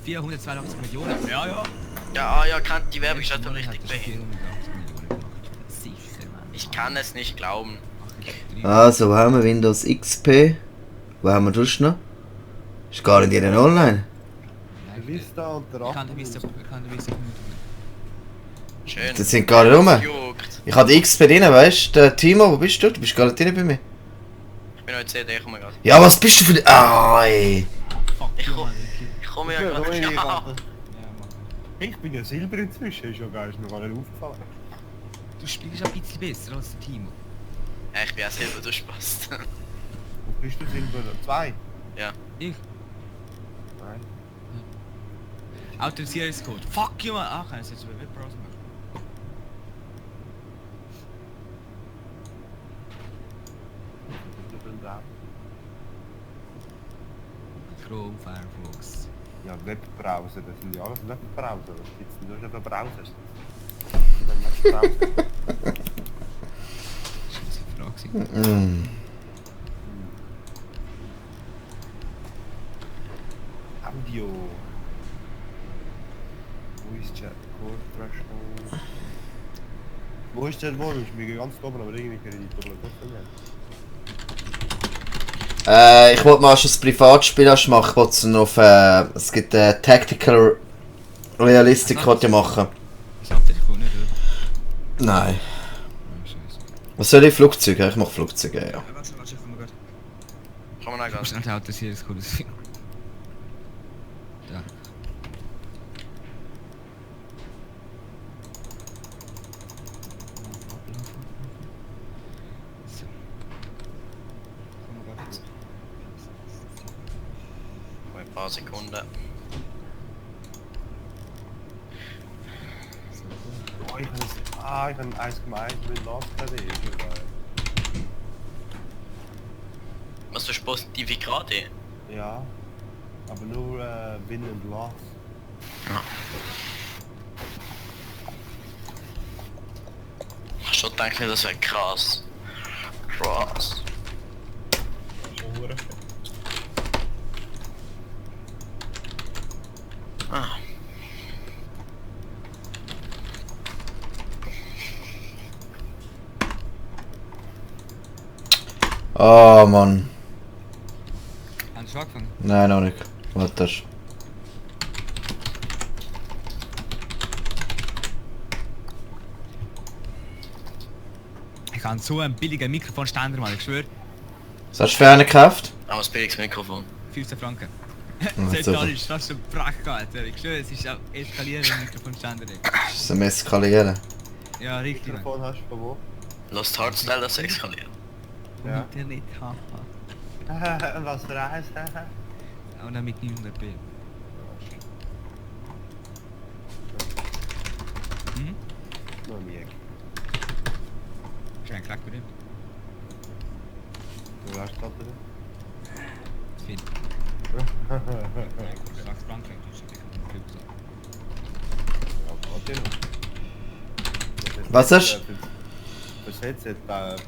482 Millionen. Ja, ja. Ja, kennt die Werbung schon richtig behindert. Sicher, Mann. Ich kann es nicht glauben. Also, wo haben wir Windows XP? Wo haben wir das noch? Ist gar nicht jeder online. Der Vista und der Ich kann 8. den Vista Schön. Die sind gar nicht rum. Juckt. Ich habe die XP drin, weißt du? Der Timo, wo bist du? Du bist gar nicht drin bei mir. Ich bin heute CD, komm mal grad. Ja, was bist du für die... Ah, ey. Fuck, Ich ja, komm- Mann. Ich komme ja Ja, gerade. Ruhe, Ja. Alter. Ja, Mann. Ich bin ja Silber inzwischen, ist ja geil, ist mir gar nicht aufgefallen. Du spielst ein bisschen besser als der Timo. Ja, ich bin auch selber durchpasst. Wo bist du Silber? 2? Ich? Nein. Autorisierungscode. Fuck you, Mann. Ah, kann ich es jetzt über Webbrowser machen? Chrome, Firefox. Ja, Webbrowser, das sind ja alles Webbrowser. Was gibt's denn da schon für Browsers? Das ist eine Frage. Mm. Audio. Voice Chat, Core Threshold. Wo ist der Volume? Ich bin ganz oben, aber irgendwie kann ich die Tabelle trotzdem nicht. Ich wollte mal schon das Privatspiel erst machen. Ich wollte es noch auf... es gibt Tactical Realistic wollte ich machen. Das hat dich nicht, oder? Nein. Oh, scheiße. Was soll ich? Flugzeuge? Ich mache Flugzeuge, ja. Warte, ich komme gerade. Komm mal Ich muss ganz. schnell den Autorisierungscode finden. Da. So. Komm mal gerade. Ein paar Sekunden. Oh, ich habe 1,1 mit Last KD, ist ja geil. Was für positive gerade? Ja. Aber nur Win und Loss. Ich hab schon gedacht, das wäre krass. Krass. Ah. Oh Mann. Hast du schon angefangen? Nein, noch nicht. Warte. Ich habe so einen billigen Mikrofonständer mal, ich schwöre. Was hast du für einen gekauft? Aber das billiges Mikrofon. 15 Franken. super. Das ist fast ein Brack, Alter. Ich schwöre, es ist auch eskalierender Mikrofonständer. Das ist ein Eskalieren. Ja, richtig. Mann. Mikrofon hast du von wo? Lost Hardstyle, das eskaliert. Ja. Internet, haha. Und was für eins? Und dann mit 900p. Hm? Noch nie. Ist ein Klack bei dem? Wo hast du das drin? Das viel. 6 Franken, das ist ein Glück. Ja, warte noch. Was hast du? Das Headset, da ist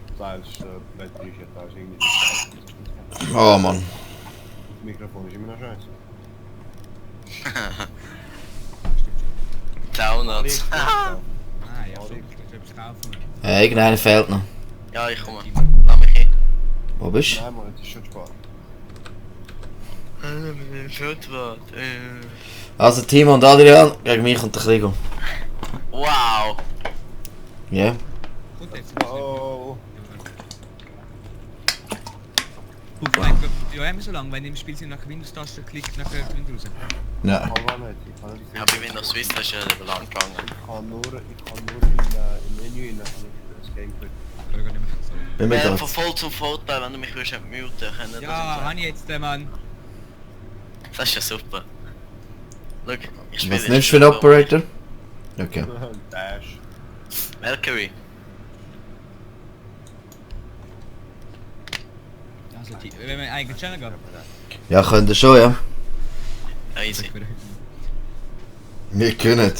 Batterie, da ist irgendwie nicht. Oh Mann. Das Mikrofon ist immer noch scheiße. Downloads. Ah, ja, schon. Ich will etwas kaufen. Irgendeiner fehlt noch. Ja, ich komme. Lass mich hin. Wo bist du? Nein, Mann, das ist schon spät. Schutwart. Also Timo und Adrian, gegen mich und der Krigo. Wow. Ja. Gut, jetzt. Oh. Ja, immer so lange, wenn ich im Spiel sind, nach Windows-Taste klickt, nach Windows raus. Nein. Ich kann auch nicht. Ich kann nicht. Ja, bei Windows Swiss das ist ja lang gegangen. Ich kann nur im Menü in das Gameplay. Kann ich gar nicht mehr. Sorry. Bin mit Von uns. voll zum Vorteil, wenn du mich würdest muten können. Ja, habe ich jetzt, Mann. Das ist ja super. Schau, ich spiele Was nimmst du für einen Operator? Okay. Dash. Valkyrie. Also, wenn wir eigentlich Channel gehen. Ja, könnt ihr schon, ja. Easy. Wir können.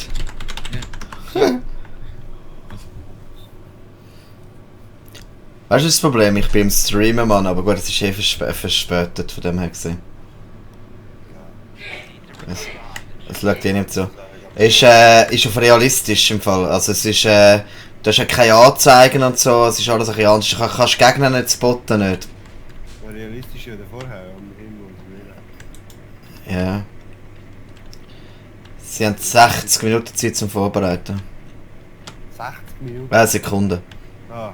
Weißt du das Problem? Ich bin im Streamen, Mann, aber gut, es ist verspätet von dem her gesehen. Es- Es schaut dir nicht so. Ist auf realistisch im Fall. Also es ist, du hast ja keine Anzeigen und so, es ist alles ein bisschen anders. Du kannst Gegner nicht spotten, nicht. Ja, realistisch oder vorher, am Himmel und Höhe. Ja. Sie haben 60 Minuten Zeit zum Vorbereiten. 60 Minuten? Sekunden. Ah,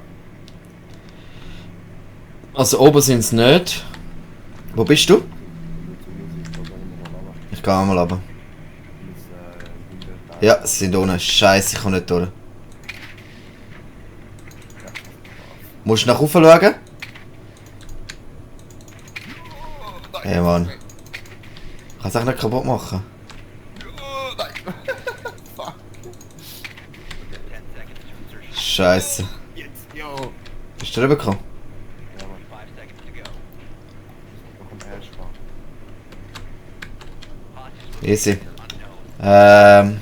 Also oben sind es nicht. Wo bist du? Ich gehe einmal runter. Ja, sie sind unten. Scheiße, ich komme nicht durch. Musst du nach oben schauen? Hey Mann. Kannst du auch nicht kaputt machen? Scheiße. Bist du rübergekommen? ja, Mann. Noch ein Herz fahren. Easy. Kann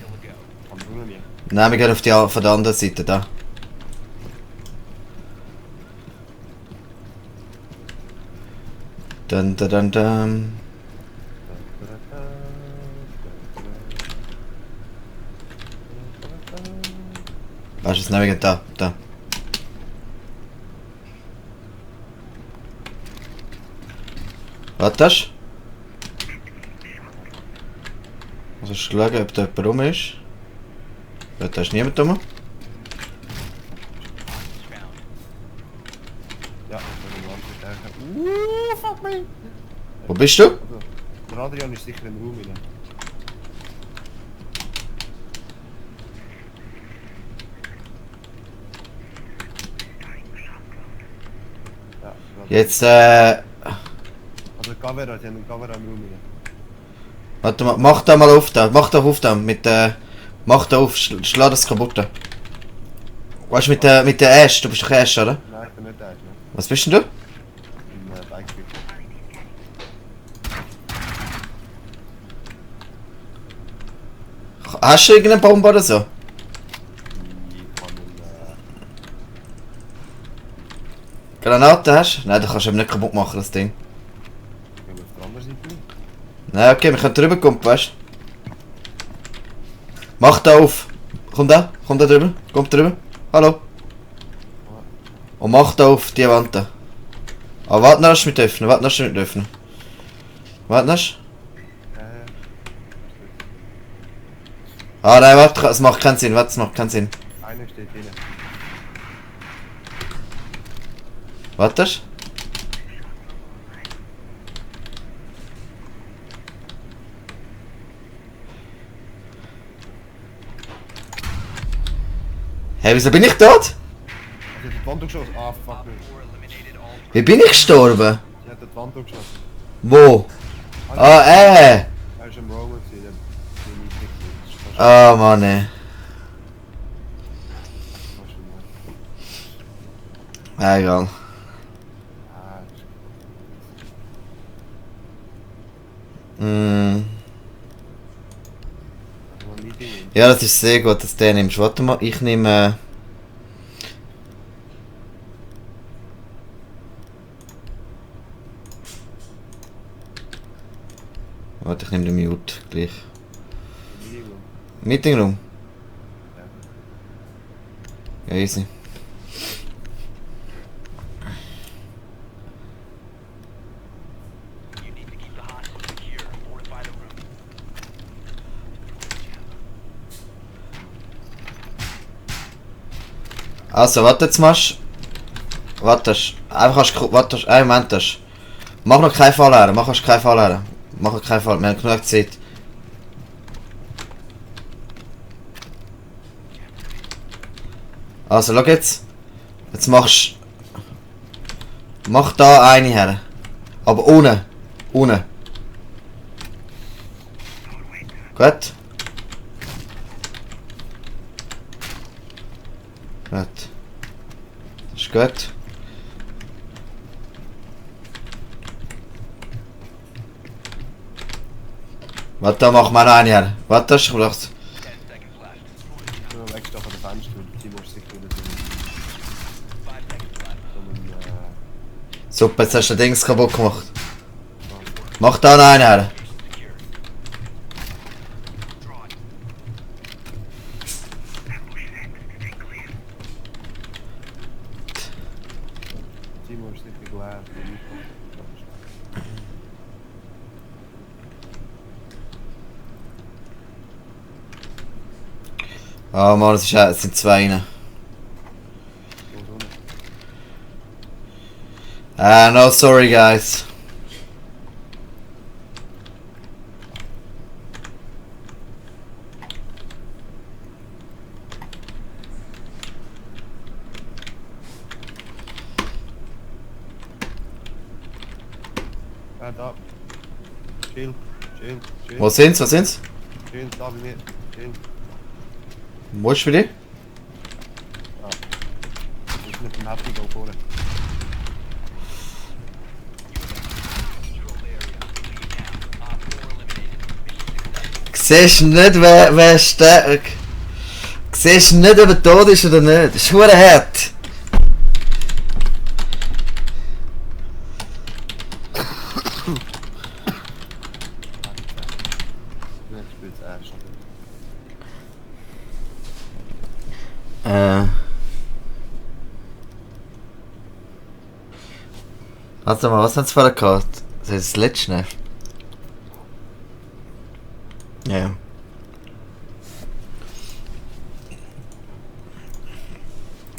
du nicht. Nein, wir gehen auf die von der anderen Seite da. Dun, dun, dun, dun. Weißt du, es nehmen wir da, da. Warte. Hast du geschaut, ob da jemand rum ist? Ja, da ist niemand rum. Ja, ich bin ganz stärker. Fuck me! Wo bist du? Also, der Adrian ist sicher im Raum rein. Ja, Jetzt, also Gavera, sie haben einen Gavera im Raum rein. warte mal, mach da mal auf da, mach da auf da, mit mach da auf, schlag das kaputt da. Weißt du, mit der Ash, du bist doch Ash, oder? Nein, ich bin nicht der, ne? Was bist denn du? Im Bikefield. Hast du irgendeine Bombe oder so? Ich kann Granaten hast du? Nein, du kannst eben nicht kaputt machen, das Ding. auf der anderen Seite nicht. Nein, okay, wir können drüber kommen, weißt du? Mach da auf. Komm da drüber. Komm drüber. Hallo. Und mach da auf die Wand da. Aber warte noch, dass du mit öffnen. Warte noch, dass du mit öffnen. Warte noch. Ah nein, warte, es macht keinen Sinn. Warte, es macht keinen Sinn. Einer steht drinnen. Warte. Hey, wieso bin ich tot? Sie hat die Wand geschossen. Ah, fuck me. Wie bin ich gestorben? Sie hat die Wand geschossen. Wo? Ah, Er ist im Roman gewesen, der bin ich nicht gesehen. Ah, Mann, ey. Ja, egal. Mm. Ja, das ist sehr gut, dass du den nimmst. Warte mal, ich nehme... Warte, ich nehme den Mute gleich. Meeting Room? Ja, easy. Also, warte jetzt machst. Warte. Einfach warte, einen Moment. Mach noch keinen Fall her, mach keinen Fall her. Mach keinen Fall, wir haben genug Zeit. Also, schau jetzt. Jetzt machst. Mach da eine her. Aber ohne. Ohne. Gut. Gut. Das ist gut. Warte, da machen wir noch eine her. Warte, ich brauch's. Nur wegstehen von der Fenster, die Timo ist sicher nicht so. Super, jetzt hast du den Dings kaputt gemacht. Mach da noch eine her. Oh Mann, es sind zwei rein. No sorry guys. Da. Chill, chill, chill. Wo sind's? Was sind's? Chill, da bei mir. Chill. Wo ist für dich? Das ist mit dem Happy Go vorne. Siehst du nicht, wer stark? Siehst du nicht, ob er tot ist oder nicht? Das ist verdammt hart. Ich spiel's erst. Warte mal, was haben sie vorher gehabt? Das ist das letzte, ne? Ja.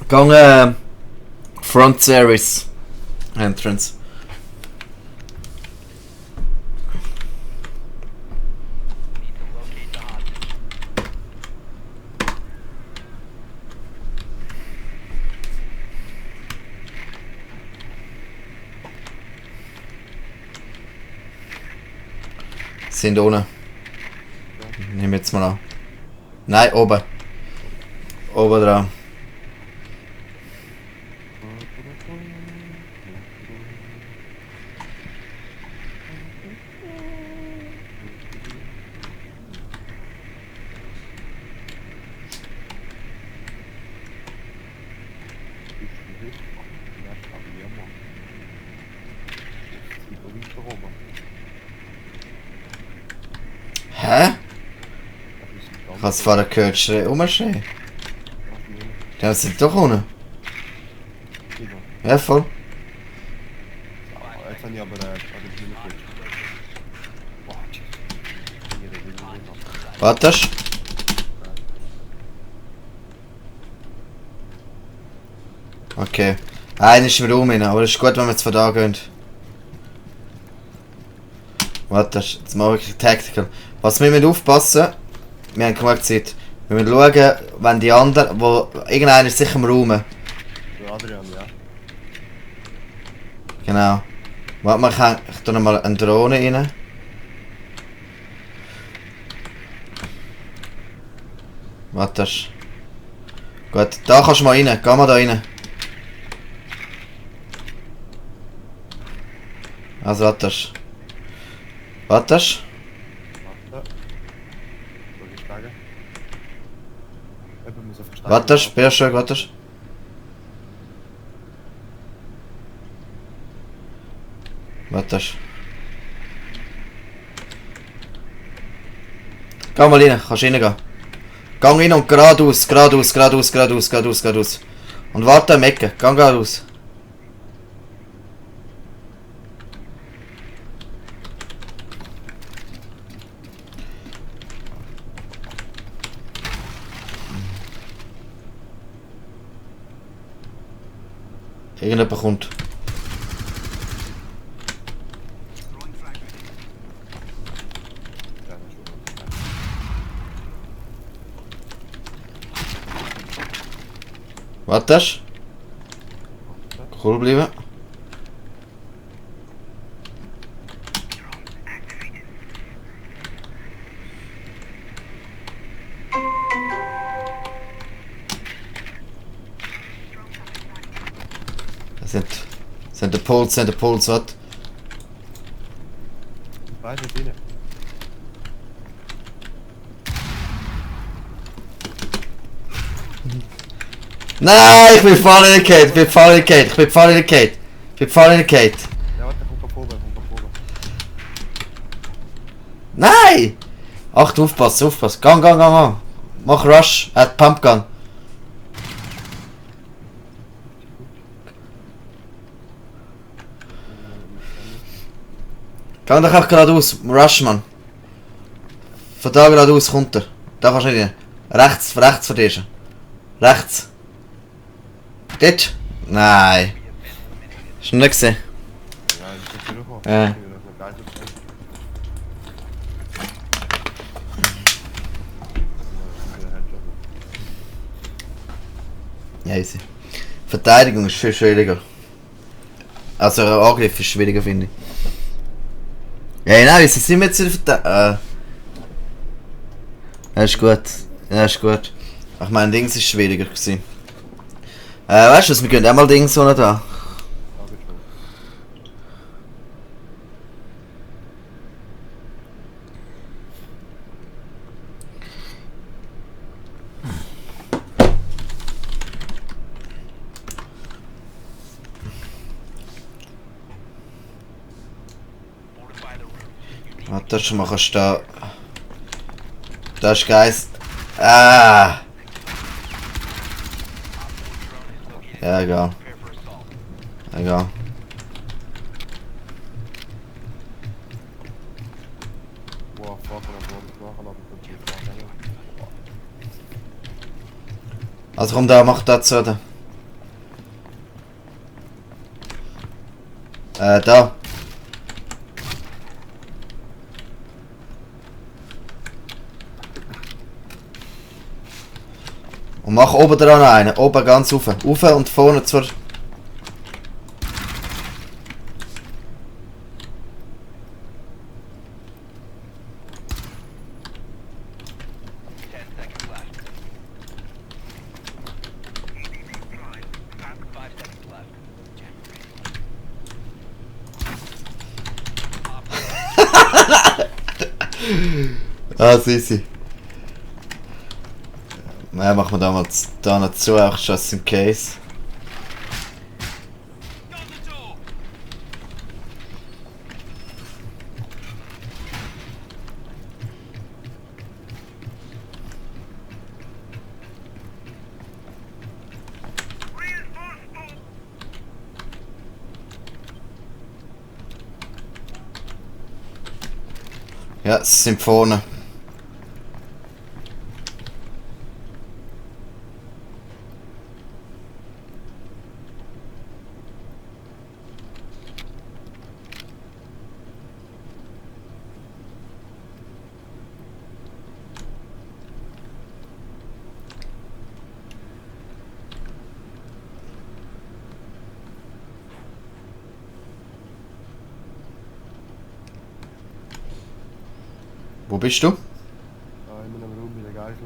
Gang Front Series Entrance. Sind ohne. Nehmen jetzt mal an. Nein, oben. Oben dran. Hä? Ich hab's vorher gehört, rumschreien. Die sind doch ohne. Ja, voll. Jetzt habe ich aber den Film gekriegt. Boah, Jesus. Wartest? Okay. Einer ist im Raum rein, aber es ist gut, wenn wir jetzt von da gehen. Warte, jetzt mache ich Tactical. Was wir müssen aufpassen, wir haben genug Zeit. Wir müssen schauen, wenn die anderen, irgendeiner ist sicher im Raum. Der Adrian, ja. Genau. Warte, ich tue noch mal eine Drohne rein. Warte. Gut, da kannst du mal rein. Geh mal da rein. Also warte. Warte. Warte. Soll ich sagen? Jemand muss auf Verstärkung Warte, haben. Bär schön, warte. Warte. Geh mal rein, kannst reingehen. Geh rein und geradeaus, geradeaus, geradeaus, geradeaus, geradeaus, geradeaus. Und warte am Ecke, geh geradeaus. Irgendjemand kommt. Ja, das ist schon Wartest? Cool bleiben. Sind der Puls, was? Beide rein. Nein, ich bin voll in der Kate, ich bin voll in der Kate, ich bin voll in der Kate. Ich bin voll in der Kate. Ja, warte, kommt oben, kommt oben. Nein! Achtung, aufpassen, aufpassen. Gang, gang, gang, gang. Mach Rush, Pumpgun. Gang doch einfach geradeaus, Rush, Mann. Von da geradeaus kommt er. Da kannst du nicht rein. Rechts von dir schon. Rechts. Dort? Nein. Hast du nicht gesehen? Ja, das ist jetzt zurückgekommen. Ja. Ich bin noch geil verstanden. Ja, easy. Verteidigung ist viel schwieriger. Also Angriff ist schwieriger, finde ich. Ja, nein, wieso sind wir jetzt in der Verteidigung? Ja, ist gut. Ja, ist gut. Ich meine, Dings ist schwieriger gewesen. Weißt du was, wir können auch mal Dings so da. Aber schon. Warte, schon mal kannst du da. Da ist Geist. Ah! Ja, egal. Egal. Boah, fuck, und dann wollen wir machen, aber ich bin Also komm da, mach da zu. Da. Da. Und mach oben dran einen. Oben ganz rauf. Rauf und vorne zur. Ah, easy. Ja, machen wir da mal da noch zu, auch just in case. Ja, sie sind vorne. Wo bist du? da in einem Raum mit der Geisel.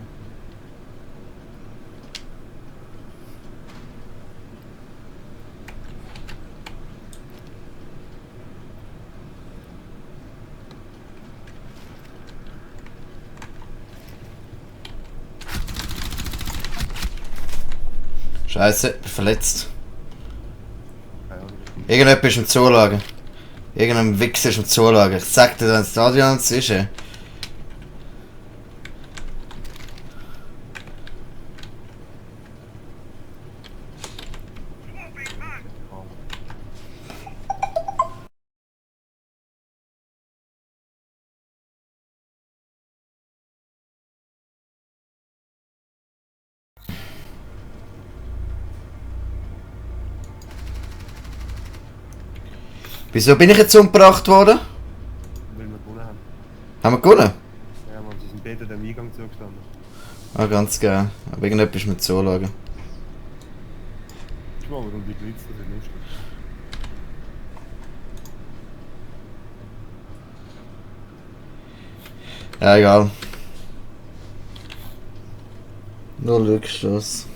Scheiße, bin verletzt. Keine Ahnung. Irgendjemand ist im Zulager. Irgendein Wichser ist im Zulager. Ich sag dir, wenn es Adrian ist, ey. Wieso bin ich jetzt umgebracht worden? Weil wir gewonnen haben. Haben wir gewonnen? Ja, man, sie sind beide dem Eingang zugestanden. Ah, ganz geil. Aber irgendjemand ist mit Zulager. Ich mache warum die Blitz, das ist lustig. Ja, egal. Nur Rückstoß.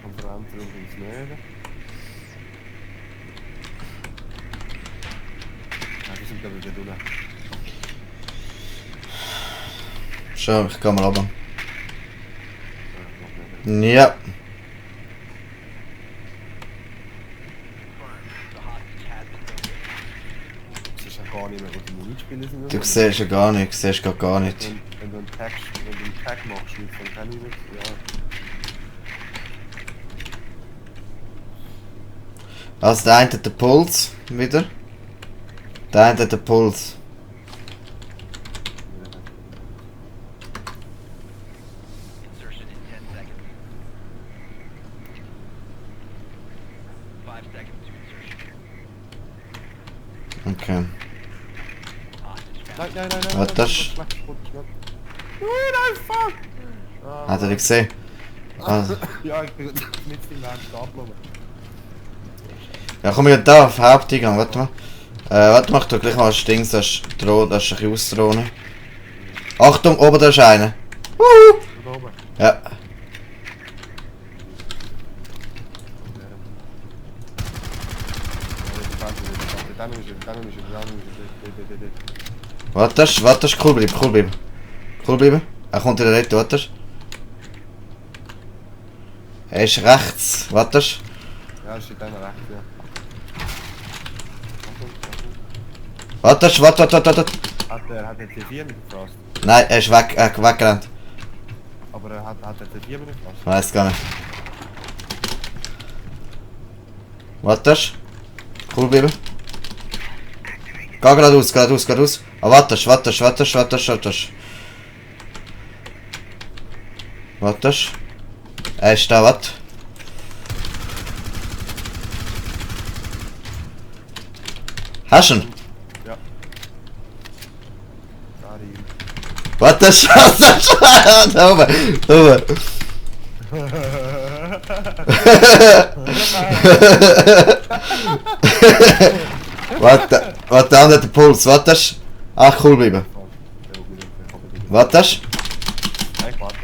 Konferenz rund ums Nöden. Ja, die sind glaube ich wieder durch. Schau, ich geh mal runter. Ja, noch nicht. Ja. nicht mehr, wo die Minitspiele sind. Du siehst ja gar nicht, siehst gar nicht. Wenn du einen Tag machst, dann kann ich nicht, ja. Also der eine hat den Puls wieder. Der eine hat den Puls. Insertion in 10 seconds. 5 seconds to insertion. Okay. Hostage found. Nein. Was das? Nein, fuck! Hat er dich gesehen? Also. Ja, ich bin nicht im Land abgenommen. Ja, komm ich da auf Haupteingang, warte mal. Warte, mach doch gleich mal das Ding, das ist ein bisschen ausdrohen. Achtung, oben da ist einer. Da oben. Ja. Warte, cool bleiben. Cool bleiben. Er kommt in der Rette, warte. Er ist rechts, warte. Ja, es steht einer rechts, ja. Warte. Hat er C4 mit gefragt? Nein, er ist weggerannt. Aber er hat er C4 mit gefragt? Weiß gar nicht. Warte. Cool bleiben. Geh geradeaus. Ah, warte. Warte. Er ist da, warte. Hast du ihn? Ja. Karim. Warte, da oben. Warte, der andere hat den Puls, warte. Ach, cool bleiben. Warte. Nein, ich warte.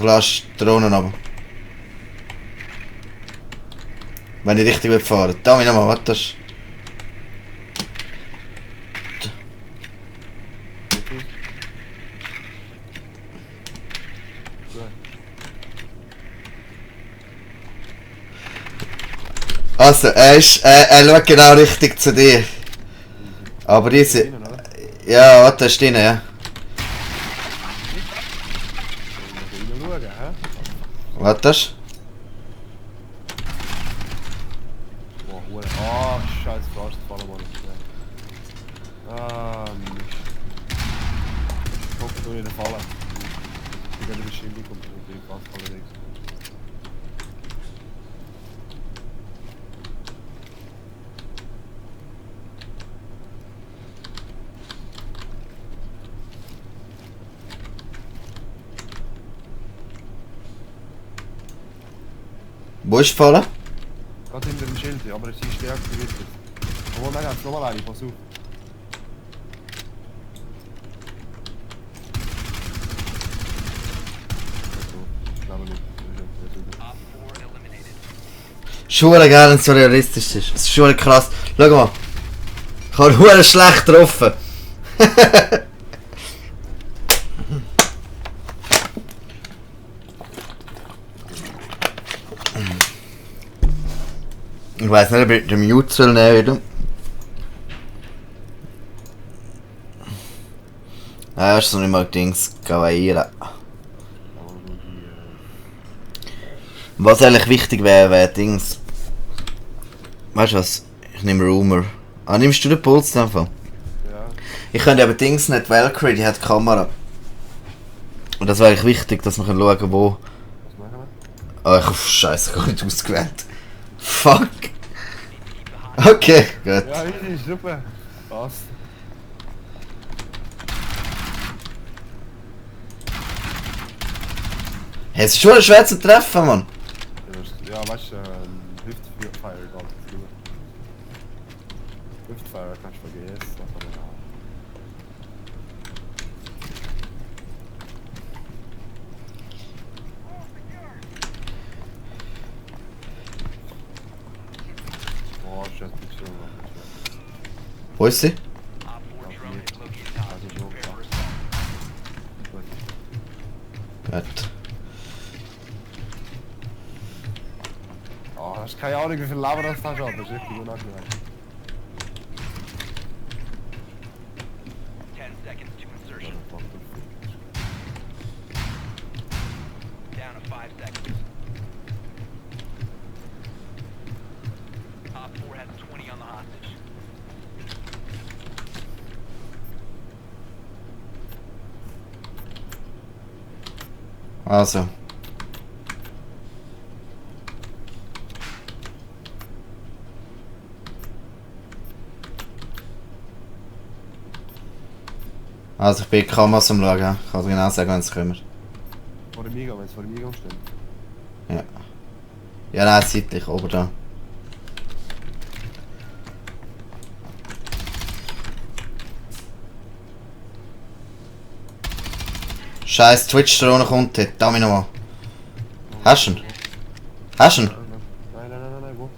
Lass die Drohnen runter. Wenn ich richtig fahren will. Da nochmal, warte. Also, er schaut genau richtig zu dir. Aber diese... Ja, warte, er ist drin, ja. Warte. Oh, scheiße, fast gefallen, Mann. Ah, Mist. Guck, du in der Falle. Ich werde bestimmt nicht, kommt natürlich fast allerdings. Wo ist gefallen? Gerade hinter dem Schild, aber es ist deaktiviert. Oh nein, jetzt nochmal eine, pass auf. Ich glaube nicht. Op 4 eliminated. Schule geil, wenn es so realistisch ist. Es ist schon krass. Schau mal. Ich habe nur schlecht getroffen. Ich weiß nicht, ob ich den Mute soll nehmen wieder. Ja, ist so nicht mal Dings gavaieren. Was eigentlich wichtig wäre Dings. Weißt du was? Ich nehme Rumor. Ah, nimmst du den Puls einfach? Ja. Ich könnte aber Dings nicht Valkyrie, die hat die Kamera. Und das wäre eigentlich wichtig, dass wir schauen können, wo. Was machen Ah, ich hab Scheiße, gar nicht ausgewählt. Fuck. Okay, gut. wir? Ja, easy, super. Passt. Hey, es ist schon schwer zu treffen, Mann. Ja, weißt du, Hüftfire geht drüber. Hüftfire kannst du vergessen, aber ja. Oh, shit, ich schon noch. Wo ist sie? Op 4 drone is located hostage. Prepare for assault. Gut. Oh, hast keine Ahnung, wie viel Leben das da schon, das ist wirklich unangenehm. Also. Also ich bin Kameras am Schauen, ja. Ich kann dir genau sagen, wenn es kommt. Vor dem Eingang, wenn es vor dem Eingang steht. Ja. Ja, nein, seitlich, oben da. Scheiß Twitch-Drohne kommt dort, da mich nochmal. Hast du ihn? Hast du ihn? Nein, wo?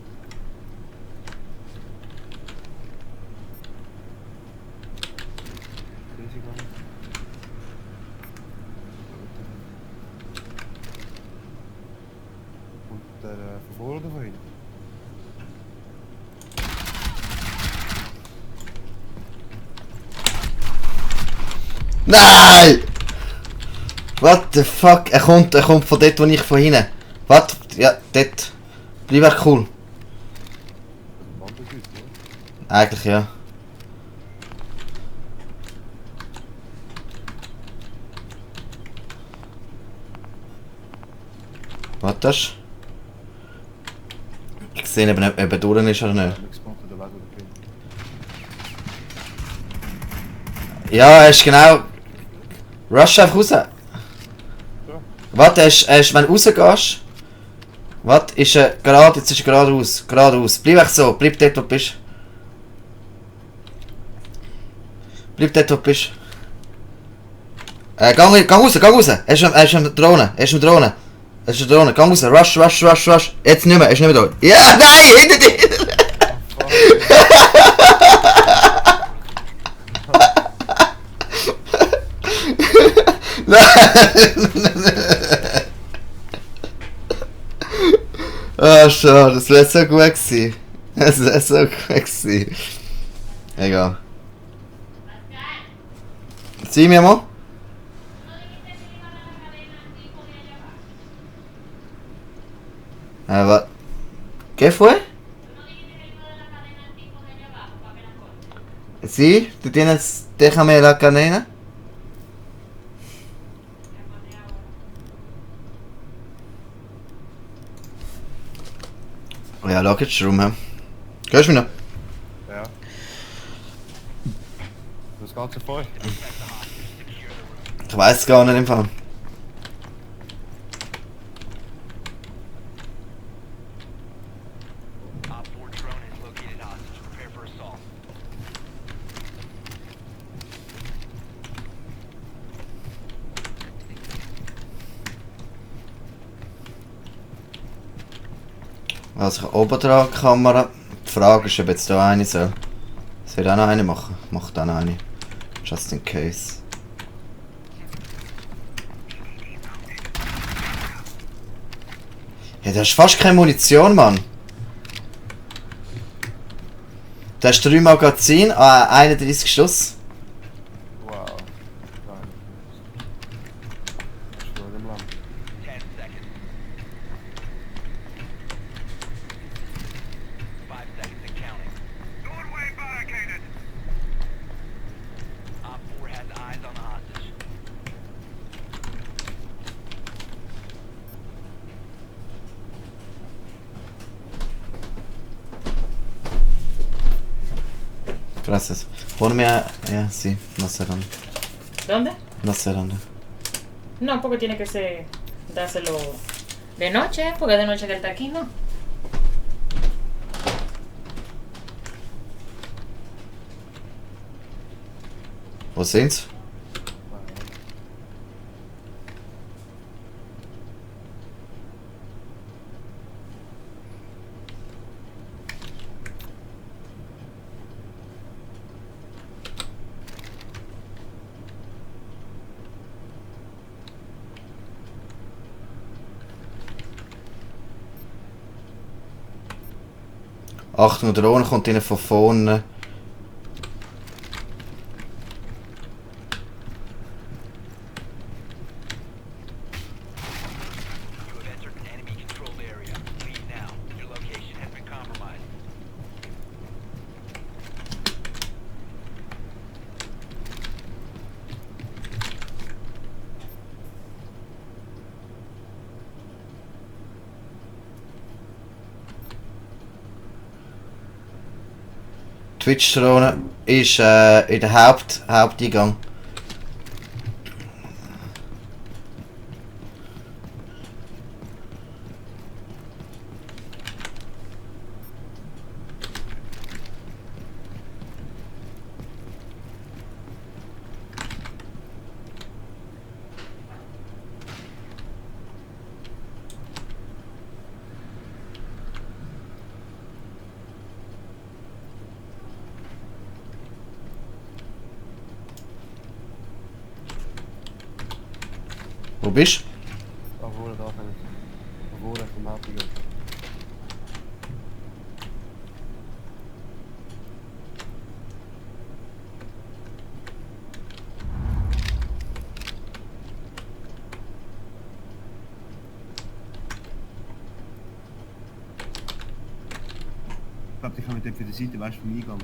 Und der von vor oder von hinten? Nein! What the fuck? Er kommt von dort, wo ich von hinten. Was? Ja, dort. Bleib echt cool. Wanderseite, oder? Eigentlich ja. Was das? Ich sehe eben nicht, ob er durch ist oder nicht. Ich gespottet, der Weg oder Kind. Ja, er ist genau. Rush einfach raus. Warte, er ist, wenn du rausgehst. Warte, ist er gerade, jetzt ist er geradeaus. Geradeaus. Bleib echt so, bleib dort, wo du bist. Bleib dort, wo du bist. Gang raus. Er ist eine Drohne. Er ist eine Drohne. Gang raus. Rush. Jetzt nicht mehr, er ist nicht mehr da. Ja, nein, hinter dir! Ah, schade, das wäre so gut gewesen. Das wäre so gut gewesen. Egal. Sieh mir mal. Was? ¿Qué fue? Sí, tú tienes. Déjame la cadena. Ja, Luggage Room, ja. Hörst du mich noch? Ja. Was geht so vor? Ich weiß es gar nicht im Fall. Op 4 drone has located hostage. Prepare for assault. Also ich habe oben dran die Kamera. Die Frage ist, ob jetzt da eine soll. Soll ich auch noch eine machen? Mach dann eine. Just in case. Ja, du hast fast keine Munition, Mann. Du hast 3 Magazine, 31 Schuss. Wow. Nein. Das ist nur im Land. 10 seconds. 5 seconds and counting. Doorway barricaded. Op 4 has eyes on the hostage. Gracias. Ponme a... Ya, sí, no sé dónde. ¿Dónde? No sé dónde. No, porque tiene que ser dárselo de noche, porque de noche que él está aquí, ¿no? Wo sind's? Achtung, der Drohne kommt ihnen von vorne. You have entered an enemy-controlled area. Leave now. Your location has been compromised. Twitch-Drohne ist in der Haupteingang. Wo bist du? Obwohl, da kann ich. Obwohl, er vom Hauptgang. Ich glaube, ich kann mit dem für die Seite, weißt du, vom Eingang.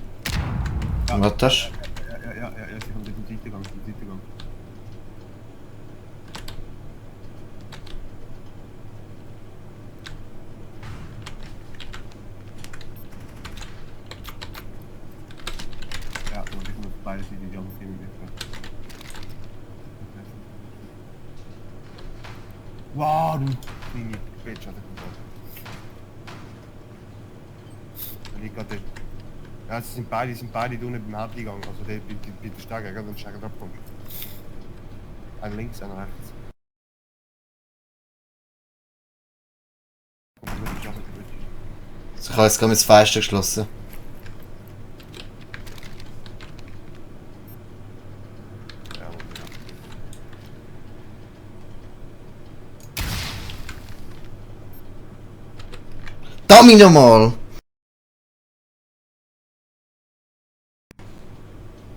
Was das? Ja, ich kann mit dem Seitengang, vom Seitengang. Ja, und ich muss beide Seiten die andere Seite weg. Wow, du Mini, Bitch, hat er kommt. Da liegt gerade der. Ja, sie sind beide unten beim Haupteingang, also der bei der Stege, wenn du Stege drauf kommst. Ein links, ein rechts. Ich habe jetzt gerade mein Fenster geschlossen. Ja, Dummy nochmal!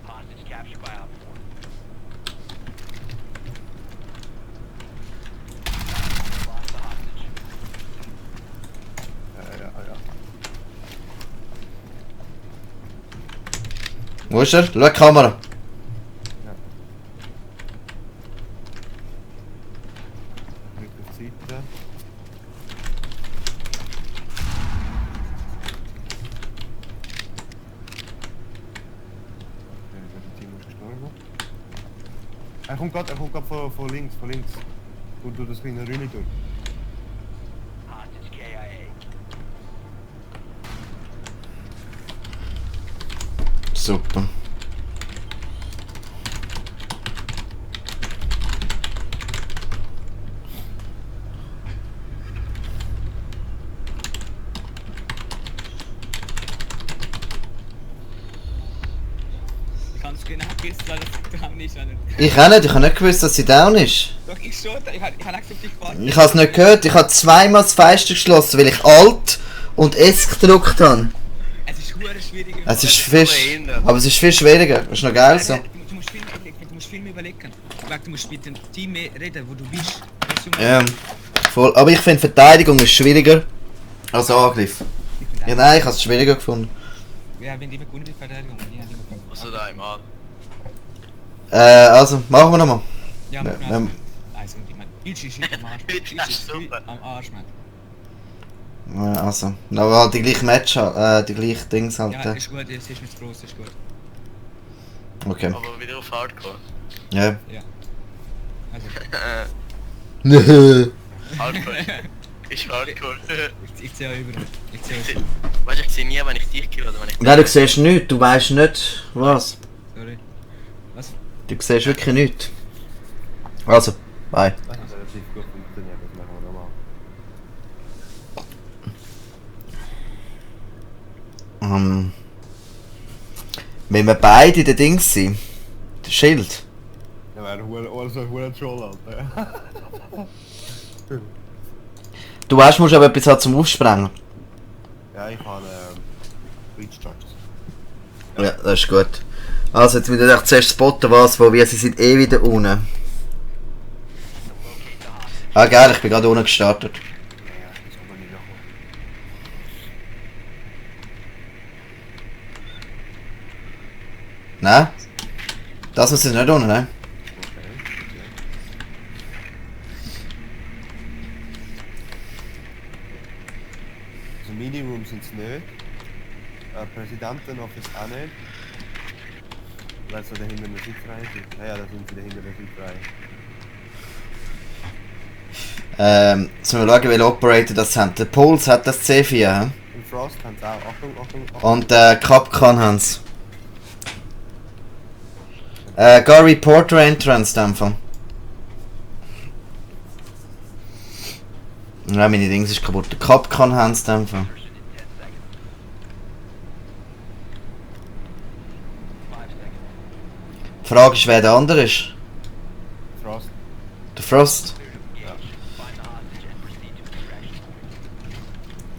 Hostage captured by Op 4. Lost the hostage. ja. Wo ist er? Schau die Kamera. Mit der Seite. Okay, das Team ist gestorben. Er kommt gerade von links. Du das kleine Rühne durch. Hostage KIA. Super. Ich kann es genau gewusst, weil das down ist. Ich auch nicht, ich habe nicht gewusst, dass sie down ist. Doch, ich schon, ich habe extra auf dich gewartet. Ich habe es nicht gehört, ich habe zweimal das Fenster geschlossen, weil ich Alt und S gedrückt habe. Es ist hure schwierig. Es ist viel, aber es ist viel schwieriger, das ist noch geil so. Du musst viel mehr überlegen. Du musst mit dem Team mehr reden, wo du bist. Weißt du, Ja, voll. Aber ich finde Verteidigung ist schwieriger als Angriff. Ja, nein, ich habe es schwieriger gefunden. Ja, wenn die immer gut mit Verteidigung, die haben immer gut. Also da im Arm. Also, machen wir nochmal. Ja, Ja, aber ja. also, ich meine, Ilchi ist am Arsch. Ilchi Ilchi ist ist super. am Arsch, man. Ja, also, aber halt die gleichen Match, die gleichen Dings halt. Ja, ist gut, es ist nicht zu groß, ist gut. Okay. Aber wieder auf Hardcore. Ja. Ja. Also, Hardcore. Ist Hardcore. ich zähle über. Ich zähle Ich über. seh- Weißt du, ich sehe nie, wenn ich dich kill oder wenn ich... Nein, du siehst nichts, du weißt nicht was. Sorry. Was? Du siehst wirklich nichts. Also, bye. Das hat relativ gut funktioniert, das machen wir nochmal. Wenn wir beide der Dings sind, der Schild. Ja, wäre so ein hoher Troll, Alter. Du weißt, musst aber etwas haben zum Aufsprengen. Ja, ich habe Breach Charges. Ja, das ist gut. Also, jetzt müssen wir zuerst spotten, was, wo wir, sie sind eh wieder unten. Ah, geil, ich bin gerade unten gestartet. Ja, das kann man nicht machen. Nein? Das muss nicht unten, nein? Also Mini-Room sind es nicht. Präsidentenoffice auch nicht. Weil so dahinter eine Südfrei sind. Ja, da sind sie dahinter der Südfrei. Jetzt müssen wir schauen, welche Operator das haben. Der Pulse hat das C4, hä? Und Frost haben sie auch. Achtung, Achtung, Achtung. Und Capcom haben sie. Go Reporter Entrance, in dem Fall. Ja, meine Dings ist kaputt. Der Capcom haben sie, in dem Fall. Die Frage ist, wer der andere ist. Frost. Der Frost.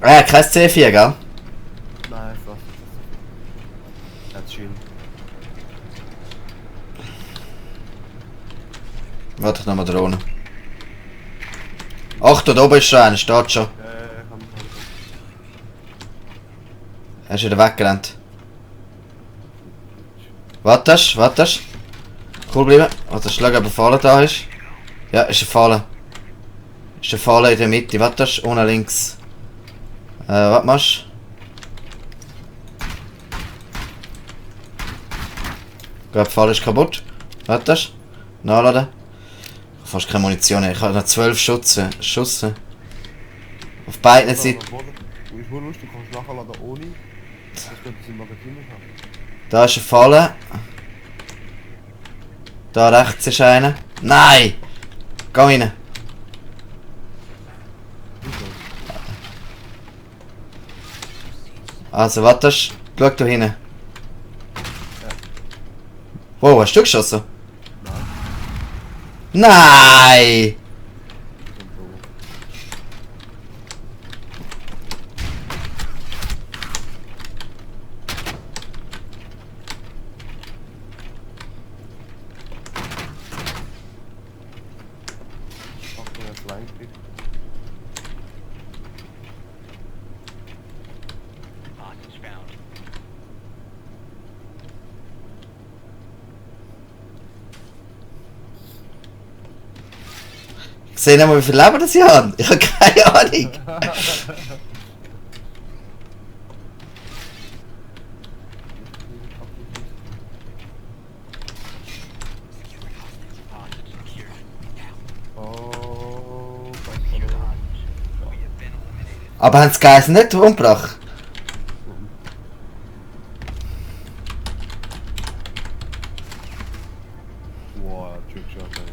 Kein C4, gell? Nein, Frost. That's schön. Warte, ich noch mal Drohne. Achtung, da oben ist schon einer, steht schon. Er ist wieder weggerannt. Wartest. Cool bleiben. Warte, schau, ob er Fallen da ist. Ja, ist ein Fallen. Ist ein Fallen in der Mitte. Wartest, unten links. Was machst du? Die Falle ist kaputt. Wartest. Nachladen. Ich habe fast keine Munition mehr. Ich habe noch 12 Schuss. Auf beiden Seiten. Ist wohl lustig, du kannst nachher laden ohne. Das könnte sie im Magazin nicht haben. Da ist ein Falle. Da rechts ist einer. Nein! Geh rein. Also, wartest. Schau da hinten. Wow, hast du geschossen? Nein! Achtung, er ist Flank. Hostage found. Ich sehe nicht mal, wie viel Leben das hier haben. Ich habe keine Ahnung. Hostage secured. Oh, Secure the hostage. We have been eliminated. Aber haben sie Geist nicht umgebracht? wow, Trickshot, ey.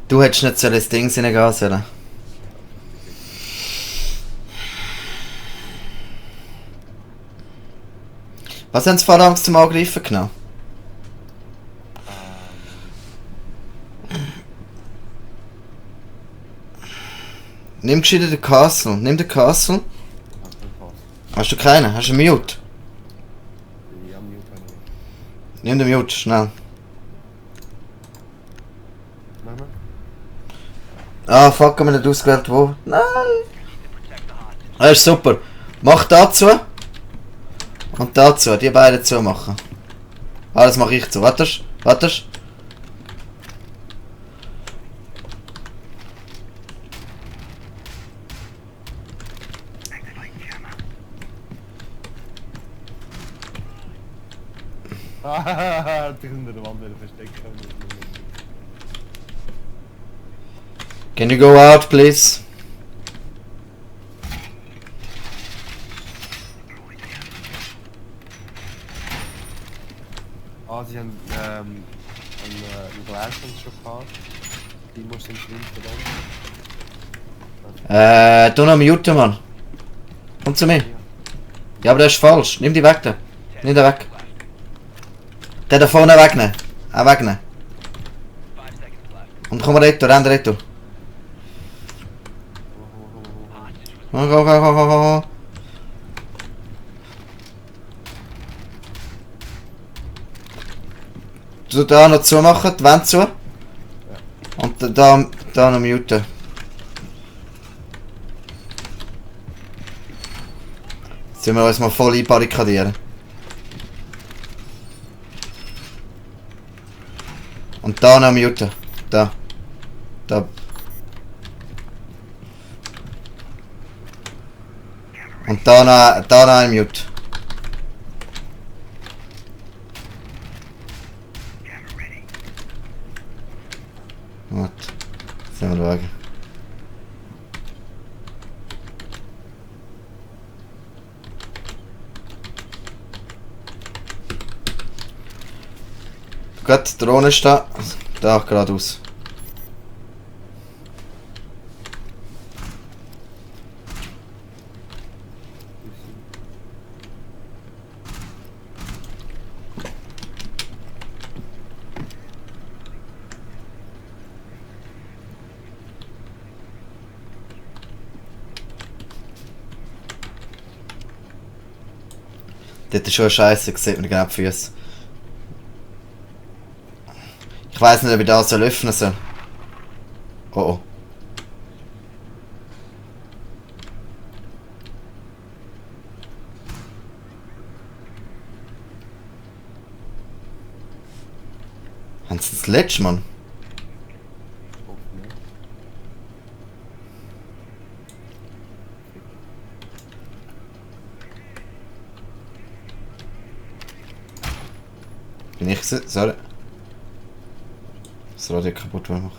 Du hättest nicht so das Ding reingehen sollen. Was haben sie vor Angst zum Angreifen genommen? Nimm gescheiter den Castle. Nimm den Castle. Hast du keinen? Hast du einen Mute? Ja, Mute kann ich. Nimm den Mute, schnell. Nein, nein. Ah, fuck, haben wir nicht ausgewählt, wo? Nein! Protect the hostage. Das ist super. Mach dazu. Und dazu, die beiden zu machen. Alles mache ich zu. Wartest? Ah, hinter der Wand wieder versteckt. Can you go out, please? Ah, sie haben ein Glas schon gehabt. Die muss im Schwimmen dann. Du noch muten, Mann. Komm zu mir. Ja, aber das ist falsch. Nimm die weg da. Nimm den weg. Den da vorne wegnehmen. Auch wegnehmen. 5 seconds left. Und komm renn retour. Hostage was Go. Du da noch zumachen, die Wand zu. Und da noch muten. Jetzt müssen wir uns mal voll einbarrikadieren. Und da noch muten. Da. Und da noch ein Mute. Gut. Sollen wir schauen. Gut, die Drohne ist da. Da geradeaus. Das ist schon scheiße, sieht man genau die Füße. Ich weiss nicht, ob ich das öffnen soll. Oh oh. Haben sie das letzte, Mann? Bin ich gewesen? Sorry. Das Radio kaputt machen.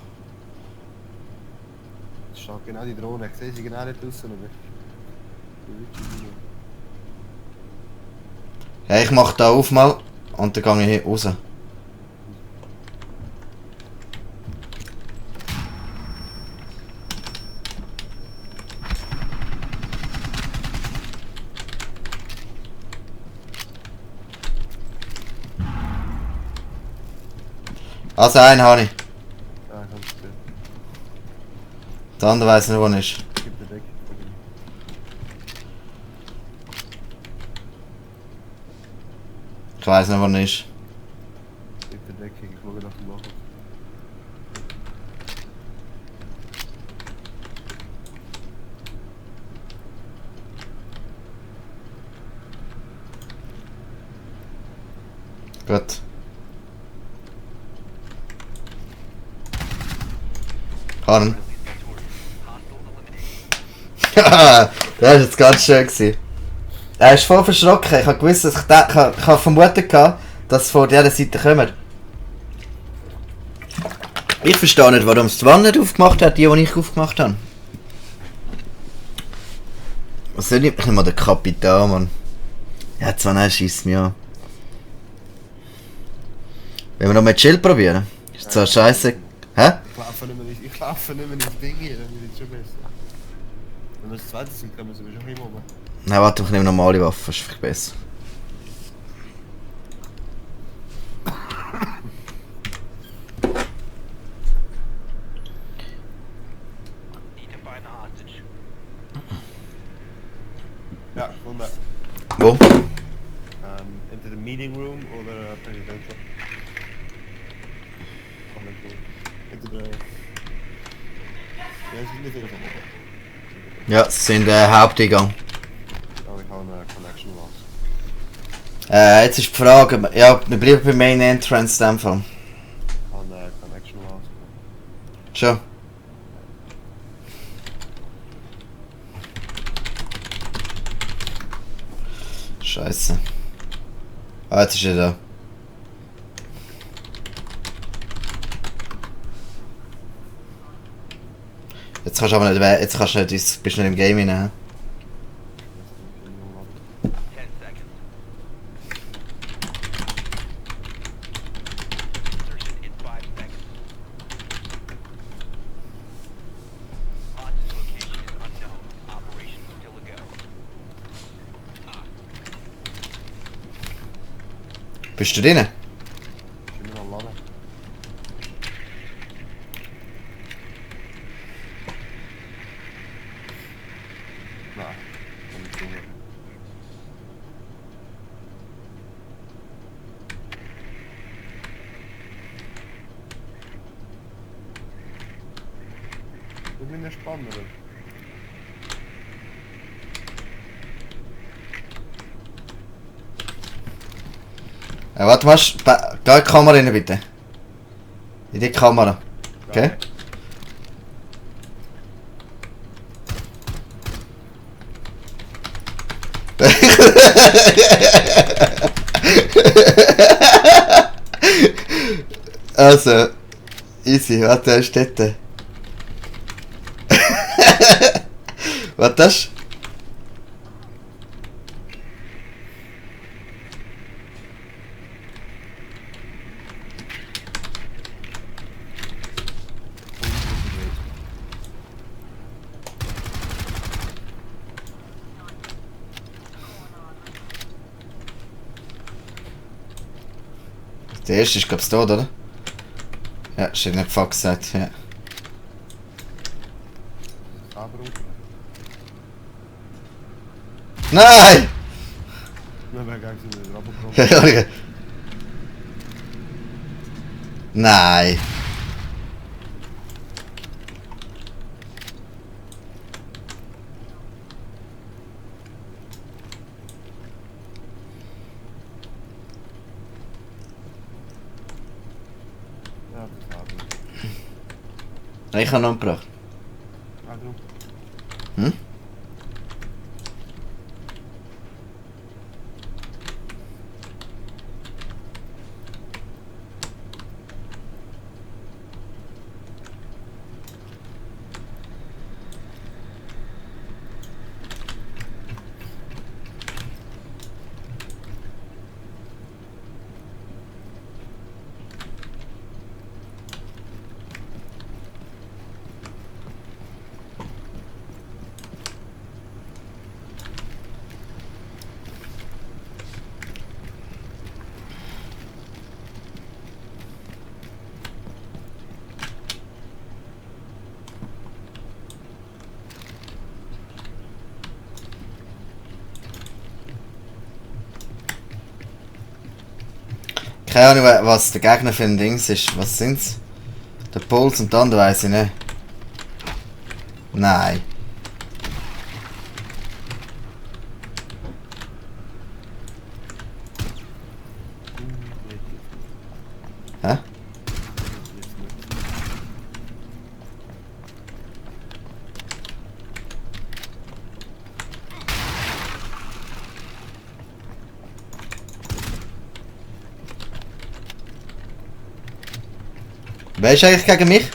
Es steht genau die Drohne. Ich sehe sie genau nicht draussen. Ja, ich mach da auf mal und dann gehe ich hier raus. Also einen habe ich. Ja, kannst du. Der andere weiss nicht, wo er ist. Gib dir weg. Ich weiss nicht, wo er ist. Gib dir weg. Ich schaue nach dem Loch. Gut. Kann. Das war jetzt ganz schön gewesen. Er ist voll verschrocken. Ich habe gewusst, dass ich habe vermutet, dass sie von dieser Seite kommen. Ich verstehe nicht, warum es die Wanne nicht aufgemacht hat, die ich aufgemacht habe. Was soll ich mal der Kapitän, Mann? Ja, zwar nein, schießt mich an. Wollen wir noch mit Chill probieren? Ist zwar scheiße. Hä? Ich laufe nicht mehr ins Ding hier, dann wird es schon besser. Wenn wir das zweite sind, können wir sowieso schon immer. Nein, warte, ich nehme normale Waffen, das ist vielleicht besser. Need to find the hostage. Ja, wunderbar. Wo? Into the meeting room oder presidential? Into the... Ja, sie sind nicht wieder Ja, sie sind Haupteingang. Oh, ich habe eine Connection lost. Jetzt ist die Frage, ja, wir bleiben bei Main Entrance in dem Fall. Ich habe eine Connection lost. Schon. Scheiße. Ah, jetzt ist er da. Jetzt kannst du aber nicht, jetzt kannst du nicht, bist du nicht im Game hinein. 10 seconds. Insertion in 5 seconds. Hostage location is unknown. Operation still a go. Bist du drin? Ich bin noch laden. Nein, kann ich nicht. Ich bin gespannt, oder? Warte mal, geh in die Kamera rein bitte. In die Kamera. Okay? Also, easy, warte, er ist dort. Was das? Der erste ist, glaub's, tot, oder? Ja, steht nicht fuck gesagt, ja. Aber Nein! dann wäre gegangen in den Robocop. Nein! Ja, das war aber. Ich habe noch umgebracht. Also, Hm? Keine Ahnung, was der Gegner für ein Dings ist. Was sind's? Der Puls und der andere weiss ich nicht. Nein. Hä? jetzt nicht. Wer ist eigentlich gegen mich?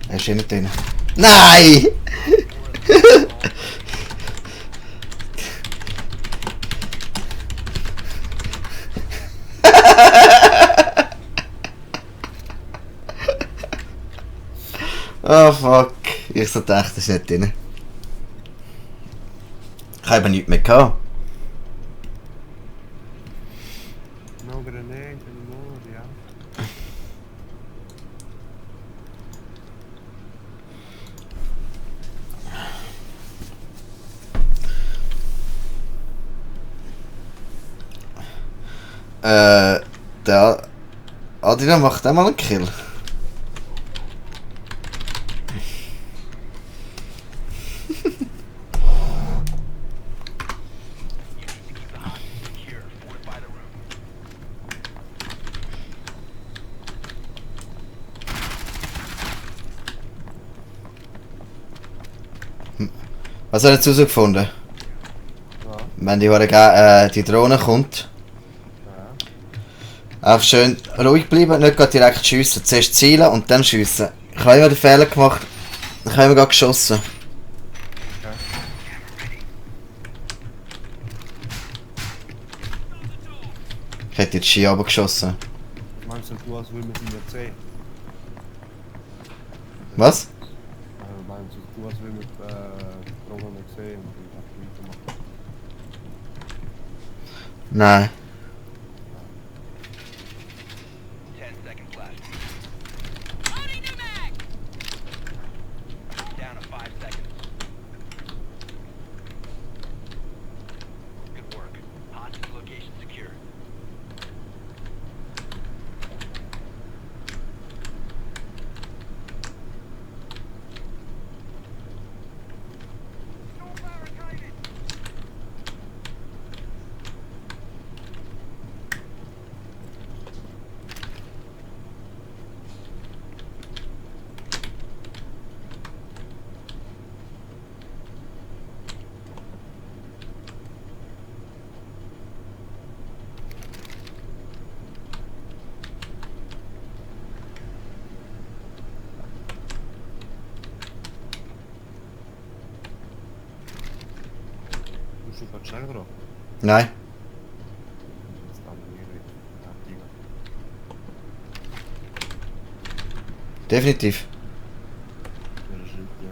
Er ist nicht drin. Nein! Oh fuck. Ich so dachte, das ist nicht drin. Ich habe nichts mehr gehabt. No grenade anymore, ja. Der Adrian macht auch mal einen Kill. Keep the hostage secure. Fortify the room. Was habe ich jetzt herausgefunden? Ja, Wenn die Drohne kommt, ja. einfach schön ruhig bleiben, nicht gerade direkt schiessen. Zuerst zielen und dann schiessen. Ich habe immer den Fehler gemacht, ich habe immer gerade geschossen. Ich hätte jetzt Ski runtergeschossen. Meinst du, als würde man sie nicht sehen? Was? Meinst du, als würde man die Drohne nicht sehen und einfach weitermachen? Nein. 10 seconds left. Down to 5 seconds. Good work. Hostage location secured. Kommst du gerade schnell drauf? Nein. Das ist aber nicht richtig. Ja, Tiger. Definitiv. Ja, das stimmt, ja.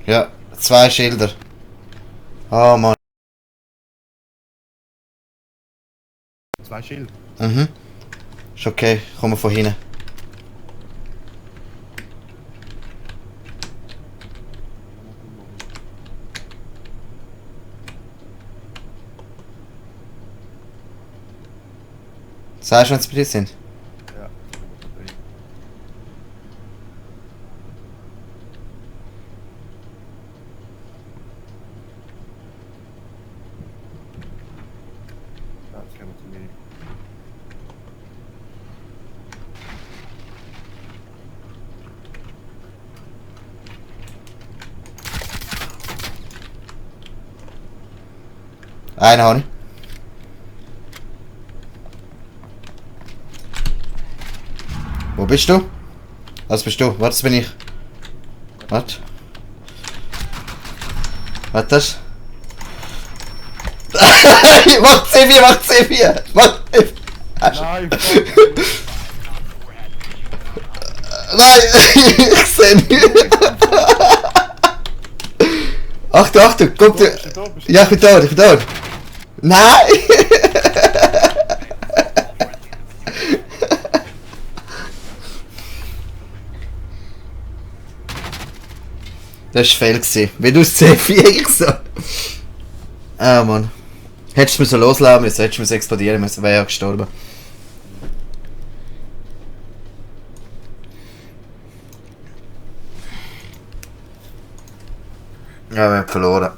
Ja, 2 Schilder. Oh Mann. 2 Schild. Mhm. Ist okay, kommen wir von hinten. Sagst du, wenn sie bei dir sind? Ja. Ja, jetzt kommen wir zu mir. Einen habe ich. Wo bist du? Was bist du? Warte, das bin ich. Warte. Warte das. Mach C4, mach C4! Mach C4! Nein, Nein, ich seh nicht. Achtung, Achtung, kommt der. Ja, ich bin tot, ich bin tot. Nein! Das war Fail gewesen. Wenn du es C4 ich so. Ah Mann. Hättest du müssen loslassen müssen, hättest du müssen explodieren müssen, wäre ja gestorben. Ja, wir haben verloren.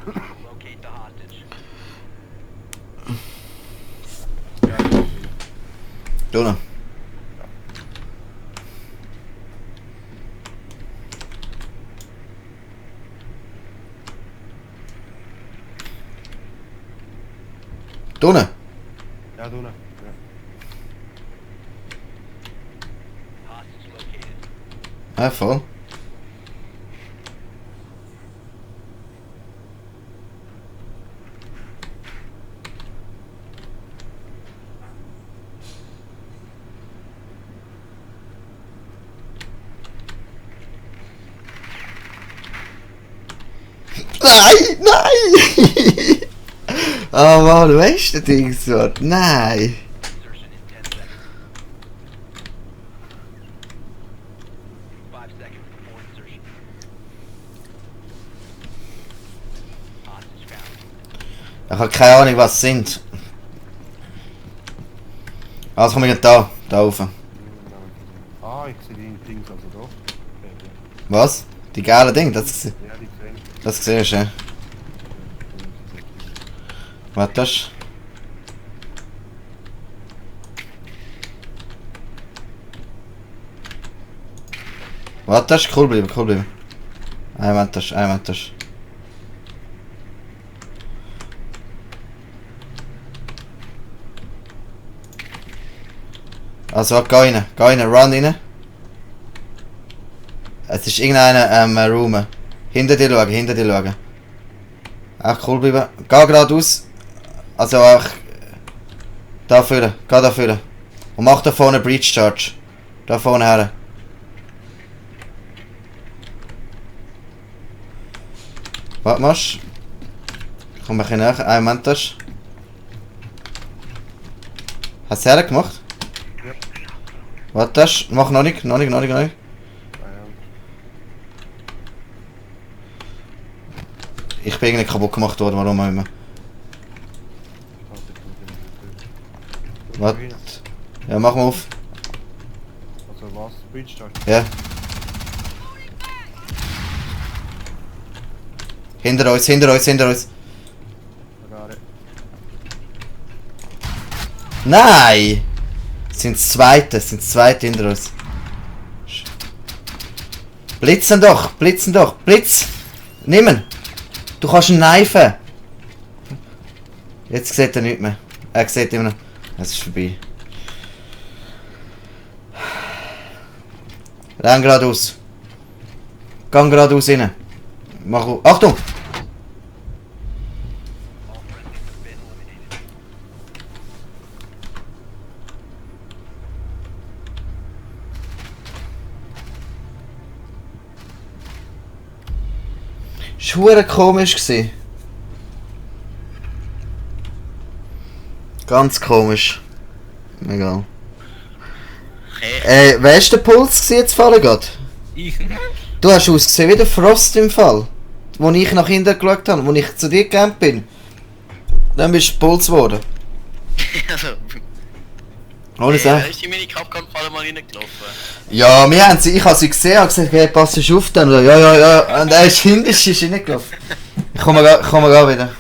Locate the hostage. Du noch. Du noch. Ja, du ne. Ja. Hostage located. Ja, voll. Nein, nein! Oh Mann, du weißt das Ding so. Nein! Insertion in 10 seconds. 5 seconds before insertion. Hostage found. Ich habe keine Ahnung, was sie sind. Also komm ich da rauf. Ah, ich sehe die Dings also da. Okay, ja. Was? Die geile Ding, das Ja, die gesehen. siehst du, ja. Warte das. Warte das, cool bleiben, cool bleiben. Einmal das, einmal das. Also, geh rein, run rein. Es ist irgendeiner Room. Hinter dir schauen, hinter dir schauen. Auch cool bleiben. Geh geradeaus. Also auch. Da vorne, geh da vorne. Und mach da vorne Breach Charge. Da vorne her. Was machst du? Komm ein bisschen näher. Einen Moment das. Hast du es hergemacht? Ja. Warte, das. Mach noch nicht. Ah, ja. Ich bin irgendwie kaputt gemacht worden, warum auch immer. Warte. Ja, mach mal auf. Also was? Breach Charge? Ja. Hinter uns, hinter uns, hinter uns. Magari. Nein! Sind Zweite hinter uns. Blitzen doch, Blitz! Nimm! Du kannst ihn kneifen! Jetzt sieht er nicht mehr. Er sieht immer noch. Es ist vorbei. Renn geradeaus. Gang geradeaus rein. Mach auf. Achtung! All friendlies have been eliminated. Das war verdammt komisch gewesen. Ganz komisch. Egal. Okay. Wer ist der Puls gewesen jetzt vorhin gerade? Ich. Du hast ausgesehen wie der Frost im Fall. Wo ich nach hinten geschaut habe, wo ich zu dir gegangen bin. Dann bist du Puls geworden. Also, Ohne da Sache. ist die Mini-Cup-Kontrolle mal reingelaufen. Ja, wir haben sie, ich habe sie gesehen, habe gesagt, hey, pass auf dann. Ja. Und er ist hinten, ist reingelaufen. Ich komme gar wieder.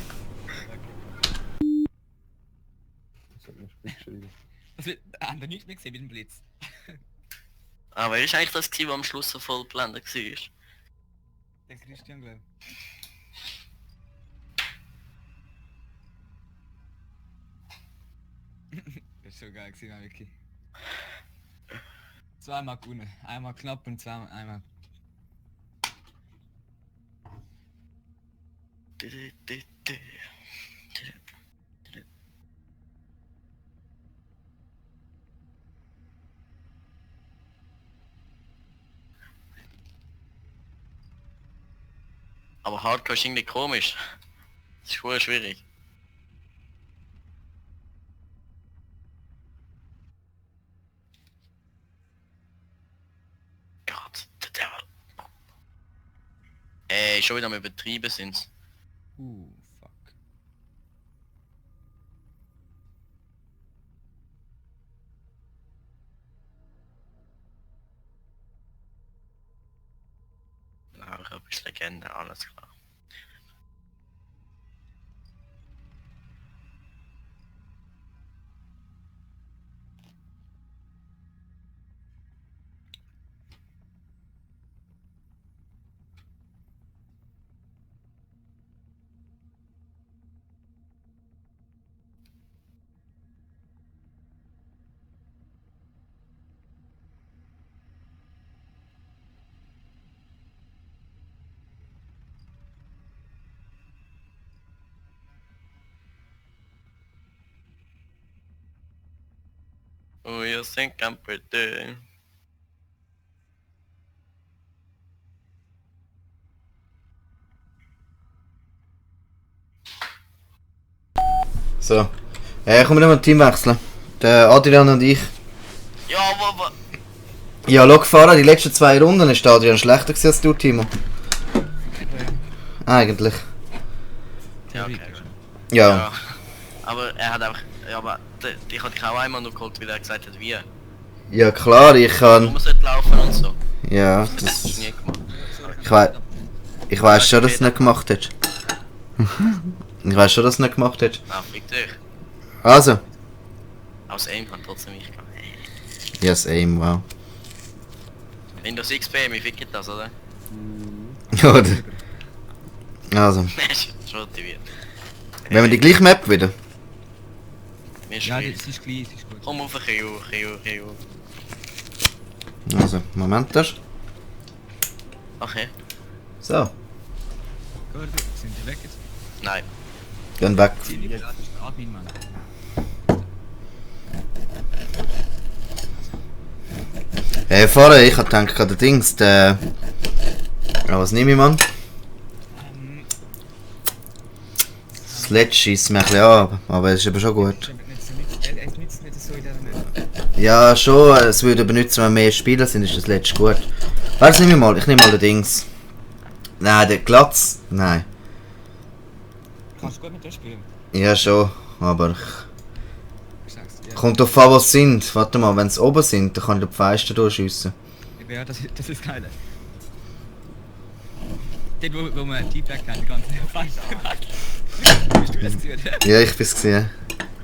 Das hat mir Spiel geschrieben. Das wird. Haben wir nichts mehr gesehen mit dem Blitz. Aber wer ist eigentlich das gewesen, was am Schluss so voll blendet war? Der Christian, glaub ich. Das ist so geil gewesen, wirklich. Zweimal gewonnen. Einmal knapp und zweimal einmal. Aber Hardcore ist irgendwie komisch. Das ist voll schwierig. Gott, der Devil. Ey, schon wieder am Übertrieben sind's. Fuck. Laura ist Legende, alles klar. Oh, you think I'm pretty? So. Kommen wir mal Team wechseln. Der Adrian und ich. Ja, aber... Ja, schau gefahren, die letzten 2 Runden ist der Adrian schlechter gewesen als du, Timo. Eigentlich. Ja, okay. Ja. Ja. Aber er hat einfach... Ja, aber ich hatte dich auch einmal nur geholt, weil er gesagt hat, wie. Ja klar, ich Wo kann... man sollte laufen und so. Ja, Das hast das... du nie gemacht. Ich weiß schon, dass du es nicht gemacht hast. Ich weiß schon, dass du es nicht gemacht hast. Ah, fick dich. Also. Aus Aim kann trotzdem ich gehen. Yes, aim, wow. Windows XP, mir fickt das, oder? Ja, also. Schon motiviert. Wenn wir die gleiche Map wieder. Mir ist Ja, schwierig. das ist gleich, das ist gut. Komm auf ein Rio. Also, Moment das. Okay. So, Gut, sind die weg jetzt? Nein. gehen weg. Das ist der Admin, Mann. Hey, vorher, ich hab gedacht, der Dings, der... Ja, was nehme ich, Mann? Das letzte schießt mir ein bisschen an, aber es ist aber schon gut. Es nützt nicht so in der Mitte. Ja, schon, es würde benutzen, wenn mehr Spieler sind, ist das letzte gut. Was nehme ich mal? Ich nehme mal den Dings. Nein, der Glatz. Nein. Kannst du gut mit dem spielen? Ja, schon, aber... Ich sag's dir. Kommt drauf an, was sie sind. Warte mal, wenn sie oben sind, dann kann ich den Pfeister durchschiessen. Ja, das ist geil. Dort, wo man T-Back hat, die ganze Zeit. Bist du das gesehen? Ja, ich bin's gesehen.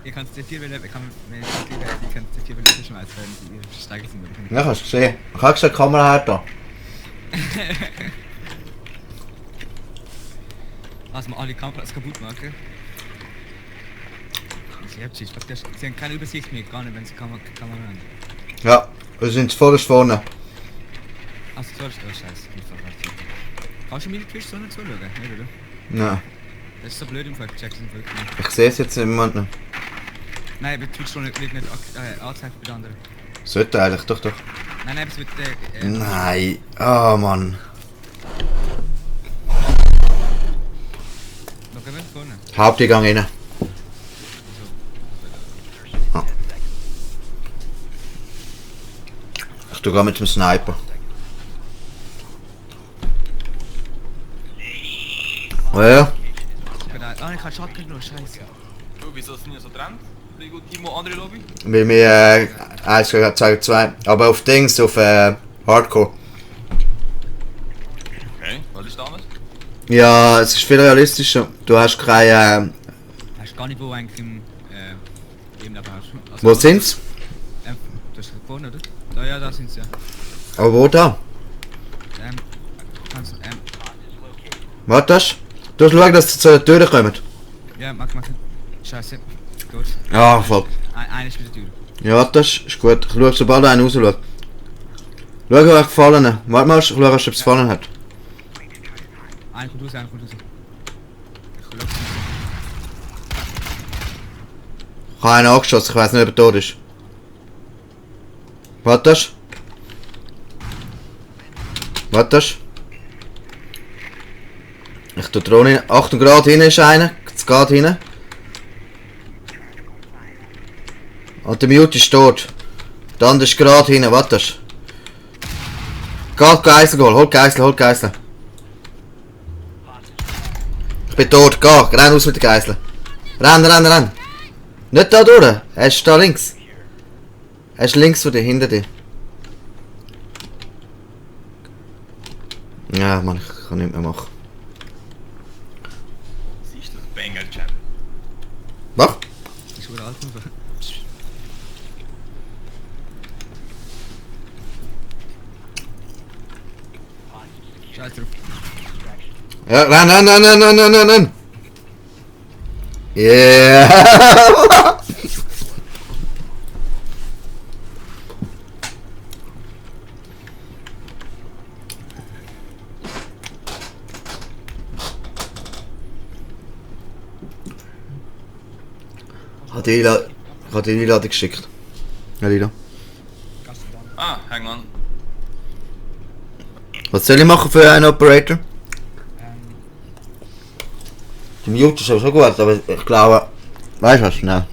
Ihr könnt C4 wählen, ich kann mir C4 wählen schmeißen, wenn die Steiger sind. Ja, hast du gesehen. Ich hab gesagt, Kamera her da. Also mal alle Kameras kaputt machen. Sie haben keine Übersicht mehr, gar nicht, wenn sie Kamera haben. Ja, wir sind vorderst vorne. Also du sollst, oh scheiße, kannst du mir die Twitch so nicht zuschauen? Nicht, oder? Nein, Das ist so blöd im Fall, Jackson wirklich nicht. ich sehe es jetzt im Moment nicht. Nein, aber Twitch wird nicht angezeigt bei den anderen. Sollte eigentlich, doch, doch. Nein, aber es wird... Nein, oh Mann. Noch immer vorne. Haupteingang rein. Ah. Ich tu mit dem Sniper. Oh ja. Ah, ich kann Shotgun genommen, scheiße. Du, wieso sind wir so dran? Rigo, Timo, andere Lobby? Weil wir 1 gegen 2 gegen 2. Aber auf Dings, auf Hardcore. Okay, was ist damals? Ja, es ist viel realistischer. Du hast keine... Weißt gar nicht, wo eigentlich im Leben hast. Also, Wo sind's? Du hast vorne, oder? Da, ja, da sind's ja. Aber wo da? Kannst Warte. Du hast schauen, dass sie zu der Tür kommen. ja, mach. Scheiße. Gut. Ja, fuck. Eine ist bei der Tür. Ja, warte, ist gut. Ich schau, sobald einer rausschaut. Schau, wer gefallen hat. Warte mal, ich schau, ob es gefallen hat. Einer kommt raus, einer kommt raus. Ich lass Ich habe einen angeschossen, ich weiß nicht, ob er tot ist. Warte. Warte. Ich tue Drohne. 8 Grad hinten ist einer. Es geht hinten. Und der Mute ist tot. Der andere ist gerade hinten, warte. Geht Geisel holen, hol Geisel. Ich bin tot, geh, renn aus mit der Geisel. Renn. Nicht da durch, er ist da links. Er ist links von dir, hinter dir. Ja, Mann, ich kann nicht mehr machen. Siehst du das Banger-Champ? Was? Das ist gut alt. Scheiß drauf. Ja, renn. Yeah. Ich habe die Einladung geschickt. Ja, Lila. Ah, hang on. Was soll ich machen für einen Operator? Die Mute ist aber schon gut, aber ich glaube... Weißt du was? Nein.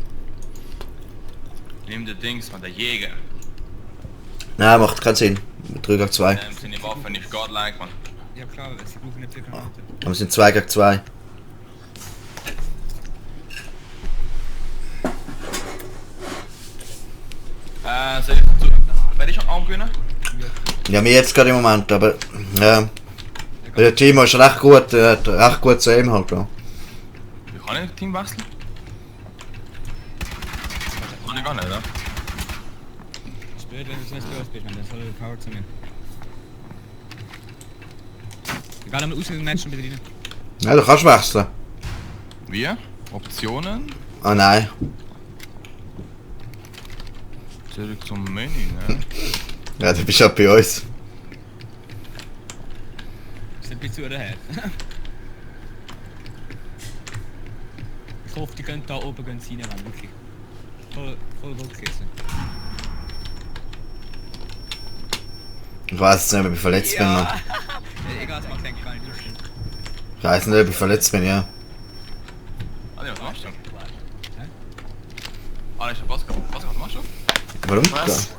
Nimm den Dings von der Jäger. Nein, macht keinen Sinn. 3 gegen 2. Seine Waffe nicht godlike, man. Ja klar, sie brauchen nicht 4 Granaten. Aber wir sind 2 gegen 2. Soll ich zu... Werde ich schon angewöhnen? Ja, mir jetzt gerade im Moment, aber... Ja. Der Timo ist recht gut, hat recht gut zu ihm halt. Ja. Wie kann ich das Team wechseln? Kann ich gar nicht, oder? Das ist blöd, wenn du so nicht gehört bist, man. Dann soll er Power zu mir. Egal, am Ausgangsmatch schon wieder rein. Ja, du kannst wechseln. Wie? Optionen? Ah nein. Zurück zum Menü, ne? Ja, du bist ja bei uns. Ist ein bisschen her. Ich hoffe, die können da oben rein, wenn wirklich. Voll Bock essen. Ich weiß nicht, ob ich verletzt bin, Mann. Egal, das macht eigentlich gar nicht lustig. Ich weiß nicht, ob ich verletzt bin, ja. Adi, was machst du? Ah, ich hab was machst du? Warum? Was?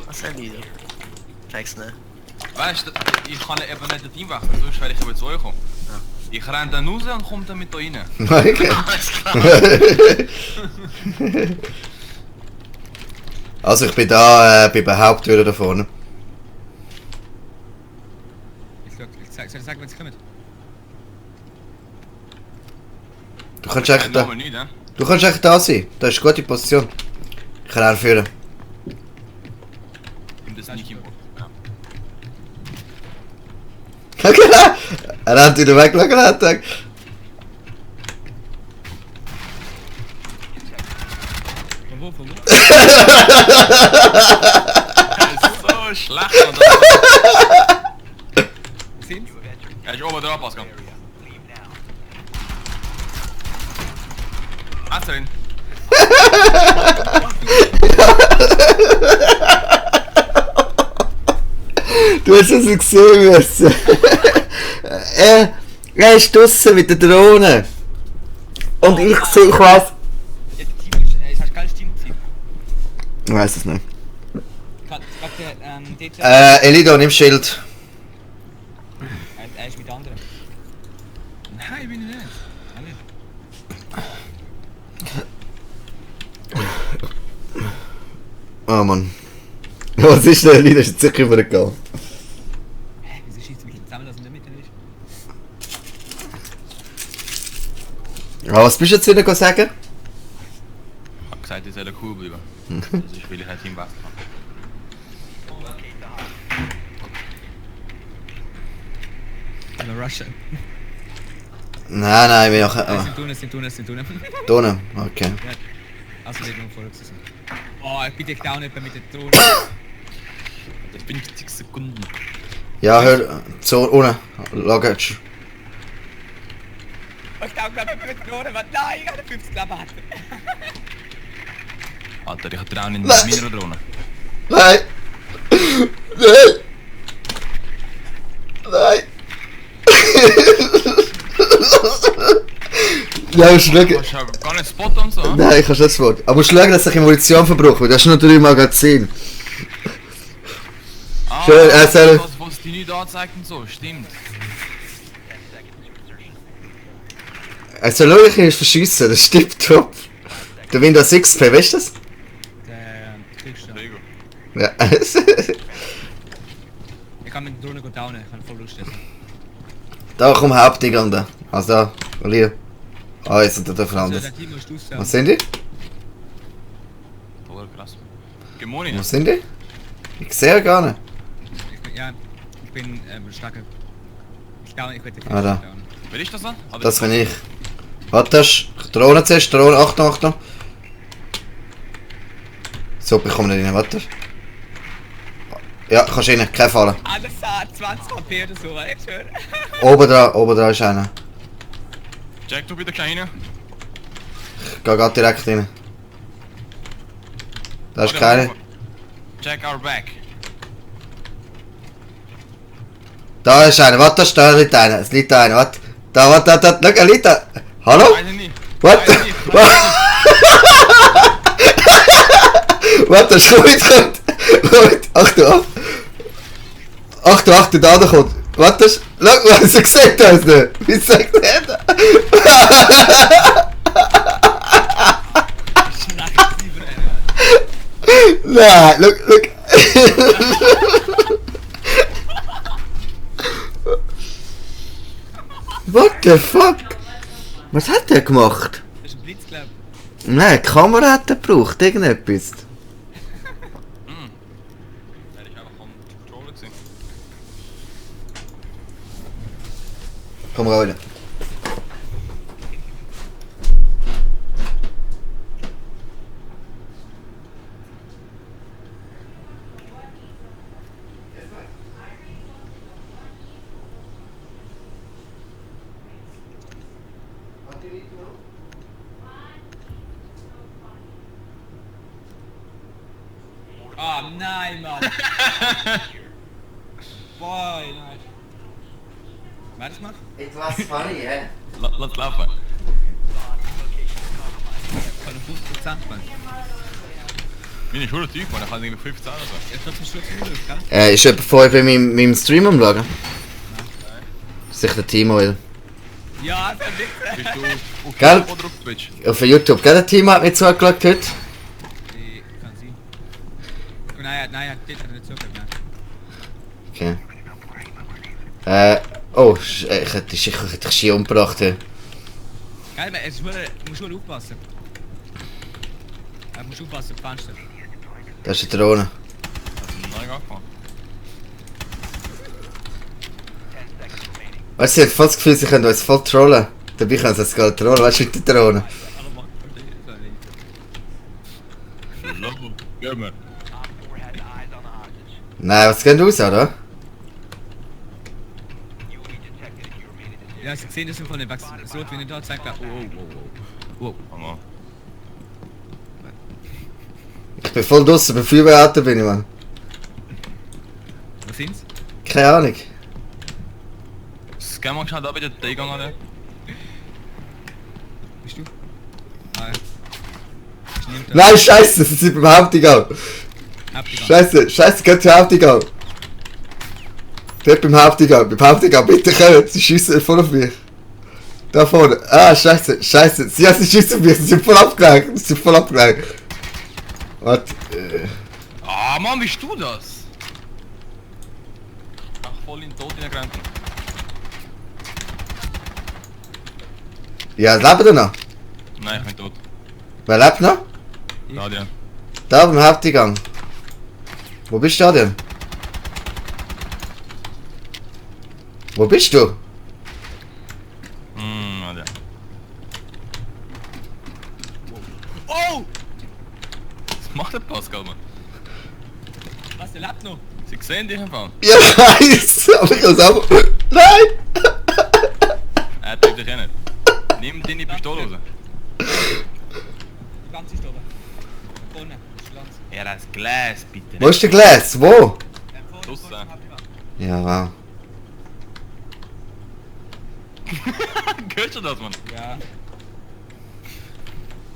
Was sind die da? Zeig's nicht. Weißt du, ich kann eben nicht das Team wechseln, sonst wäre ich eben zu euch kommen. Ich renn dann raus und komm dann mit da rein. Okay. Alles klar. Also ich bin da bei der Haupttür da vorne. Soll ich sagen, wenn sie kommen? Du kannst echt da. Nummer nicht, ne? Du kannst echt da sein. Das ist eine gute Position. Ich kann anführen. Und das nicht im Bock. Ja. Genau! Er hat wieder weggelegt. Von wo? Das ist so schlecht, Mann. Sind sie? Er ist oben drauf, Pascal. Drin. Du hast es gesehen müssen. Er ist draussen mit der Drohne. Und ich sehe, ich weiss. Ja, das Team ist, hast du geiles Team gewesen? Ich weiss es nicht. Dort, Elido, nimm Schild. er ist mit anderen. Nein, bin ich nicht. Oh Mann. Was ist denn? Elido ist jetzt sicher übergegangen. Hä, wieso schießt du mich zusammen, dass er nicht mit drin ist? Was bist du jetzt wieder sagen? Ich hab gesagt, ich soll cool bleiben. Also ich will halt Team wechseln. Hallo Russia. Nein, wir auch. Sind tun. Drohne, okay. Also wir vorher zusammen. Oh, bitte down nicht mit der Drohne. Das bin 50 Sekunden. Ja, hör. So, ohne. Luggage. Ich down gerade mit der Drohne, was? Nein, ich habe 50 Klappen. Alter, ich hab Trauen in Nein. meiner Drohne. Nein! Nein! Nein! Ja, musst schauen. Du hast ja gar nicht Spot und so. Nein, ich kann schon das Wort. Aber musst schauen, dass ich Munition verbrauche, weil das ist nur 3 Magazine. Ah, Schön, soll- was die nicht anzeigt und so, stimmt. Also, schau, ich ist verschiessen, das stimmt top. Der Windows XP, weißt du das? Der Kriegsstand. Lego. Ja. Ich kann mit der Drohne gut downen, ich kann voll Lust essen. Da kommt Hauptding an da. Also da, Olia. Ah, jetzt sind da Also, anders. der Team musst du Was sagen. sind die? Oh, krass. Gemoni. Was sind die? Ich sehe gar nicht. Ich bin starker. Ich down, ich werde den Ah, da. down. Wer ist das dann? Ah, Das bin ich. Warte, Drohne zuerst, Drohne, Achtung, Achtung. So, ich komme nicht rein, warte. Ja, kannst rein, kein Fallen. Alles hat 20 HP oder so, ich schwöre. Oben dran ist einer. Jack, du bitte kleine. Ich geh grad direkt rein. Da ist keine. Jack, our back. Da ist einer, warte, da liegt einer, es liegt einer, warte. Da, warte, schau, er liegt da. Hallo? Weiß ich nicht. Warte, Weiß ich nicht. warte, Schuld kommt. Achtung, Achtung, da kommt. Warte, schau, was er sieht das nicht. Wie sagt er das? Nein, schau. What the fuck? Was hat der gemacht? Das ist ein Blitz, glaub ich. Nein, die Kamera hat er gebraucht, irgendetwas. Hätte ich einfach am Controller gesehen. Komm rein. Oh nein, Mann. Boah, nein. Wer das macht? It was funny, hä? Lass laufen. Von 50%, Mann. Meine Schule tief, man, ich habe irgendwie 15 oder so. Ja, trotzdem Schluss nicht, gell? Ist jemand vorher bei meinem Stream am Schauen? Sicher der Timo wieder. Ja, das ist Bist du auf Gell? YouTube oder auf Twitch? Auf YouTube, gell? Der Timo hat mich zugeschaut heute. Kann sein. Oh, nein, das hat er nicht zugehört, nein. Okay. Oh, ich hätte dich Ski umgebracht. Hey. Geil, man, du musst schon aufpassen. Du musst aufpassen auf die Fenster. Das ist eine Drohne. Nein, angefangen. 10 seconds remaining. Weißt du, ich habe fast das Gefühl, sie können uns voll trollen. Dabei können sie uns gar nicht trollen, weißt du, mit der Drohne. Logo. Geh mal. Op 4 has eyes on the hostage. Nein, was geht raus, oder? You will be detected if you remain in this area. Ja, sie sehen das von den Wachs. So, wie nicht da zeigt, oh, oh. Hammer. Ich bin voll draussen, bei Feuerwehrauto bin ich, Mann. Was sind's? Keine Ahnung. Scan mal schnell da bitte den Eingang an. Bist du? Nein. Ich nehm da. Nein, scheiße, sie sind beim Haupteingang. Hauptgang. Scheiße, geht zum Haupteingang. Dort beim Haupteingang, bitte kommen, sie schiessen voll auf mich. Da vorne, scheiße, ja, sie schiessen auf mich, sie sind voll abgelenkt, Warte, Ah, Mann, bist du das? Ach, voll in den Tod hineingerannt. ja, lebt er noch? Nein, ich bin tot. Wer lebt noch? Nadia. Da beim Haupteingang. Wo bist du denn? Wo bist du? Nadia. Oh! Was macht der Pascal, Mann? Was, der lebt noch? Sie sehen dich einfach. Ja, ich weiß, aber ich hab's auch... Nein! Er tut dich eh nicht. Nimm deine Pistole raus. Die ganze ist oben. Vorne, das ist Glanz. Ja, das Glas, bitte. Wo ist der Glas? Wo? Vorne, Draussen. vorne, Hauptgang. Ja, wow. Hörst du das, Mann? Ja.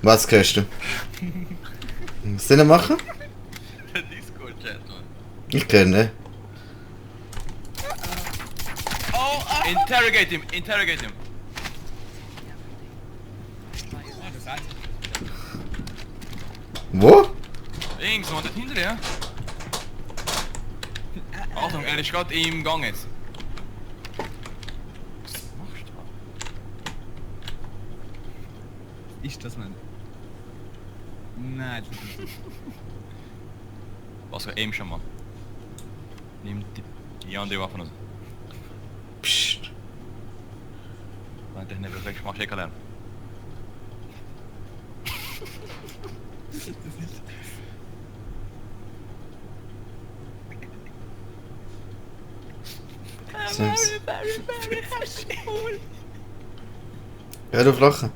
Was kriegst du? Was soll ich machen? Der Discord-Chat, Mann. Ich kenne. Oh, interrogate him, interrogate him. Ja, das heißt. Wo? Links, Mann, dort hinter dir. Achtung, er ist gerade im Gang jetzt. Was machst du? Ist das, Mann? Nein, das ist nicht. Was für aim schon, Mann. Nimm die andere Waffe raus. Psst. Wenn du nicht perfekt machst, ich lernen. Hör auf lachen.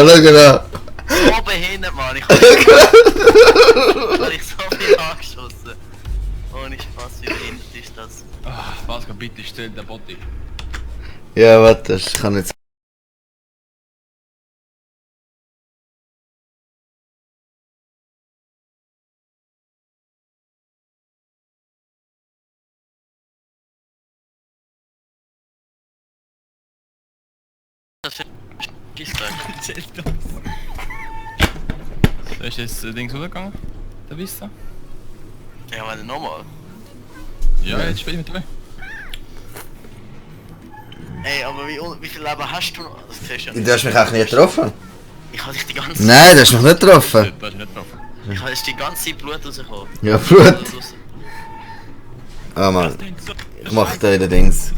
Look now. So behindert, Mann. Ich habe so viel angeschossen. Ohne Spaß, wie behindert ist das? Ah, Pascal, bitte stell den Botti. Ja, warte, ich kann jetzt... Das ist So ist das Ding rausgegangen? Der Vista? Ja, warte nochmal. Ja, jetzt spiele ich mit dabei. Ey, aber wie viel Leben hast du noch? Das siehst du ja Du nicht. hast mich auch nicht getroffen. Ich habe dich die ganze Zeit... Nein, du hast mich nicht getroffen. Da ist nicht getroffen. Ich habe die ganze Zeit Blut rausgekommen. Ja, Blut. Ah Mann, ich mach da wieder Dings.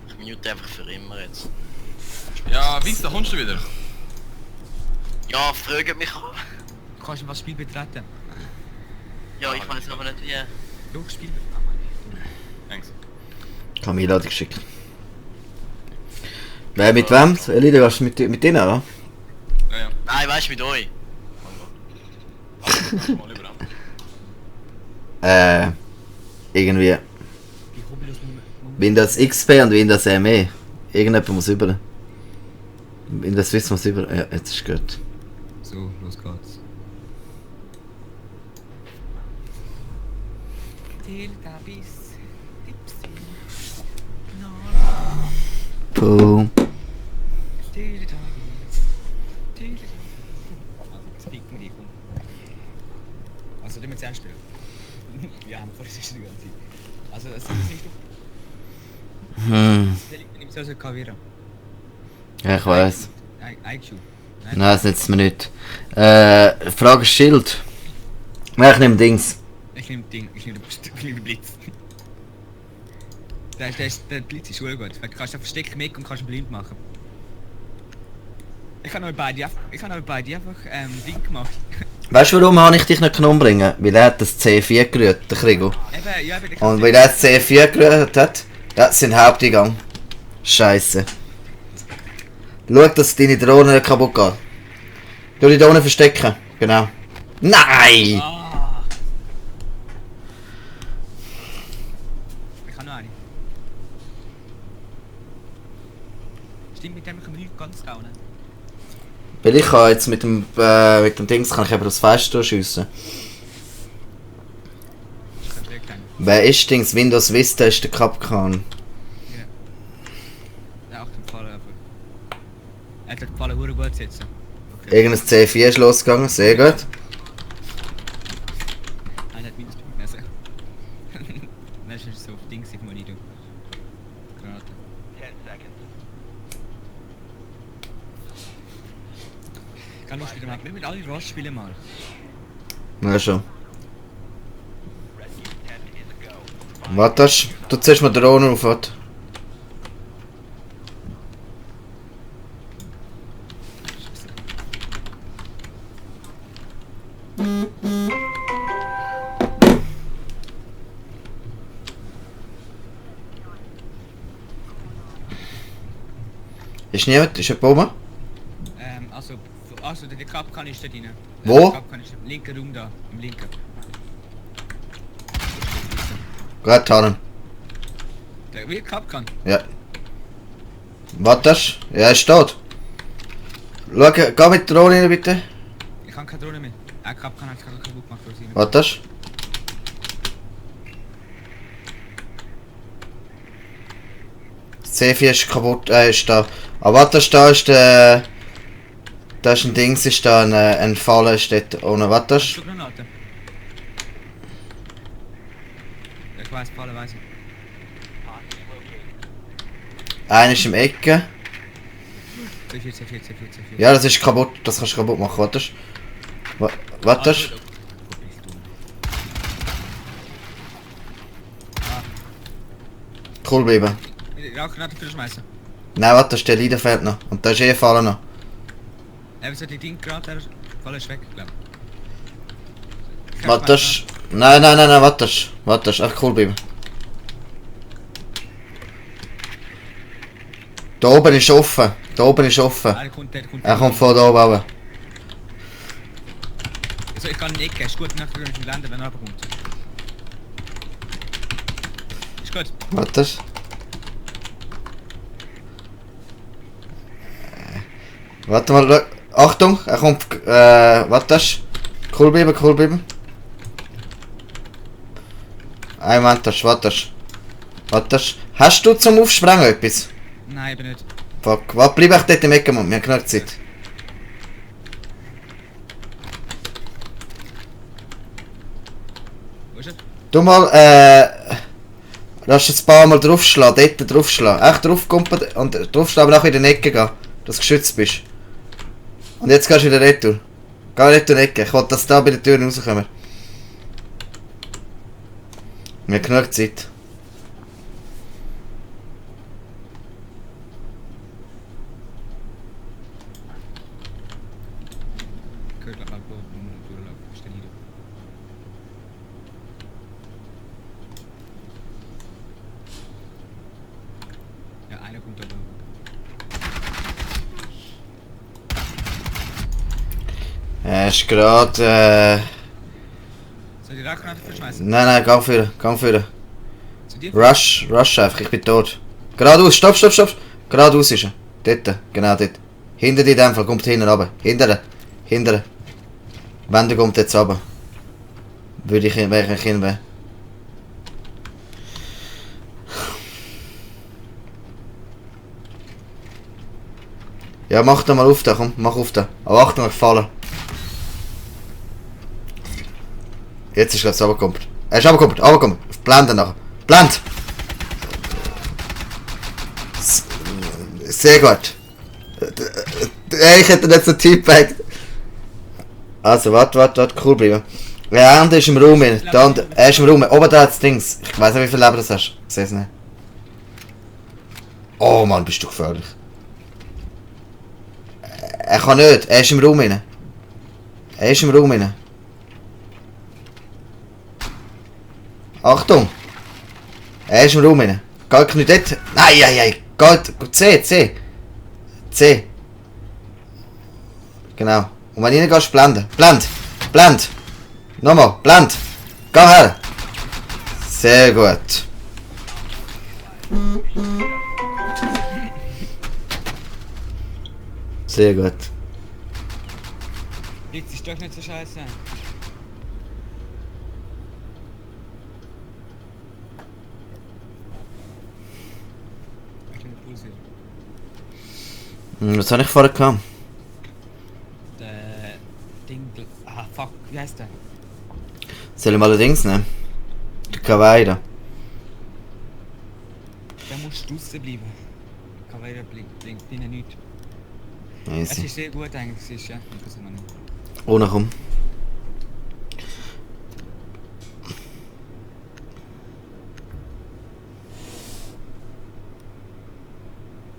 Ich mute einfach für immer jetzt. Ja, Vista, kommst du wieder? Ja, fragt mich an. Du kannst was Spiel betreten. Ja, ich weiß aber nicht wie. Du, Spiel. Thanks. Ich habe mir Einladung geschickt. Wer mit wem? Elida, gehst du mit denen, oder? Ja, ja. Nein, weißt du, mit euch. Mal lieber an. Irgendwie Die hobbylos Windows XP und Windows ME. Irgendjemand muss über. Windows Swiss muss über. Ja, jetzt ist gut. So, los geht's. Teletubbies, Dipsy, Boom. Teletubbies, Teletubbies. Das liegt mir nicht. Also, du musst anspielen. Ja, das ist die ganze Zeit. Also, das ist nicht doch. Das liegt mir nicht so Kavira. Ja, ich weiß. IQ. Nein, das nützt mir nicht. Frage ist Schild. Nein, ich nehme Dings. Ich nehme Ding, ich nehme den Blitz. Der Blitz ist schon gut. Du kannst einfach Steck weg und kannst ihn blind machen. Ich habe euch beide einfach Ding gemacht. Weißt du, warum habe ich dich nicht umbringen? Weil er hat das C4 gerührt, der Krigo. Eben, ja, eben. Und weil er das C4 gerührt hat, ja, sind Haupteingang. Scheiße. Schau, dass deine Drohne nicht kaputt geht. Du die Drohne verstecken. Genau. Nein! Ah. Ich habe noch eine. Stimmt, mit dem können wir nicht ganz rauen. Weil ich kann jetzt mit dem Dings kann ich eben aufs Fenster schiessen. Ich kann direkt einen. Wer ist Dings? Windows Vista ist der Capcan. Ja. Der hat gefallen einfach. Er hat gefallen, hure gut setzen. Okay. Irgendein C4 ist losgegangen, sehr gut. Einer hat minus gemessen. Das ist so auf Dings, ich mal nicht tun. Granate. 10 seconds. Ich kann noch spielen, wir mit allen Ross spielen mal. Ja schon. Rescue 10 is a go. Warte, du ziehst mal die Drohne auf, warte. Ist niemand? Ist jemand oben? Also der Kapkan ist da drin. Wo? Der Kapkan ist im linken Raum da, im linken. Gut, Tarn. Der wie Kapkan. Ja. Warte, ja, er ist tot. Schau, geh mit der Drohne rein, bitte. Ich kann keine Drohne mehr. Kapkan hat es gerade kaputt gemacht. Durch sie. Warte. Das C4 ist kaputt, ist da. Aber warte, da ist der... Da ist ein Dings, ist da ein Falle, steht ohne. Warte. Hast du Granate? Ich weiß, Falle weiß ich. Hostage located. Einer ist im Ecke. C4. Ja, das ist kaputt, das kannst du kaputt machen. Warte. Warte. Cool bleiben. Ja, Granate für schmeißen. Nein, warte, der Leader fehlt noch. Und da ist eh Falle noch. Eben so die Ding gerade, der Falle ist weg, glaube ich. Warte. Nein, warte. Warte, echt cool bleiben. Da oben ist offen. Da oben ist offen. Der kommt. Er kommt von da oben runter. Also ich kann in die Ecke, ist gut, nachher kann ich landen, wenn er runterkommt. Ist gut. Warte. Warte mal, Achtung, er kommt, was das? Cool bleiben. Ein Moment, was? Hast du zum Aufsprengen etwas? Nein, eben nicht. Fuck, was, bleib echt dort im Ecken, Mann, wir haben genug Zeit. Wo ist er? Du mal, lass jetzt ein paar Mal draufschlagen, dort draufschlagen. Echt draufkumpen und draufschlagen, aber nachher in die Ecke gehen, dass du geschützt bist. Und jetzt gehst du wieder retour. Geh retour in die Ecke, ich will, dass da bei der Tür rauskommen. Wir haben genug Zeit. Ich höre gleich mal durchlaufen. Ich stehe hier. Ja, einer kommt da oben. Er ist gerade, Soll ich die Rauchgranate verschmeißen? Nein, gang führen. Zu dir? Rush einfach, ich bin tot. Geradeaus, stopp. Geradeaus ist er. Dort, genau dort. Hinter dir in dem Fall, kommt hinten runter. Hinter. Wenn der kommt jetzt runter. Würde ich hinwehen. Ja, mach da mal auf da, komm, mach auf da. Aber Achtung, gefallen. Jetzt ist er gerade runtergekommen. Er ist runtergekommen. Blenden nachher. Blend! Sehr gut. Ich hätte nicht so Teampackt. Also, warte, cool bleiben. Der andere ist im Raum. Er ist im Raum. Oben da hat Dings. Ich weiß nicht, wie viel Leben das hast. Ich sehe es nicht. Oh Mann, bist du gefährlich. Er kann nicht. Er ist im Raum. Achtung! Er ist im Raum. Geht nicht dort. Nein. Geht. C. Genau. Und wenn du reingehst, blenden. Blend! Nochmal, blend! Geh her! Sehr gut. Sehr gut. Jetzt ist doch nicht so scheiße. Ich kann nicht pulsieren. Was habe ich vorher gehabt? Der Ding. Ah, fuck, wie heißt der? Soll ich mal allerdings nehmen? Der Kawaii. Der muss draussen bleiben. Kawaii blinkt ihnen nichts. Es Easy. ist sehr gut eigentlich, es ist ja. Ich weiß noch nicht. Ohne komm.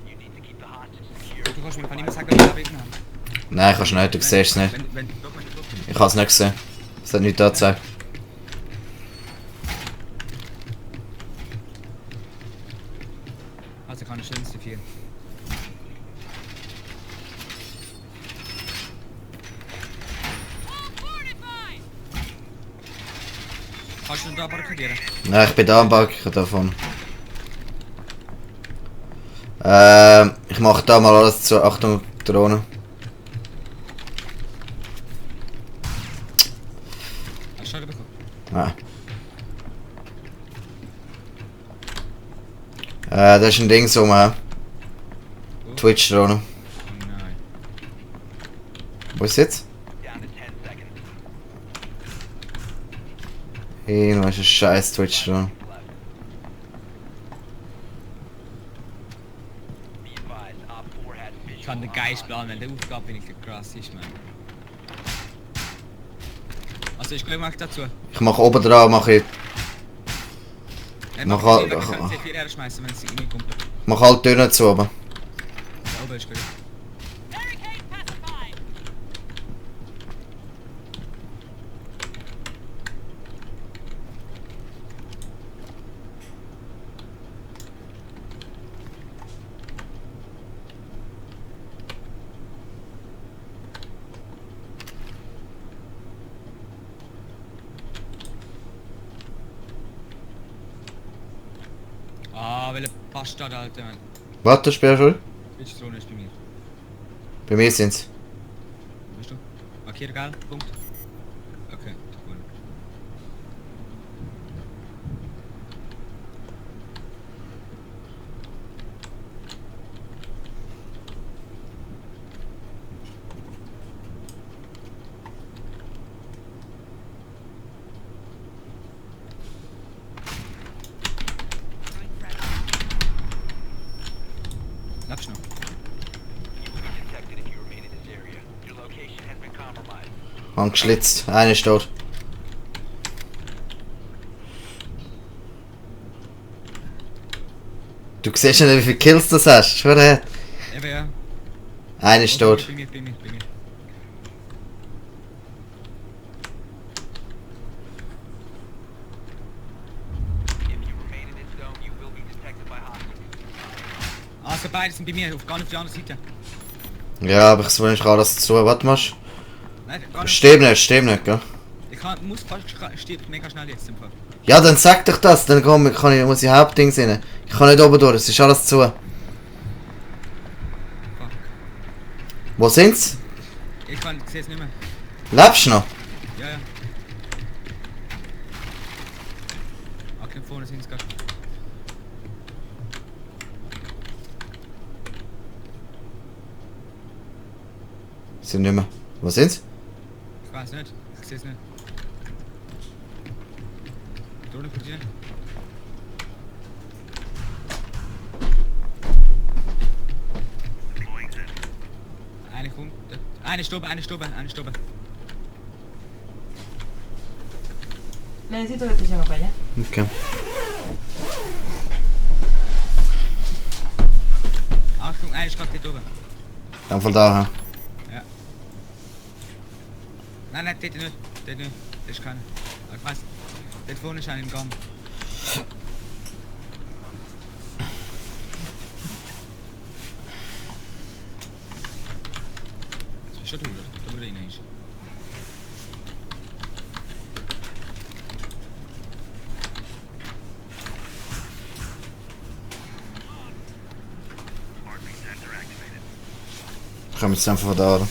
You need to keep the hostage secure. Du kannst mir nicht mehr sagen, wie ich abgenommen habe. Nein, kannst du nicht, du siehst es nicht. Wenn du doch Ich habe es nicht gesehen. Es hat nichts angezeigt. Also kann ich schon ins 4. Kannst du da barrikadieren? Nein, ich bin da am Balken davon. Ich mache da mal alles zu. Achtung, Drohne. Hast du Schaden bekommen? Nein. Das ist ein Ding so, man. Twitch-Drohne. Nein. Wo ist jetzt? Down to 10 seconds. Irgendwo ist ein scheiß Twitch-Drohne. Be advised, Op 4 has Ich visual kann den on Geist planen, wenn der Aufgabe nicht krass ist, man. Also ich glaube, dazu. Ich mache oben dran, mache ich. Er Mach macht halt- wir können C4 herschmeißen, wenn sie reinkommt. Mach alle Töne zu oben. Da oben ist gut. Ah, welcher Bastard, Alter, man. Warte, Speerschul. Twitch-Drohne ist bei mir. Bei mir sind's. Wo bist du? Markiere, gell? Punkt. Okay, cool. Lebst du noch? You will be detected if you remain in this area. Your location has been compromised. Haben geschlitzt. Einer ist tot. Du siehst nicht, wie viele Kills du hast. Schau her. Eben, ja. Einer ist Oh, tot. Bei mir. If you remain in this zone, you will be detected by hostiles. Also beide sind bei mir, gar nicht auf der anderen Seite. Ja, aber ich will alles zu. Was machst Nein, gar du? nicht. Stirb nicht, gell? Muss fast stirbt mega schnell jetzt im Fall. Ja, dann sag doch das. Dann muss ich Hauptdings rein. Ich kann nicht oben durch, es ist alles zu. Fuck. Wo sind's? Ich sehe es nicht mehr. Lebst du noch? Ja, ja. Okay, vorne sind es gerade. Sind nicht mehr. Wo sind's? Ich weiß nicht. Ich sehe es nicht. Drohne vor dir. Eine kommt. Eine Stube. Necesito que te lleve para allá. Okay. Achtung, eine ist gerade dort oben. Dann von da. Ja. Nein, dort nicht. Das ist keiner. Aber ich weiß, dort vorne ist einer im Gang. Das ist schon du, oder? Da wo der rein ist. Ich komme jetzt einfach von da. Oder?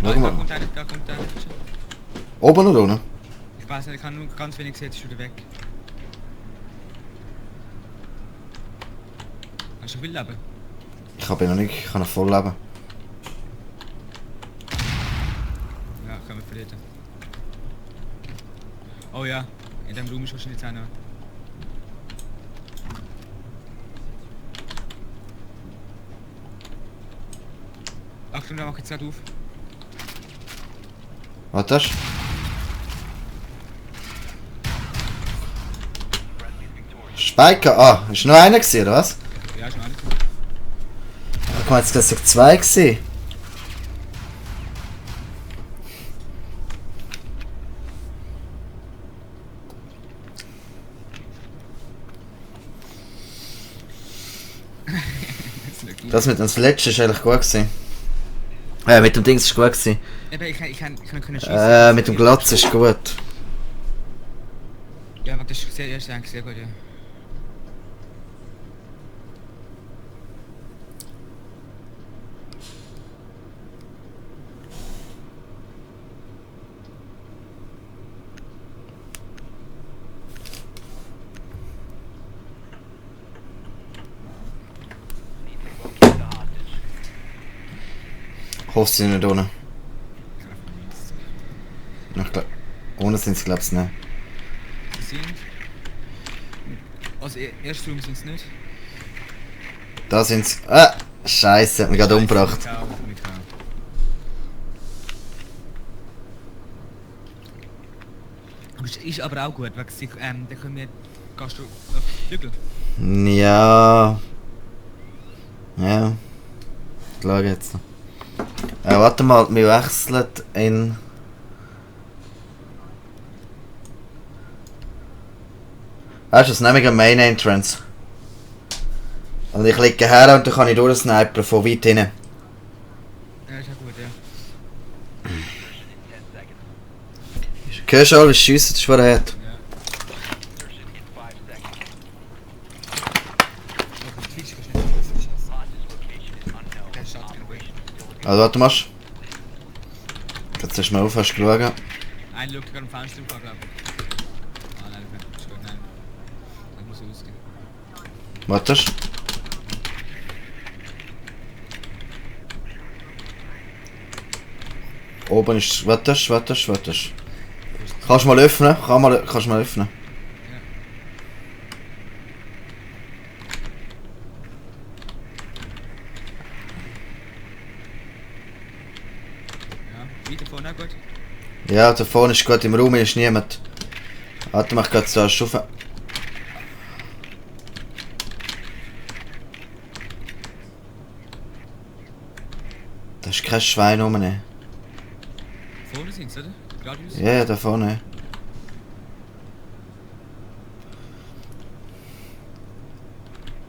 Schau mal. Da kommt einer. Oben oder unten? Ich weiß nicht, ich kann nur ganz wenig sehen, jetzt ist wieder weg. Hast du viel Leben? Ich habe noch nicht, ich kann noch voll leben. Ja, können wir verlieren. Oh ja, in dem Raum ist wahrscheinlich jetzt einer. Achtung, da mach ich jetzt gerade auf. Was das? Spike? Ah, ist noch einer gewesen, oder was? Ja, ist noch einer. Ich meine, jetzt sind zwei gewesen. Das mit dem Fletch ist eigentlich gut gewesen. Mit dem Dings ist gut gewesen. Eben, ich kann schießen. Mit dem Glatz ist gut. Ja, aber das ist eigentlich sehr gut, ja. Need to locate the hostage. Hoffst du nicht ohne? Ich glaub, ohne sind sie, glaubst du nicht. Sie sind. Also, erst Raum sind es nicht. Da sind sie. Scheiße, hat mich gerade umgebracht. Mit K. Aber es ist aber auch gut, weil sich, dann können wir. Gehst du auf die Flügel? Ja. Ja. Ich schaue jetzt noch. Warte mal, wir wechseln in. Weißt du, das nehme ich eine Main Entrance. Und ich liege her und dann kann ich durchsnipen von weit hinten. Ja, ist ja gut, ja. Insertion in 10 seconds. Hörst du alles schiessen, das ist vorher hart. Ja. Insertion in 5 seconds. Auf die Also warte mal. Jetzt hast du mal auf, hast du geschaut. Ein schaut gerade am Fenster auf, glaube ich. Ah nein, das ist gut, nein. Das muss so ausgehen. Warte. Oben ist... Warte. Kannst du mal öffnen? Kannst du mal öffnen? Ja, weiter vorne auch gut. Ja, da vorne ist gut, im Raum ist niemand. Warte mal, ich gehe da rauf. Da ist kein Schwein rum. Ne? Vorne sind sie, oder? Geradeaus? Ja, da vorne.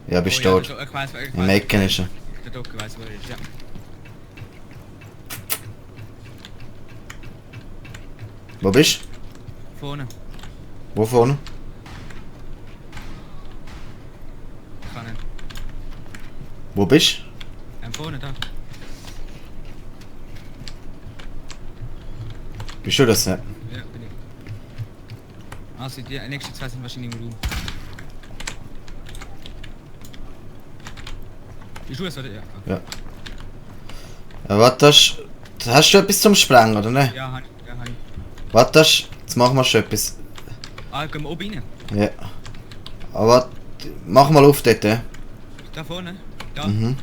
Ja, bist Oh, ja, tot. Ich weiss, Im Ecken ist er. Der Docker weiss, wo er ist, ja. Wo bist du? Vorne. Wo vorne? Ich kann nicht. Wo bist Vorne, da. du? Bist du das nicht? Ja, bin ich. Also die nächsten zwei sind wahrscheinlich im Raum. Bist du es, oder? Ja. Ja. Ja, warte. Hast du etwas zum Sprengen, oder ne? Ja, hab ich. Warte, jetzt machen wir schon etwas. Ah, gehen wir oben rein. Ja. Aber mach mal auf dort, ja. Da vorne? Da. Mhm.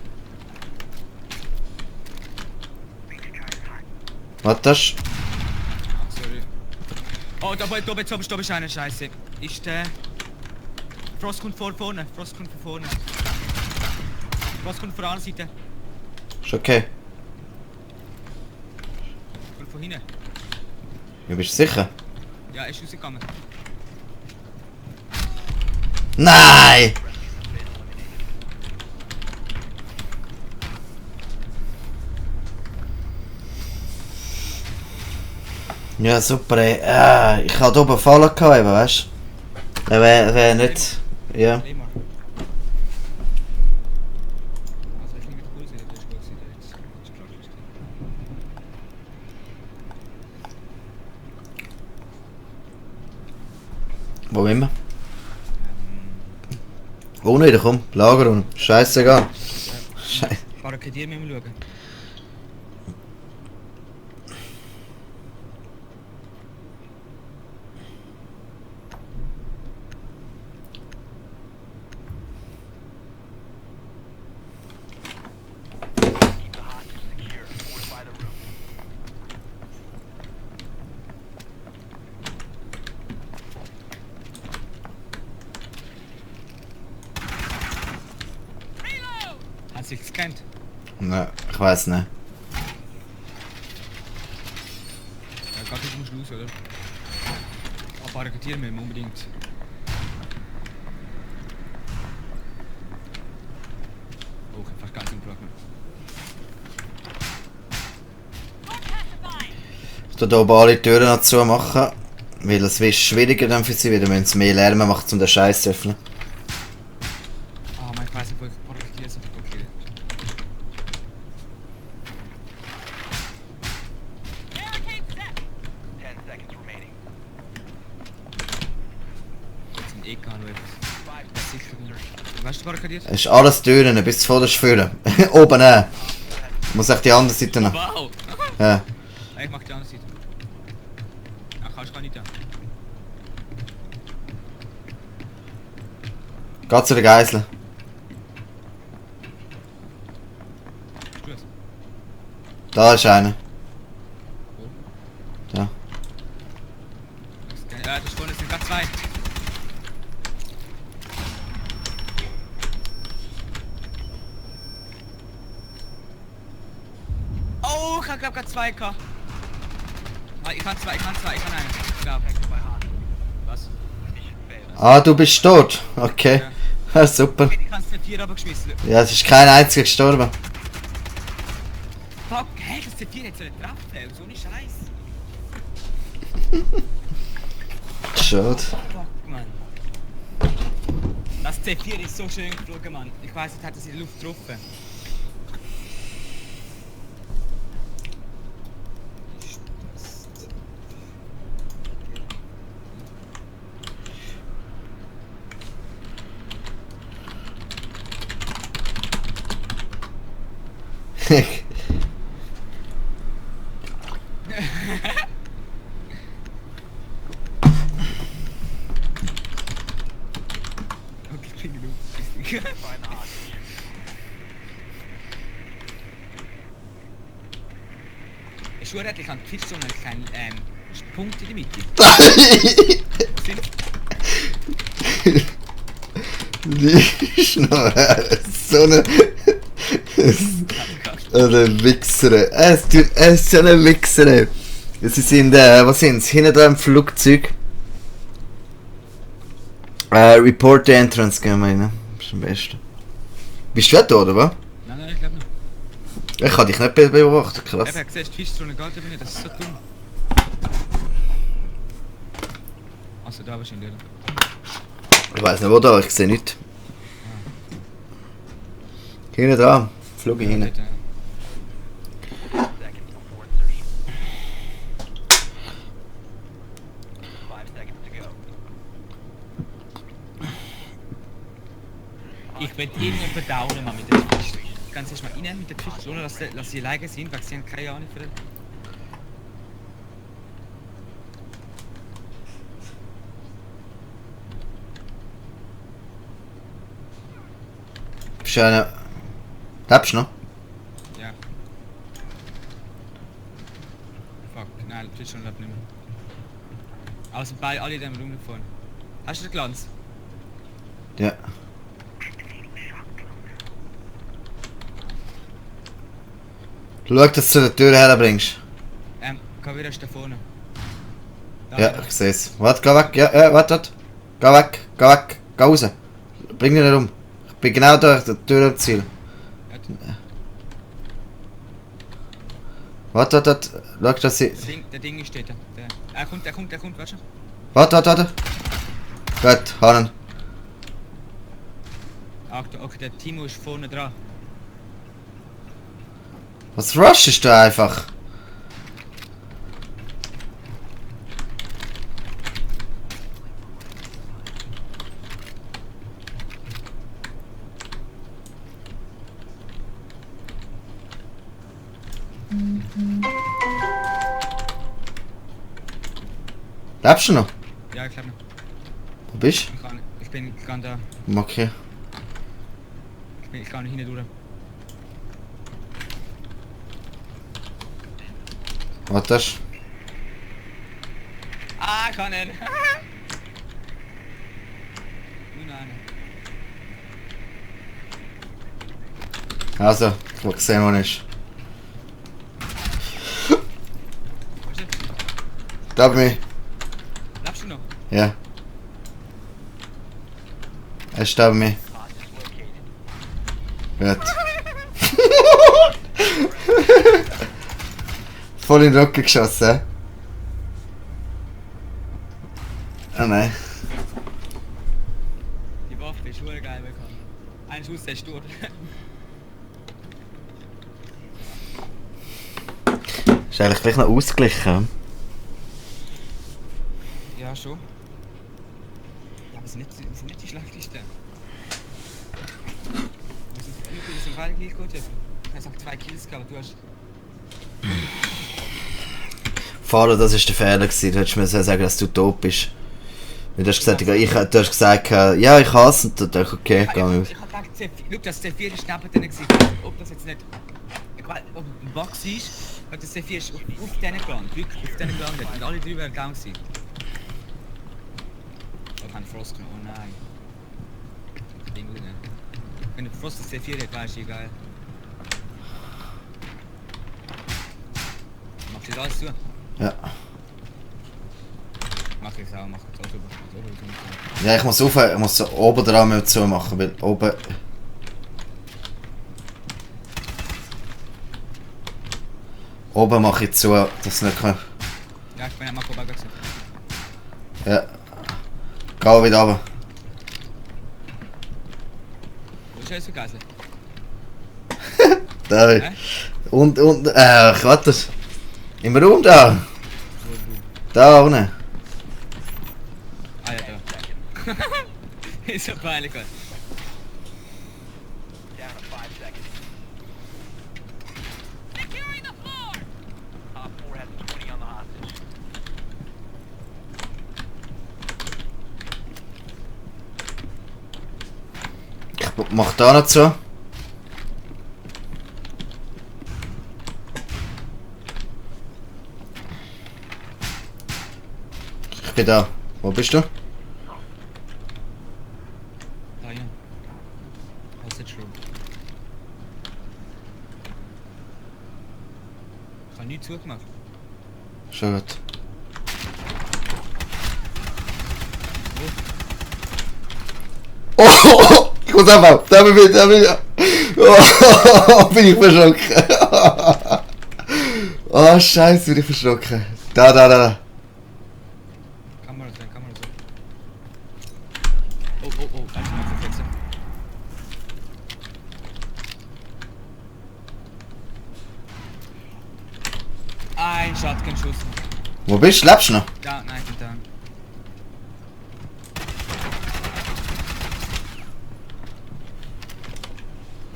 Warte. Sorry. Oh, da bist einer, Scheiße. Ist der... Frost kommt vorne. Frost kommt von vorne. Frost kommt von der anderen Seite. Ist okay. Kommt von hinten. Ja, bist du sicher? Ja, ist rausgegangen. Nein! Ja, super, ey. Ich hatte oben Fallen gehabt, eben, weißt du? Wär nicht... Ja. Dreh mal. Also, ich nehme mit der Pulse, das ist gut, das ist klar. Wo immer? Ohne wieder, komm. Lager und scheißegal. Scheiße. Barrikadier müssen wir schauen. Keep the hostage secure. Fortify the room. Hat sich gescannt. Nein, ich weiß nicht. Ja, gar nicht musst du raus, oder? Aber barrikadieren müssen wir unbedingt. Oh, ich hab fast ganz umgebracht. Ich tue hier oben alle Türen noch zumachen. Weil es wird schwieriger dann für sie, weil wenn es mehr Lärm macht, um den Scheiß zu öffnen. Ah, mein, ich weiß nicht, wo ich barrikadiert habe. Okay. Ten seconds remaining. Jetzt sind eh gar noch etwas. Sicher. Weißt du barrikadiert? Es ist alles Türen, bis vor der Führer. Oben auch. Ich muss echt die andere Seite noch. Wow! Ja. Ich mach die andere Seite. Ach, kannst du gar nicht da. Geh zu der Geisel. Bist du es? Da ist einer. Da. Das vorne sind gerade zwei. Oh, ich hab glaub grad zwei gehabt. Ah, ich kann einen. Ich glaub. Was? Ah, du bist tot. Okay. Ja, super. Ich hab's den 4 runtergeschmissen. Ja, es ist kein einziger gestorben. Fuck, hey, das C4 hat so eine Treffer. So eine Scheiß. Schade. Fuck, Mann. Das C4 ist so schön geflogen, Mann. Ich weiß nicht, hat es in der Luft getroffen. Okay, klingt genug. Find the hostage. Ist schon rettlich an die Fisch so einen kleinen Punkt in der Mitte. Sind Die Schnurre. So eine... Eine Wichser. Es ist so eine Wichser. Sie sind, was sind's? Hinten dran im Flugzeug. Report the entrance, gehen wir rein. Das ist am besten. Bist du da, oder was? Nein, ich glaube nicht. Ich kann dich nicht beobachten, krass. Eben, du siehst, die Fischzone geht eben nicht, das ist so dumm. Also da wahrscheinlich, oder? Ich weiss nicht, wo da, ich sehe nichts. Hinten dran, Flug hin. Dort, Seconds before insertion. 5 seconds to go. Ich will irgendjemanden downen mal mit der Fisch. Ich kann es erst mal rein mit der Fisch, ohne dass sie alleine sind, weil sie haben keine Ahnung von der... Bist du eine... Lebst du noch? Ja. Fuck, nein, die Fisch schon nicht mehr. Außer bei alle in dem Raum vorne. Hast du den Glanz? Ja. Schau, dass du zu der Tür herbringst. Komm wieder da vorne. Da Ja, wieder. ich seh's. Warte, geh weg. Ja, warte. Geh weg, geh weg. Geh raus. Bring dich nicht um. Ich bin genau da, der Tür am Ziel. Warte. Schau, dass sie... Der Ding steht da. Er kommt, warte schon. Warte. Gut, Hanen. Achtung, okay, der Timo ist vorne dran. Was rushst du einfach? Lebst du noch? Ja, ich glaube noch. Wo bist Ich bin gerade da. du? Okay. Ich kann nicht hinten durch. Warte. Ah, ich kann nicht. Nein. Also, ich will sehen, wo er ist. Was ist das? Da bei mir. Lebst du noch? Ja. Er ist da bei mir. Hostage located. Gut. Voll in den Rücken geschossen, hä? Oh nein. Die Waffe ist schon geil bekommen. Ein Schuss, der ist durch. Ist eigentlich gleich noch ausgeglichen. Ja, schon. Ja, aber sind nicht die schlechtesten. Das ist beide gleich gut. Du hast auch 2 Kills gehabt, du hast... Fahrer, das war der Fehler gewesen. Du hättest mir sagen, dass du tot bist. Weil du hast gesagt, du hast gesagt, ja, ich hasse und dann dachte ich, okay, geh mal. Ich hab gedacht, schau, das C4 ist neben denen gewesen. Ob das jetzt nicht... Ich weiß, ob ein Bug war, weil das C4 ist auf denen gelandet. Wirklich auf denen gelandet. Und alle 3 wären down gewesen. Oh, kein Frost genommen. Oh nein. Ding drin. Wenn der Frost das C4 hat, weißt du, egal. Machst du das alles zu? Ja. Mach ich auch, mach ich auch drüber. Ja, ich muss so oben dran mal zumachen, weil oben... Oben mache ich zu, dass nicht kann. Ja, ich bin ja mal vorbei gewesen. Ja. Geh wieder runter. Wo ist alles vergessen? Da. Hä? Und, warte. Im Raum da. Da unten. Ah ja, da. Ist so peinlich. Down to 5 seconds. Mach da noch zu. Ich bin da. Wo bist du? Da, ja. How's it true? Ich habe nichts zugemacht. Schon gut. Oh, ich muss einfach. Da bin ich. Oh, bin ich verschrocken. Oh, Scheiße, bin ich verschrocken. Da. Kamera so. Oh, ganz mal verflexen. Ein Shotgun-Schuss. Wo bist du? Lebst du noch? Da, nein, ich bin da.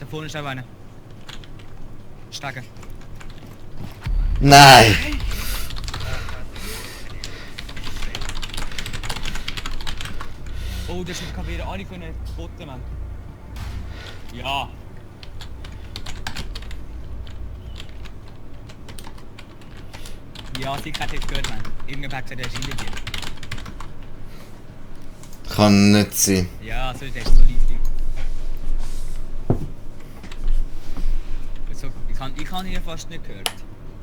Da vorne ist auch einer. Starker. Nein. Oh, das kann wieder alle können spotten, Mann. Ja. Ja, sie hat jetzt gehört, Mann. Irgendein Pack hat der Schiene dir. Kann nicht sein. Ja, so ist das so lustig. Also, ich kann ihn fast nicht gehört.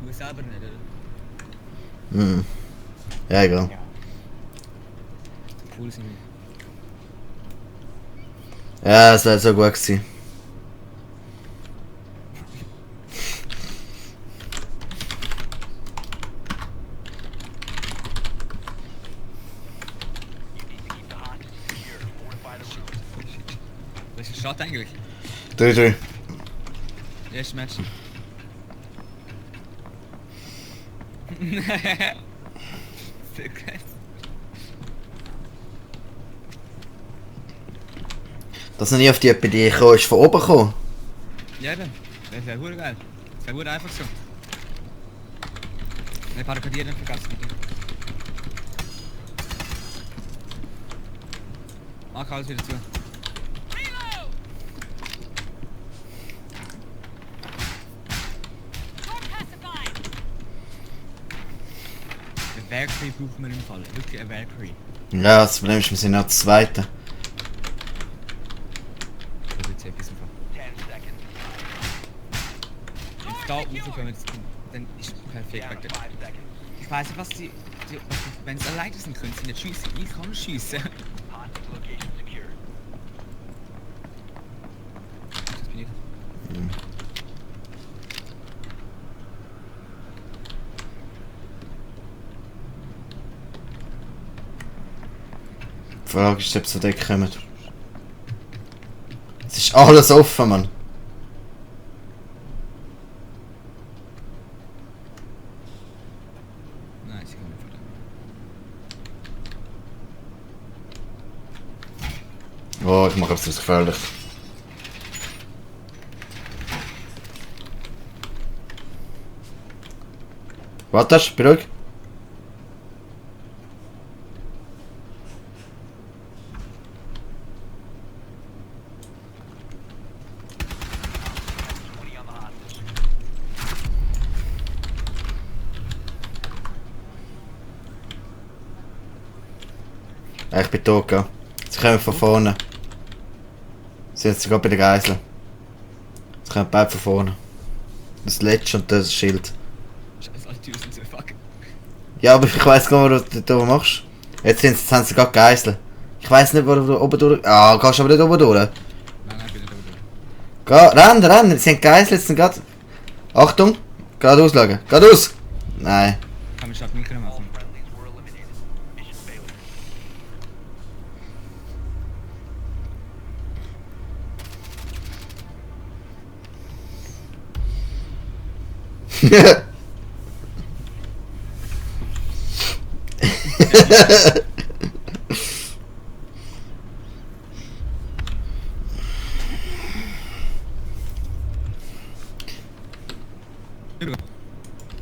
Du selber nicht, oder? Hm. Ja, egal. Cool sind wir. Ja, es wäre so gut gewesen. Was ist der Start eigentlich? 3-3. Erstes Match. Sehr krass. Dass noch nie auf die Idee gekommen ist, von oben gekommen. Ja, eben. Das wäre verdammt geil. Das wäre verdammt einfach so. Ich habe die nicht vergessen. Mach alles wieder zu. Ein Valkyrie brauchen wir im Fall. Wirklich ein Valkyrie. Ja, das Problem ist, wir sind noch das Zweite. Das ist jetzt etwas im Fall. 10 seconds. Wenn wir da raufkommen, dann ist es perfekt. Down to 5 seconds. Ich weiß nicht, was wenn sie alleine sind, können sie nicht schiessen. Ich kann schiessen. Hostage location secured. Das bin ich. Die Frage ist, ob sie da kommen. Es ist alles offen, Mann. Nein, sie kommen nicht vor. Oh, ich mache das gefährlich. Warte, beruhig. Ich bin tot, gell? Sie kommen von vorne. Sie sind sogar bei den Geiseln. Sie kommen beide von vorne. Das Ledge und das Schild. Scheiße, alle Türen sind so fucking. Ja, aber ich weiss gar nicht, was du da machst. Jetzt haben sie gerade Geiseln. Ich weiss nicht, wo du oben durch... Ah, gehst aber nicht oben durch. Nein, ich bin nicht oben durch. Renn! Sie haben Geiseln, jetzt sind gerade... Achtung! Gerade auslegen. Gerade aus! Nein. Kann man statt Mikro machen. Friendlies were eliminated. Mission failure.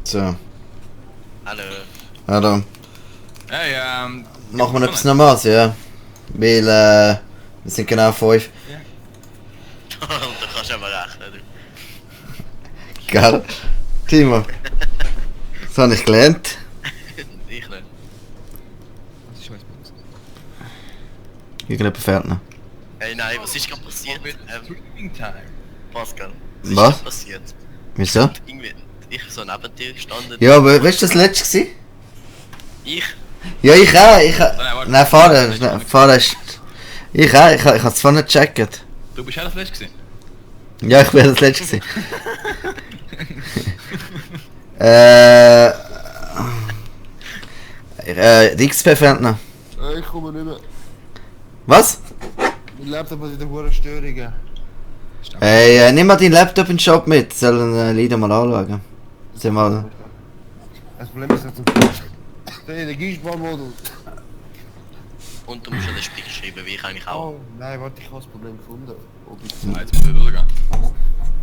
So. Hallo. Hallo. Hey, Machen wir noch etwas Normales, ja. Weil, wir sind genau 5. Gell? Timo. Das habe ich gelernt. Ich nicht. Das ist schon was Böses. Irgendjemand fährt noch. Hey, nein, was ist gerade passiert? Streaming Time. Pascal. Was? Ist gerade passiert? Wieso? Irgendwie, ich so neben dir gestanden. Ja, aber weißt du, das letzte war? Ich? Ja, ich auch. warte. Nein, Fahrer ist... Ich auch. Ich habe es vorhin nicht gecheckt. Du bist ja das letzte gewesen. Ja, ich bin das letzte gewesen. Die XP fährt noch. Ich komme nicht mehr. Was? Mein Laptop hat wieder hohe Störungen. Hey, nimm mal deinen Laptop in den Shop mit. Sollen Lieder mal anschauen. Sieh mal. Das Problem ist jetzt der Energiesparmodus. Und du musst ja den Spiegel schreiben, wie ich eigentlich auch. Oh, nein, warte, ich habe das Problem gefunden. Oh, bitte, Jetzt muss ich durchgehen.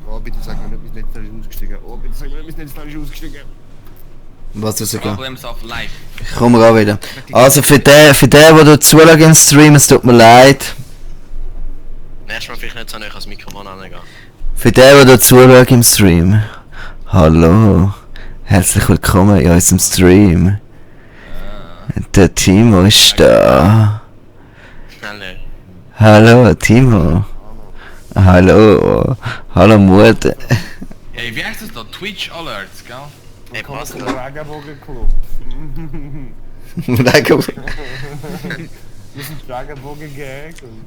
oh, bitte sag mir nicht, mein Netzteil ist ausgestiegen. Oh, bitte sag mir nicht, mein Netzteil ist ausgestiegen. Was du sogar? Problems auf live. Ich komme auch wieder. Also für den, der du zuschaut im Stream, es tut mir leid. Nächstes Mal vielleicht nicht so nah ans Mikrofon angehen. Für den, der zuschaut im Stream. Hallo. Herzlich willkommen in unserem Stream. Der Timo ist da. Schnell. Hallo, Timo. Hallo. Hallo, Mutter. Hey, wie heißt das da? Twitch Alerts, gell? Hey, Ich habe Pascal. den Regenbogen geklopft. Wir sind Regenbogen gehackt und...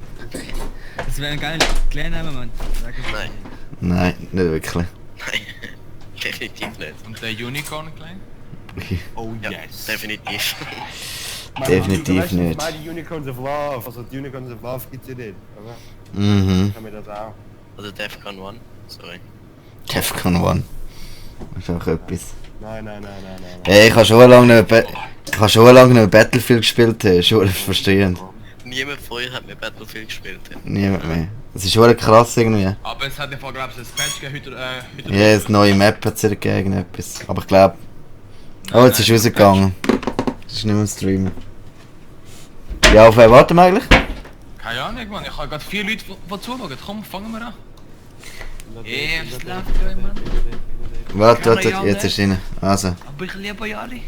Das wäre ein geiler kleiner Mann. Nein. Nein, nicht wirklich. Nein. Definitiv nicht. Und der Unicorn klein? Oh Ja, yes. definitiv. Definitiv nicht. Meine Unicorns of Love, also die Unicorns of Love gibt's ja nicht, oder? Mhm. Kann mir das auch. Also Defcon 1. Sorry. Defcon 1. Das ist auch etwas. Nein. Hey, ich habe schon lange nicht Battlefield gespielt. Schon verstehen. Niemand von euch hat mit Battlefield gespielt. Niemand mehr. Das ist schon krass irgendwie. Aber es hat ja vor, glaube ich, ein Patch gegeben heute. Ja, das neue Map hat es dagegen etwas. Aber ich glaube... Oh, jetzt ist rausgegangen. Das ist nicht mehr im Streamen. Ja, auf wen warten wir eigentlich? Keine Ahnung, Mann. Ich habe gerade 4 Leute, die zuschauen. Komm, fangen wir an. Jetzt läuft er, Mann. Warte, jetzt ist er rein. Also. Aber ich liebe euch alle.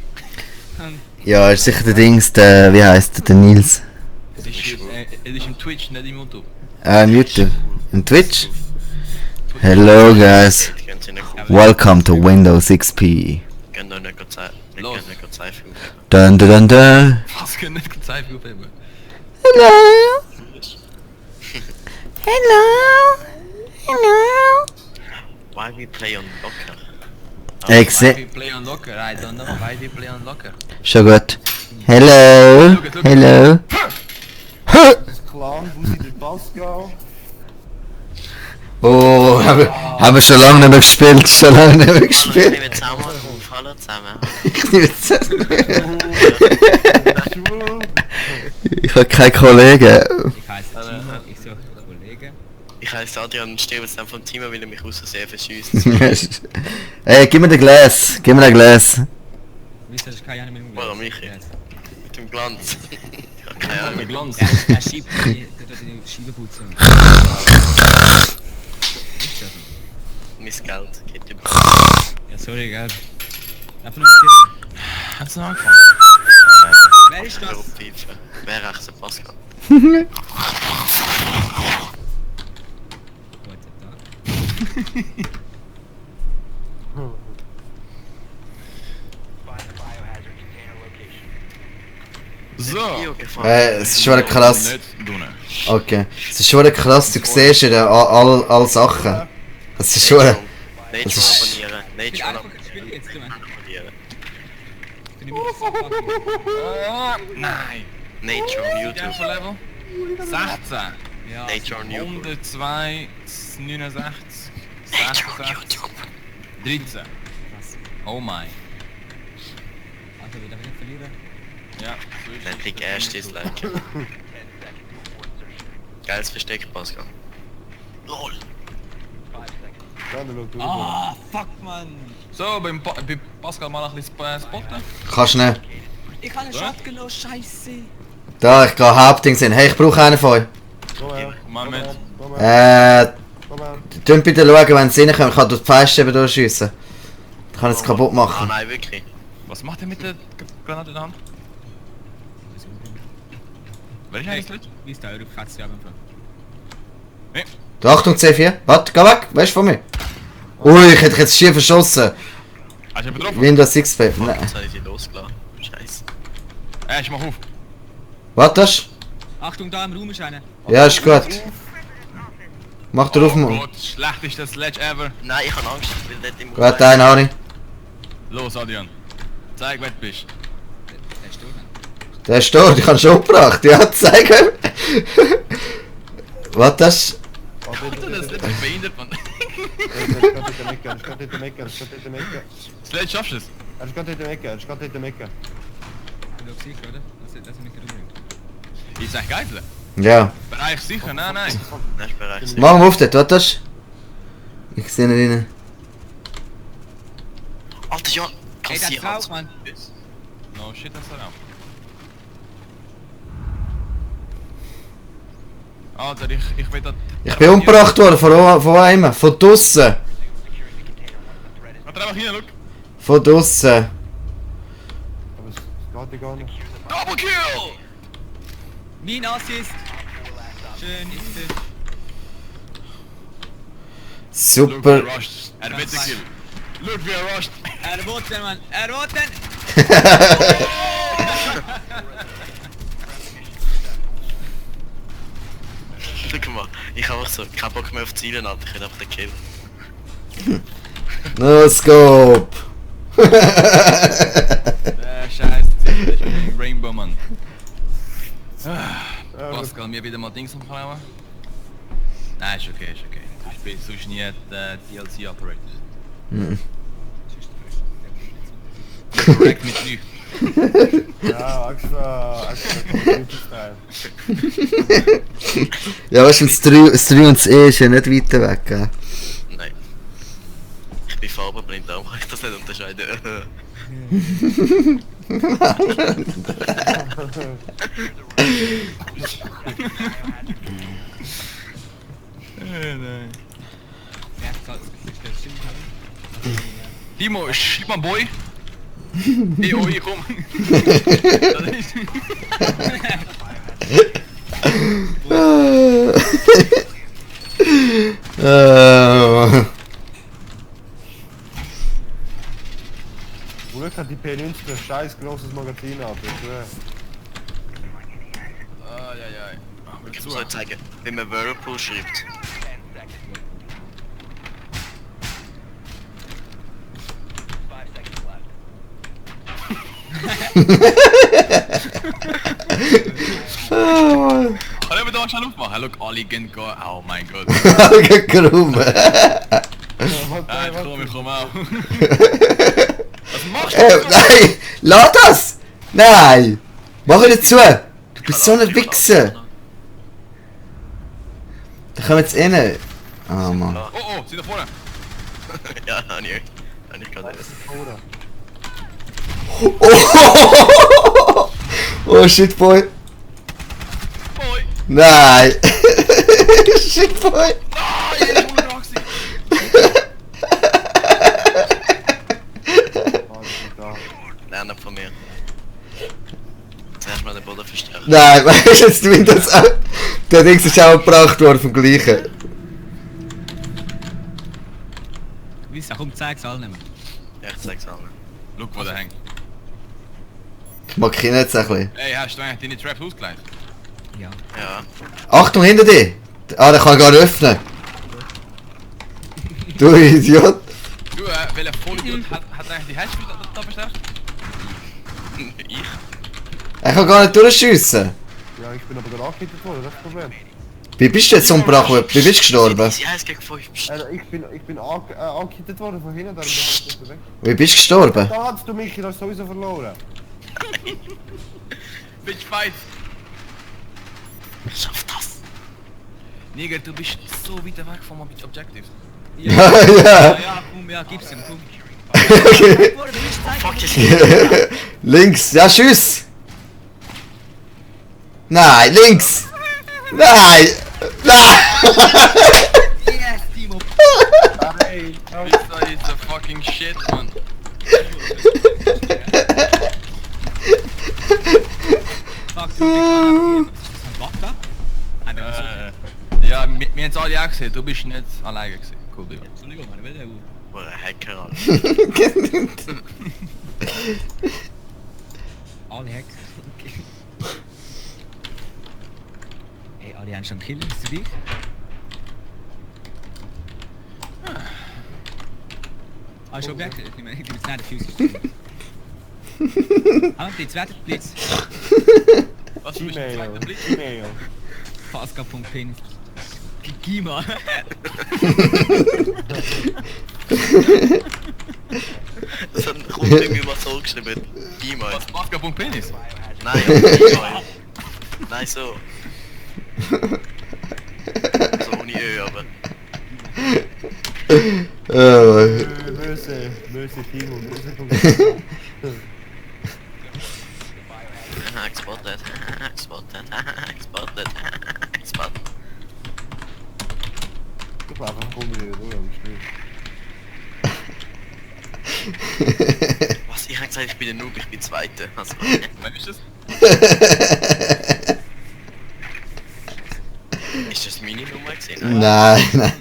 Ja, ist sicher der Dings, der... Wie heisst der? Der Nils. Es ist im Twitch, nicht im YouTube. Im YouTube. Im Twitch? Hello guys. Die können sie nicht gut. Welcome to Windows XP. Können euch nicht gut Zeit. Die Los. können nicht gut Zeit fühlen. Dun dun dun dun. Was können nicht gut Zeit aufheben? Hello. Hello. Hello. Why we play on Locker? Why Exe. we play on Locker? I don't know. Why we play on Locker? Schon gut. Hello. Hello. Das Clan, wo sie den Pascal. Oh, haben wir schon lange nicht mehr gespielt. Schon lange nicht mehr Hallo, ich gespielt. nehme zusammen auf. Hallo zusammen. Ich nehme jetzt- Schwul. Ich habe keine Kollegen. Ich heiße Timo, ich suche Kollegen. Ich heiße Adrian und stehe jetzt dann vom Team, weil er mich aus Versehen verschießt. Ey, gib mir den Glas. Gib mir den Glas. Wieso ist keine Ahnung mehr? Warum ich jetzt? Mit dem Glanz. Ich habe keine Ahnung. Mit Glanz. Er schiebt die Scheibe putzen. Mein Geld geht über. Ja, sorry, gell. Einfach nur mit dir. Hat's noch angefangen? Wer ist das? Pfeife. Wer rechts der Pascal? Guten Tag. Find the biohazard container location. So. Es ist schon krass. Nicht tun. Okay. Es ist schon krass, du siehst ja all Sachen. Es ist schon... Nature Das ist- abonnieren. Ich Nature einfach spiel jetzt, du Mann. abonnieren. Ich bin immer so Nein. Nature on Wie YouTube. viel Level? 16. Ja, Nature on YouTube. 102, 69, Nature on 66, YouTube. 13. krass. Oh mein. Also, wir dürfen nicht verlieren. Ja, so ist Dann es. krieg erst das Like. 10 seconds before insertion. Geiles Versteck, Pascal. LOL. 5 seconds. Ja, dann schau du. Ah, fuck, man. So, bei Pascal mal ein bisschen spotten. Kannst du nicht. Ich habe einen Shot genommen, scheiße. Da, ich gehe Hauptding sehen. Hey, ich brauche einen von euch. Komm her. Moment. Komm her. Äh, Komm her. Könnt bitte schauen, wenn sie reinkommen, kann durch die Pfeilstäbe durchschiessen. Ich kann es kaputt Ah machen. nein, wirklich. Was macht er mit der Granate in der Hand? Wer ist Hey, eigentlich nicht? wie ist der Euro Katze am Anfang? Du, Achtung, C4. Warte, geh weg. Weißt du von mir? Ui, ich hätte dich jetzt schief verschossen. Hast du betroffen? Windows XP. Fuck, Nein. jetzt habe ich sie losgelassen. Scheiße. Ich mach auf. Warte das? Achtung, da im Raum ist einer. Ja, ist gut. Mach dir auf, Oh Mann. Gott, schlechteste Sledge ever. Nein, ich habe Angst, ich will nicht im Gut, einen habe ich. Los, Adrian. Zeig, wer du bist. Der ist tot. Der ist tot, ich habe ihn schon umgebracht. Ja, zeig ihm. Warte das? Alter, das Sledge ist behindert, Mann. Er ist gerade in der Mecke. Sledge, schaffst du es? Er ist gerade in der Mecke. Du schaust sicher, oder? Dass er mich umbringt. Ist echt geil. Ja. Bereich sicher, nein, nein. Nein, ich bin bereit. Mach ihn auf dort, warte das? Ich sehe ihn rein. Alter, ja. Ey, der ist drauf, Mann. No shit, das ist er auch. Alter, ich will da... Ich bin umgebracht worden von einem. Von draussen. Hat er einfach hin, look. Von draussen. Aber es geht gar nicht. Double kill! Mein Assist! Schön, ist es. Look, Super. wie er rusht. Er wird den Kill. Look, wie er rusht. Er will den, Mann! Er will den! Schau mal, ich habe auch so keinen Bock mehr auf Zielen, Alter. Ich will einfach den Kill. No scope. Der Scheiß, das ist ein Rainbow, Mann. Pascal, mir wieder mal Dings umklauen? Nein, ist okay, ist okay. Du spielst sonst nie DLC Operator. Correct mit 3. Ja, extra Computer-Style. Ja, weißt du, das 3 und das E ist ja nicht weiter weg, gell? Nein. Ich bin farbenblind, darum kann ich das nicht unterscheiden. Nein. Ja, das stimmt, oder? Timo, schieb mal Boy. Hey, oh, hier komm. Das ist... Glück hat die P90 ein scheiß grosses Magazin ab, ich schwör. Ich muss euch zeigen, wie man Whirlpool schreibt. Kann ich mir da schnell aufmachen? Look, alle gehen gehen. Oh mein Gott. Krumm. Ich komm auch. Was machst du? Nein! Lass das! Nein! Mach ihn zu! Du bist so ein Wichser! Da kommen jetzt rein. Ah, Mann. Oh, oh, sie da vorne. Ja, habe ich gerade nicht. Oder? Oh, oh shit, boy! Boy. Nein! Shit, boy! Nein, ich wurde Roxy. Da. Lernen von mir. Zuerst mal den Boden verstärken. Nein, weißt du, jetzt Windows auch. Der Dings ist auch gebracht worden vom gleichen. Wieso? Komm, zeig's allen. Mann. Ja, ich zeig's allen. Look, wo der hängt. Ich mag ihn jetzt ein bisschen. Ey, hast du eigentlich deine Traps ausgleich? Ja. Ja. Achtung, hinter dir! Ah, der kann gar nicht öffnen. Du Idiot! Du, welcher Vollidiot hat eigentlich die Headshot da verstärkt? Ich? Er kann gar nicht durchschiessen. Ja, ich bin aber danach angehittet worden, das ist das Problem. Wie bist du jetzt umgebracht worden? Wie bist du gestorben? Sie 1 gegen 5. Psst. Ich bin angehittet worden von hinten, darum bin ich nicht weg. Wie bist du gestorben? Da hast du mich, das hast sowieso verloren. Bitch fight! Schaff das! Nigger, du bist so weit weg von meinem Objectives. Ja, Ja, komm, ja, gib's ihm, komm. Fuck, jetzt Links, ja, tschüss! Nein, links! Nein! Nein! Yes, Timo! Pizza is the fucking shit, man. Fuck, du bist ein Wachler? Ja, wir haben es alle auch gesehen, du bist nicht alleine gewesen. Cool, Digga. Entschuldigung, man will ja gut. Boah, ein Hacker, Alter. Alle Hacks. Okay. Ey, alle haben schon Kills zu dich. Ah, schon weg. Ich nehme jetzt nicht den Fuß. Ah, die zweite Blitz. Was du bist der zweite Blitz? Gmail. Pascal.pin. Gima. Das hat ein Kunde irgendwie mal so geschrieben. E-Mail. Was Pascal.penis? Nein, E-Mail. Nein, so. So ohne Ö, aber. Böse Timo, böse Spotted, spotted, spotted, spotted. Ich war einfach rumgehen, oder? Am Schluss. Was? Ich hab gesagt, ich bin der Noob, ich bin Zweiter. Also, Wann ist das? ist das meine Nummer gewesen? Nein, nein.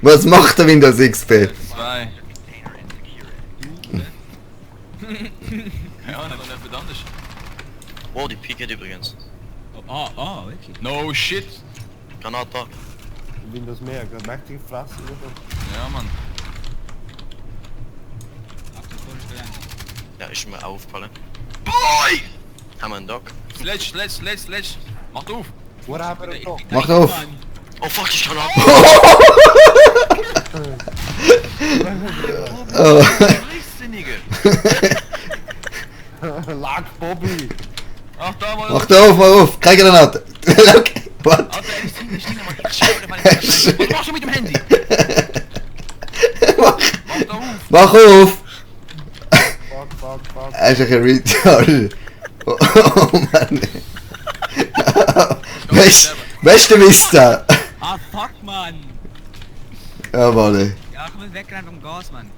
Was macht der Windows XP? 2. Ja, dann noch etwas anderes. Oh, die Picket übrigens. Wirklich? No shit! Granatpack. Windows mehr, mächtige Fresse oder so. Ja, Mann. Achtung, vorstellen. Ja, ist mir aufgefallen. Boy! Haben wir einen Doc? Sledge. Mach auf! What happened to Doc? Mach auf! Oh fuck, ich kann ab! Oh. Scheißsinnige! Lag Bobby! Ach, da mal. Mach auf, mach auf! Keine Granate! Okay, what? Alter, ich stehe mal. Ich schau dir mal nicht. Was machst du mit dem Handy? Mach, Mach da auf! mach auf! Er ist ein Retard. Oh Mann. Beste Vista! Ah, fuck, Mann! Jawohl. Ja, komm jetzt wegrennen vom Gas, Mann.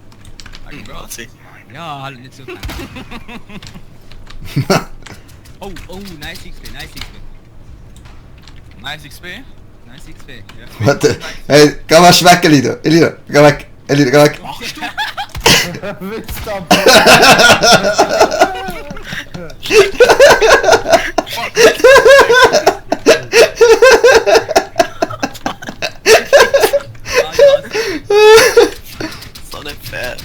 Nazi. Ja, halt nicht so klein. Oh, nice XP. Nice XP. Nice XP, ja. Warte. Hey, geh mal weg, Elida. Elida, geh weg. Elida, geh weg. Machst du? Witz da! So nicht fair.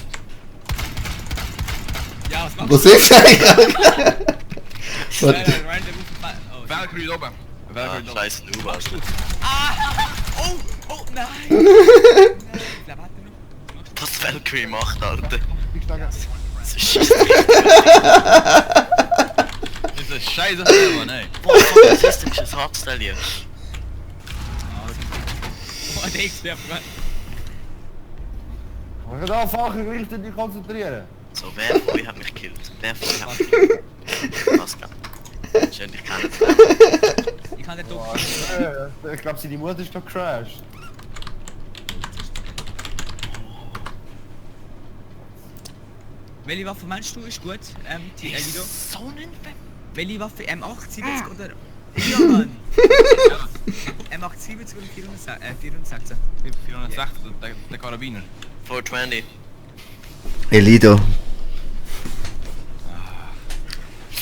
Ja, was machst Was ist eigentlich? du? Warte. Valkyrie da oben. Ah, Valkyrie da oben. scheiß Noob, Alter. Oh, nein! Warte noch. Was Valkyrie macht, Alter. Das ist scheiße. Das ist ein scheiße Server, ne? Boah, fuck, das ist ein Hardstyle hier. Oh, der XP, Mann. Man kann da anfangen, richtig dich konzentrieren. So, wer von euch hat mich gekillt? Wer von euch hat mich gekillt? Pascal. Schön, dich kennen. Ich kann den Boah, Top. ich glaube, seine Mutter ist doch crashed. Welche Waffe meinst du ist gut? Die Elido? So ein Welche Waffe? M870 oder? Ja, Mann! M870 oder 460? 460, der Karabiner. 420. Elido.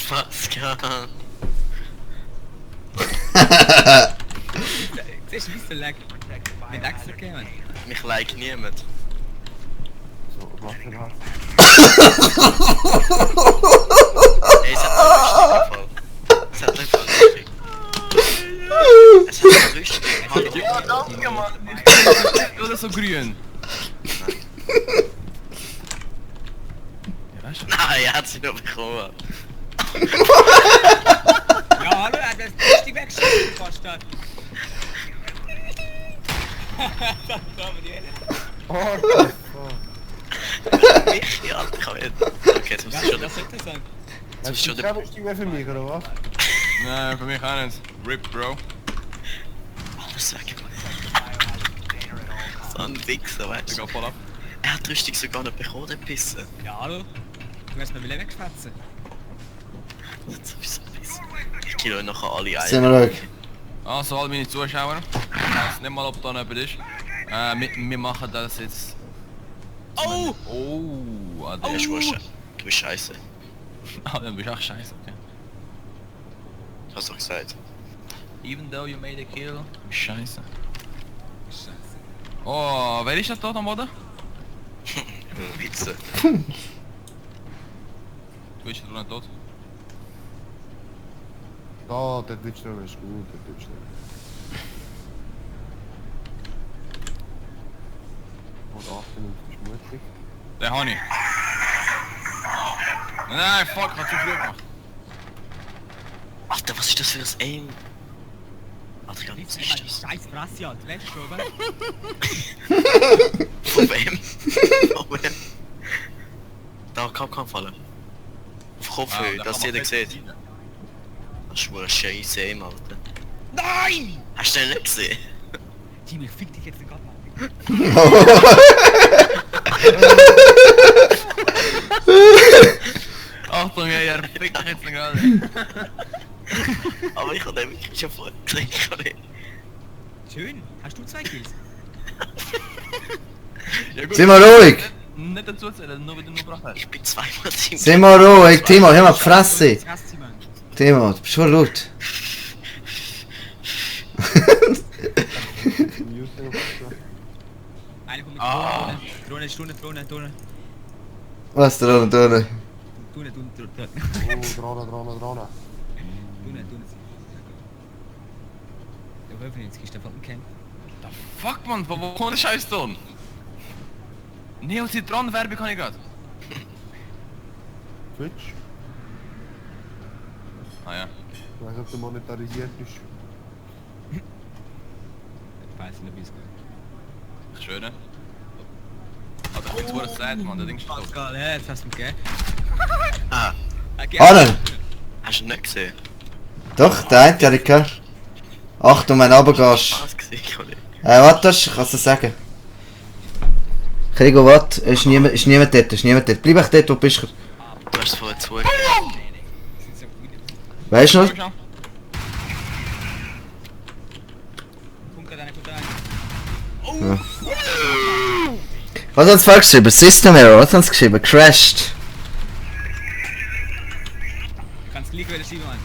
Pascal. Siehst du, wie es so lag? Mit Axel gegeben? Mich like niemand. So, was macht er da? Ey, es hat einen lustigen Fall. Es hat einen lustigen Fall. Es hat einen lustigen. Ja, danke, Mann. Oder so grün. Ja, weißt du? Nein, er hat sie noch bekommen. Ja, hallo, er hat das richtig weggeschossen fast dann. Das haben wir die Hände. Oh, Richtig, Alter, ich kann nicht. Okay, jetzt muss ich schon... Was sollte das sein? Jetzt muss ich schon... kein Lustig mehr für mich, oder was? Nein, für mich auch nicht. RIP, Bro. Alles weg. So ein Wichser, Ich weißt du. geh voll ab. Er hat die Rüstung sogar nicht bekommen, der Pisser. Ja, hallo? Du hast mir wieder weggeschwätzen. Das ist sowieso ein Pisser. Ich kill euch nachher alle Sind ein. wir ruhig. Also, all meine Zuschauer. Ich weiß nicht mal, ob da noch jemand ist. Wir machen das jetzt... Oh! Oh! Ah, Du bist wurscht. Du bist scheiße. Ah, dann bist du auch scheiße, okay. Hast du doch gesagt. Even though you made a kill, scheiße. Oh, wer ist das da am Boden? Witze. Du bist doch nicht tot. Da, der Twitch-Stream ist gut, der Twitch-Stream. Und 98 ist mutig. Der Honey. Nein, fuck, hat zu früh gemacht. Alter, was ist das für ein Aim? Alter, ich kann nicht Scheiß Fresse, Alter. Weißt du schon, oder? Von wem? Von wem? Da kann fallen. Auf Kopfhöhe, dass jeder sieht. Das ist wohl ein scheiß Aim, Alter. Nein! Hast du den nicht gesehen? Team, ich fick dich jetzt nicht ab, Mann. Achtung, ey, er fickt dich jetzt gerade. Aber ich hab den wirklich schon vorher gesehen. Schön. Hast du 2 Kills? Ja, gut. Sind wir ruhig. Nicht dazu zählen, nur wenn du nur gebracht hast. Ich bin zweimal Team. Sind wir ruhig. Timo, hör mal die Fresse. Fresse, Mann. Timo, du bist schon laut. Einer kommt mit Ah. Drohne. Drohne. Was da unten? Drohne. Oh, Drohne. Der Wölfe jetzt, ist der von dem Camp. The fuck, man, wo kommt der Scheiß Ton? Neocitron-Werbung kann ich grad. Twitch? Ah ja. Ich weiß nicht, ob der monetarisiert ist. Weiß ich nicht, wie es geht. Ich schwöre. Alter, ich bin zu sad, man, der Ding ist tot. Pascal, ja, jetzt hast du ihn gegeben. Ah, Ahnen! hast du ihn nicht gesehen? Doch, der eine habe ich gehört. Achtung, wenn du runtergehst. Was gesehen, Kollege? Warte, ich kann es dir sagen. Krigo, warte, ist niemand dort. Bleib echt dort, wo du bist. Du hast es vorher zugegeben. Weißt du noch? Kommt gerade einer, Was hat es vorher geschrieben? System Error, was haben sie geschrieben? Crashed. Du kannst gleich wieder schieben, Mann.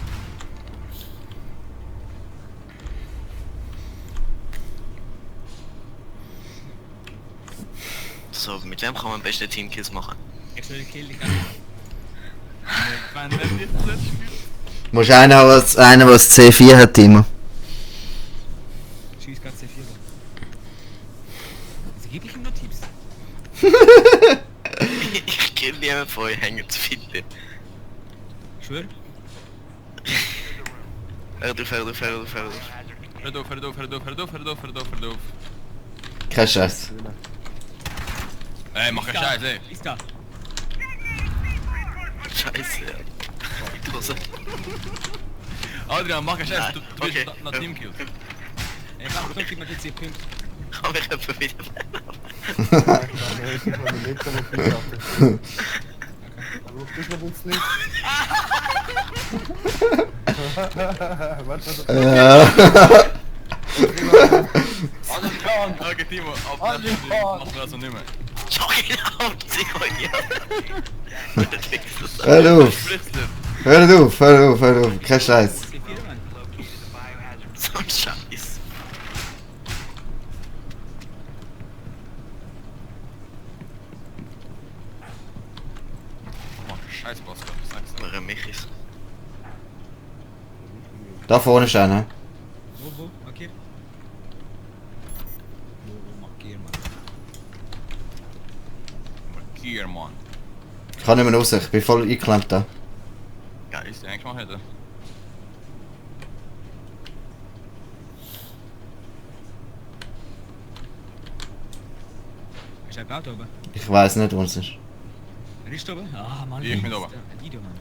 So, mit wem kann man am besten Teamkills machen? Ich soll den Kill, ich kann. Wenn der nicht zuletzt spielt. Du musst einen haben, der das C4 hat, Timo. Schieß gerade C4. Also gebe ich ihm noch Tipps. Ich kill niemand von euch, hängen zu finden. Ich schwör. Hör auf. Hör auf. Kein Scheiß. Ey, mach keinen Scheiß, ey. Ist da. Scheiße, ja. Dose. Adrian, mach keinen Scheiß, Nein, du okay. bist nach Teamkills. Ey, mach doch, gib mir die 10 Punkte. Komm ich etwa wieder. Ich habe nicht so viel gehabt. Aber du bist noch uns nicht. Warte, Adrian! Okay, Timo, auf das machen wir das noch nicht mehr. Schau genau, sieh euch ja. Hör auf, Sprichst du? hör auf. Kein Scheiß. C4, Mann. So ein Scheiß. Mach Scheiß, Pascal, ich sag's dir. Wer mich ist. Da vorne ist einer. Wo? Markier. Wo, markier, Mann. Markier, Mann. Ich kann nicht mehr raus, ich bin voll eingeklemmt da. Ja, ist der eigentlich mal hätte. Ist er gebaut oben? Ich weiß nicht, wo es ist. Wer ist da oben? Ah, Mann. Ich bin oben. Ein Video, Mann.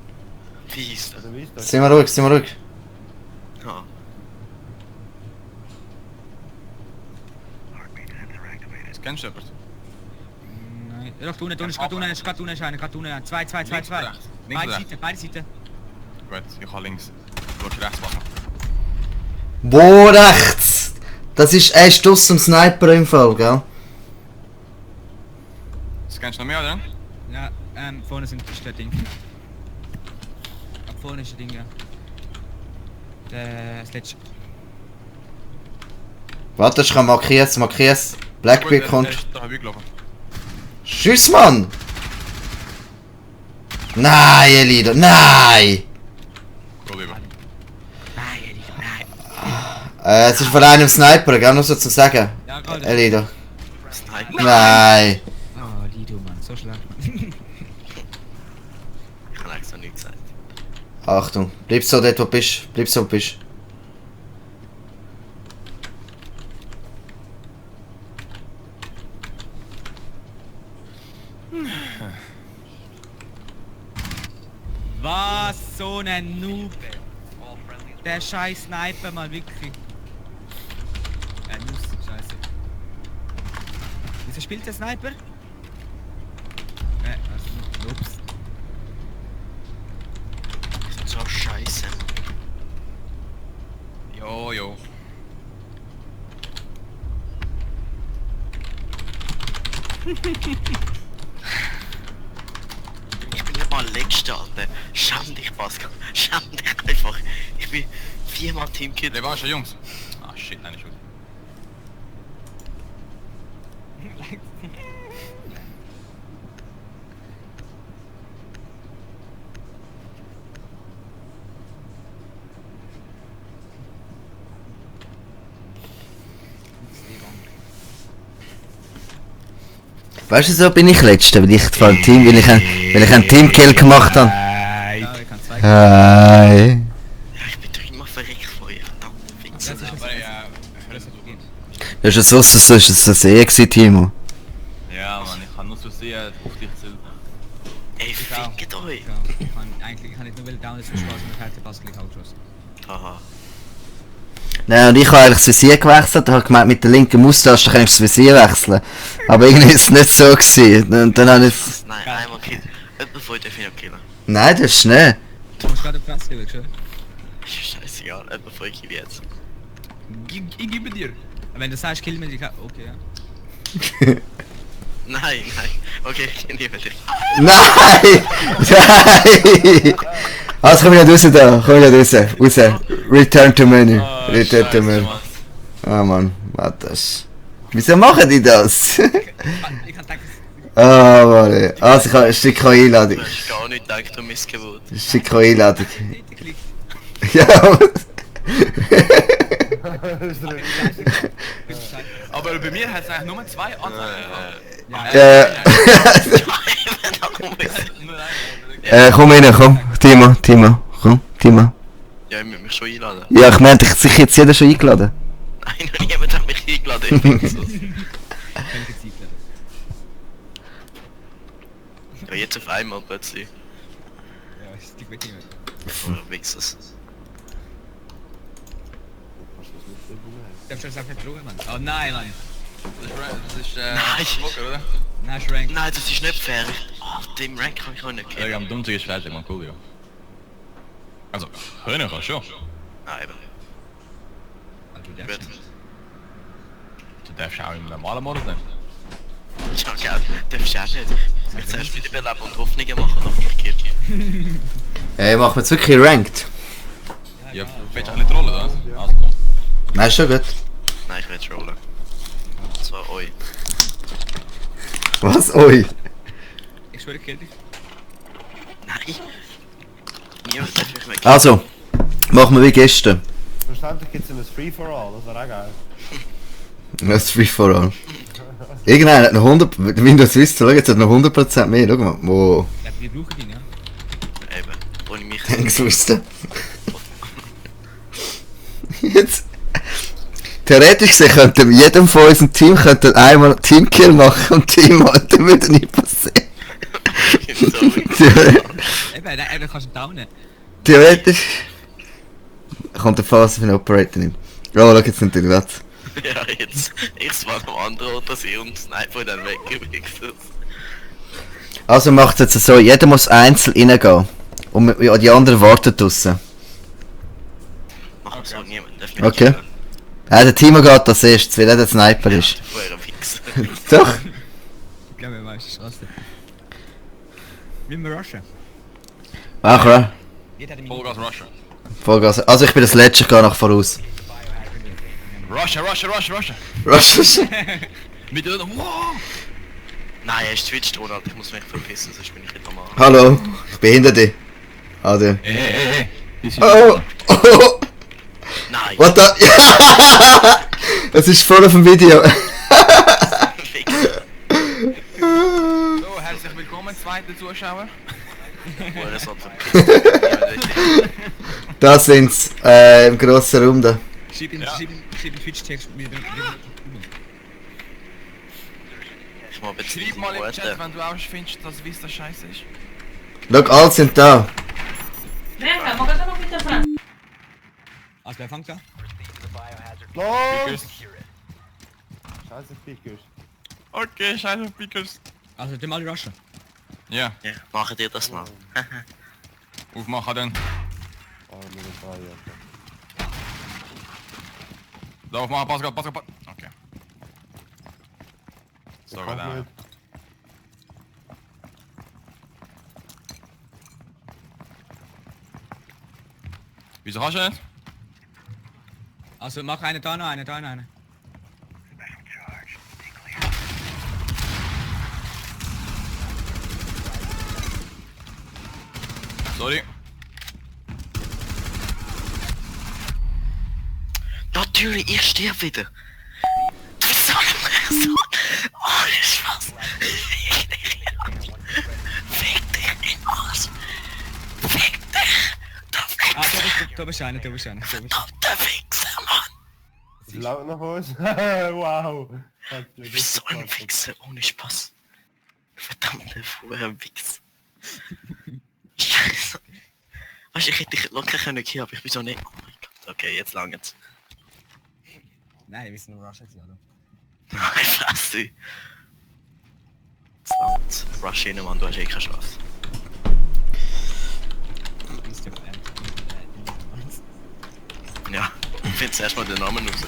Wie ist das? Also wie ist das? Sind wir ruhig. Ja. Kennst du jemanden? Nein. Ja, doch, unten ist gerade unten, ist gerade unten. Zwei. Links oder rechts? Links oder rechts? Beide Seiten. Gut, ich kann links. Du willst rechts machen. Wo rechts? Das ist erst aus dem Sniper im Fall, gell? Das kennst du noch mehr, oder? Ja, vorne ist der Ding. Ab vorne ist der Ding, ja. Das letzte. Warte, ich kann markier's. Blackbeard Der kommt. ist da weggelaufen. Tschüss, Mann! Nein, Elido, nein! Go lieber. Nein, Elido, nein. Es ist von einem Sniper, gell? Nur so zu sagen. Ja, gerade. Elido. Sniper. Nein! Oh, Lido, Mann, so schlecht, Mann. Ich habe extra nichts gesagt. Achtung, bleib so dort, wo du bist. Bleib so, wo du bist. Was? So ein Noob. All friendlies. Der scheiß Sniper, mal wirklich. Nuss, scheiße. Wieso spielt der Sniper? Ups. Die sind so scheiße. Jo. Ich bin nicht mal Letzter, Alter. Schäm dich, Pascal. Schäm dich einfach. Ich bin 4-mal Teamkid. Revanche, Jungs. Ah, shit, nein, nicht gut. Weißt du, so bin ich Letzter, weil ich ein Team, weil ich einen Teamkill gemacht habe. Ja, ich kann zwei. Hi. Ja, ich bin doch immer verreckt von ihr. Verdammte Wichser. Das ist Aber ja, das hat gegeben. Das ist so ist ein gewesen, Timo. ja, Mann, ich kann nur so sehen, auf dich zu. Ey, fickt euch. Ja, ich kann nicht nur down, das ist Spaß, und halt der Pass gleich ausgeschossen. Haha. Nein, und ich habe eigentlich das Visier gewechselt und habe gemeint, mit der linken Maustaste kann ich das Visier wechseln. Aber irgendwie ist es nicht so gewesen. Und dann habe ich... Nein, einmal killen. Jemand von euch darf ich noch killen. Nein, das ist nicht. Du musst gerade auf Platz drüber, schon. Ist scheißegal, jemand von euch kill jetzt. Ich gebe dir. Wenn du sagst, kill mich, okay, ja. Nein. Okay, ich nehme dich. Nein! Nein! Also komm ich nicht raus da, komm ich nicht raus. Return to Menu. Return to Menu. Ah Mann, warte das. Wieso machen die das? Ich kann denken, Ah Mann. Also ich schicke eine Einladung. Du hast gar nicht gedacht, du Missgeburt. Ich schicke eine Einladung. ich klick. Ja, Aber bei mir hat es eigentlich nur zwei Anzeigen. komm rein, komm. Timo, komm, Timo. Ja, ich muss mich schon einladen. Ja, ich meinte, sich jetzt jeder schon eingeladen. Nein, noch niemand hat mich eingeladen. Ich bin so. Ja, jetzt auf einmal plötzlich. Ja, ich klick weg nicht. Oh, Wichsers. Darfst du das einfach nicht schauen, Mann? Oh nein, Mann. Das ist Nein. Smoker, oder? Nein, ist Rank. Nein, das ist nicht fair. Oh, dem Rank kann ich auch nicht Ja, killen. am Dummsten ist fertig, man, cool, ja. Also, können kann schon. Nein, eben. Also, Gut. Du darfst auch im normalen Modus nicht. Ja, gell, darfst du auch nicht. Ich zuerst wiederbeleben und Hoffnungen machen, auf mich killt. Ey, machen wir jetzt wirklich ranked? Ja, willst du auch nicht rollen, oder? Also, komm. Nein, ist schon gut. Nein, ich will jetzt rollen. Das war euch. Was? Ui. Ich schwöre, ich kill dich. Nein! Niemand darf mich mehr killen. Also, machen wir wie gestern. Verständlich gibt es ein Free-for-all, das wäre auch geil. Das ist free for all. Irgendeiner hat noch 100... Windows Vista, schau, jetzt hat noch 100% mehr. Schau mal. Wow. Ja, wir brauchen ihn, ja. Eben, ohne mich. Thanks, Vista. Jetzt... Theoretisch gesehen könnte jedem von unserem Team könnte einmal einen Teamkill machen und Team halt, dann würde nicht passieren. Eben, kannst du downen. Theoretisch... Kommt der Phase für den Operator nicht. Oh, schau, jetzt sind die Glatz. Ja, jetzt. Ich war am anderen Ort als ihr und Sniper dann weggewichst. Also macht es jetzt so, jeder muss einzeln reingehen. Und ja, die anderen warten draussen. Macht so niemand. Darf mich Okay. nicht stören. Ja, der Timo geht als erstes, weil er der Sniper ist. Vorher Wichser. Doch. Ich glaube, wir machen die Straße. Wie wir rushen. Ach ja, Jeder hat eine Vollgas Russia. Vollgas. Also ich bin das Letzte, ich gehe nach voraus. Russia. Was? Mit der... Wow! Nein, er ist Twitch drin, Alter. Ich muss mich verpissen, sonst bin ich nicht normal. Hallo, ich bin hinter dir. Ade. Hey. Oh, oh, Nein! what the... Es ist voll auf dem Video. Wichser. So, herzlich willkommen, zweite Zuschauer. Woher ist verpisst? Da sind's, im grossen Raum da. Schieb in Twitch-Text mit dem... Ich muss jetzt Schreib mal im Chat, wenn du auch findest, dass Vista scheiße ist. Schau, alle sind da. Venga, mo cosa non mi Franz? Also, wer fängt da? Los! Scheiße, Pickers. Okay, scheiße, Pickers. Also, dem alle rushen. Ja, Ja, machen dir das mal. aufmachen dann. Oh, mit dem Feuer. Da aufmachen, pass grad. Okay. So, Kommt da. nicht. Wieso hast du nicht? Also, mach eine da noch, eine da noch, eine. Sorry. Natürlich, ich sterbe wieder. Du bist so ein so. Oh, Spaß. Fick dich in Arsch. Fick dich. Du Ah, Wichser. da bist du einer. Du Wichser, Mann. Ist laut nach Hause? Wow. Du bist so ein Wichser, ohne Spaß. Verdammte Wichser. Scheiße. Weißt du, ich hätte dich locker können hier, aber ich bin so nicht. Oh mein Gott. Okay, jetzt langt's. Nein, wir wissen nur rushen sie, oder? Nein, fress dich. Jetzt langt's. Rush rein, Mann, du hast eh keine Chance. Ist ja Ja, ich find's erstmal den Namen raus.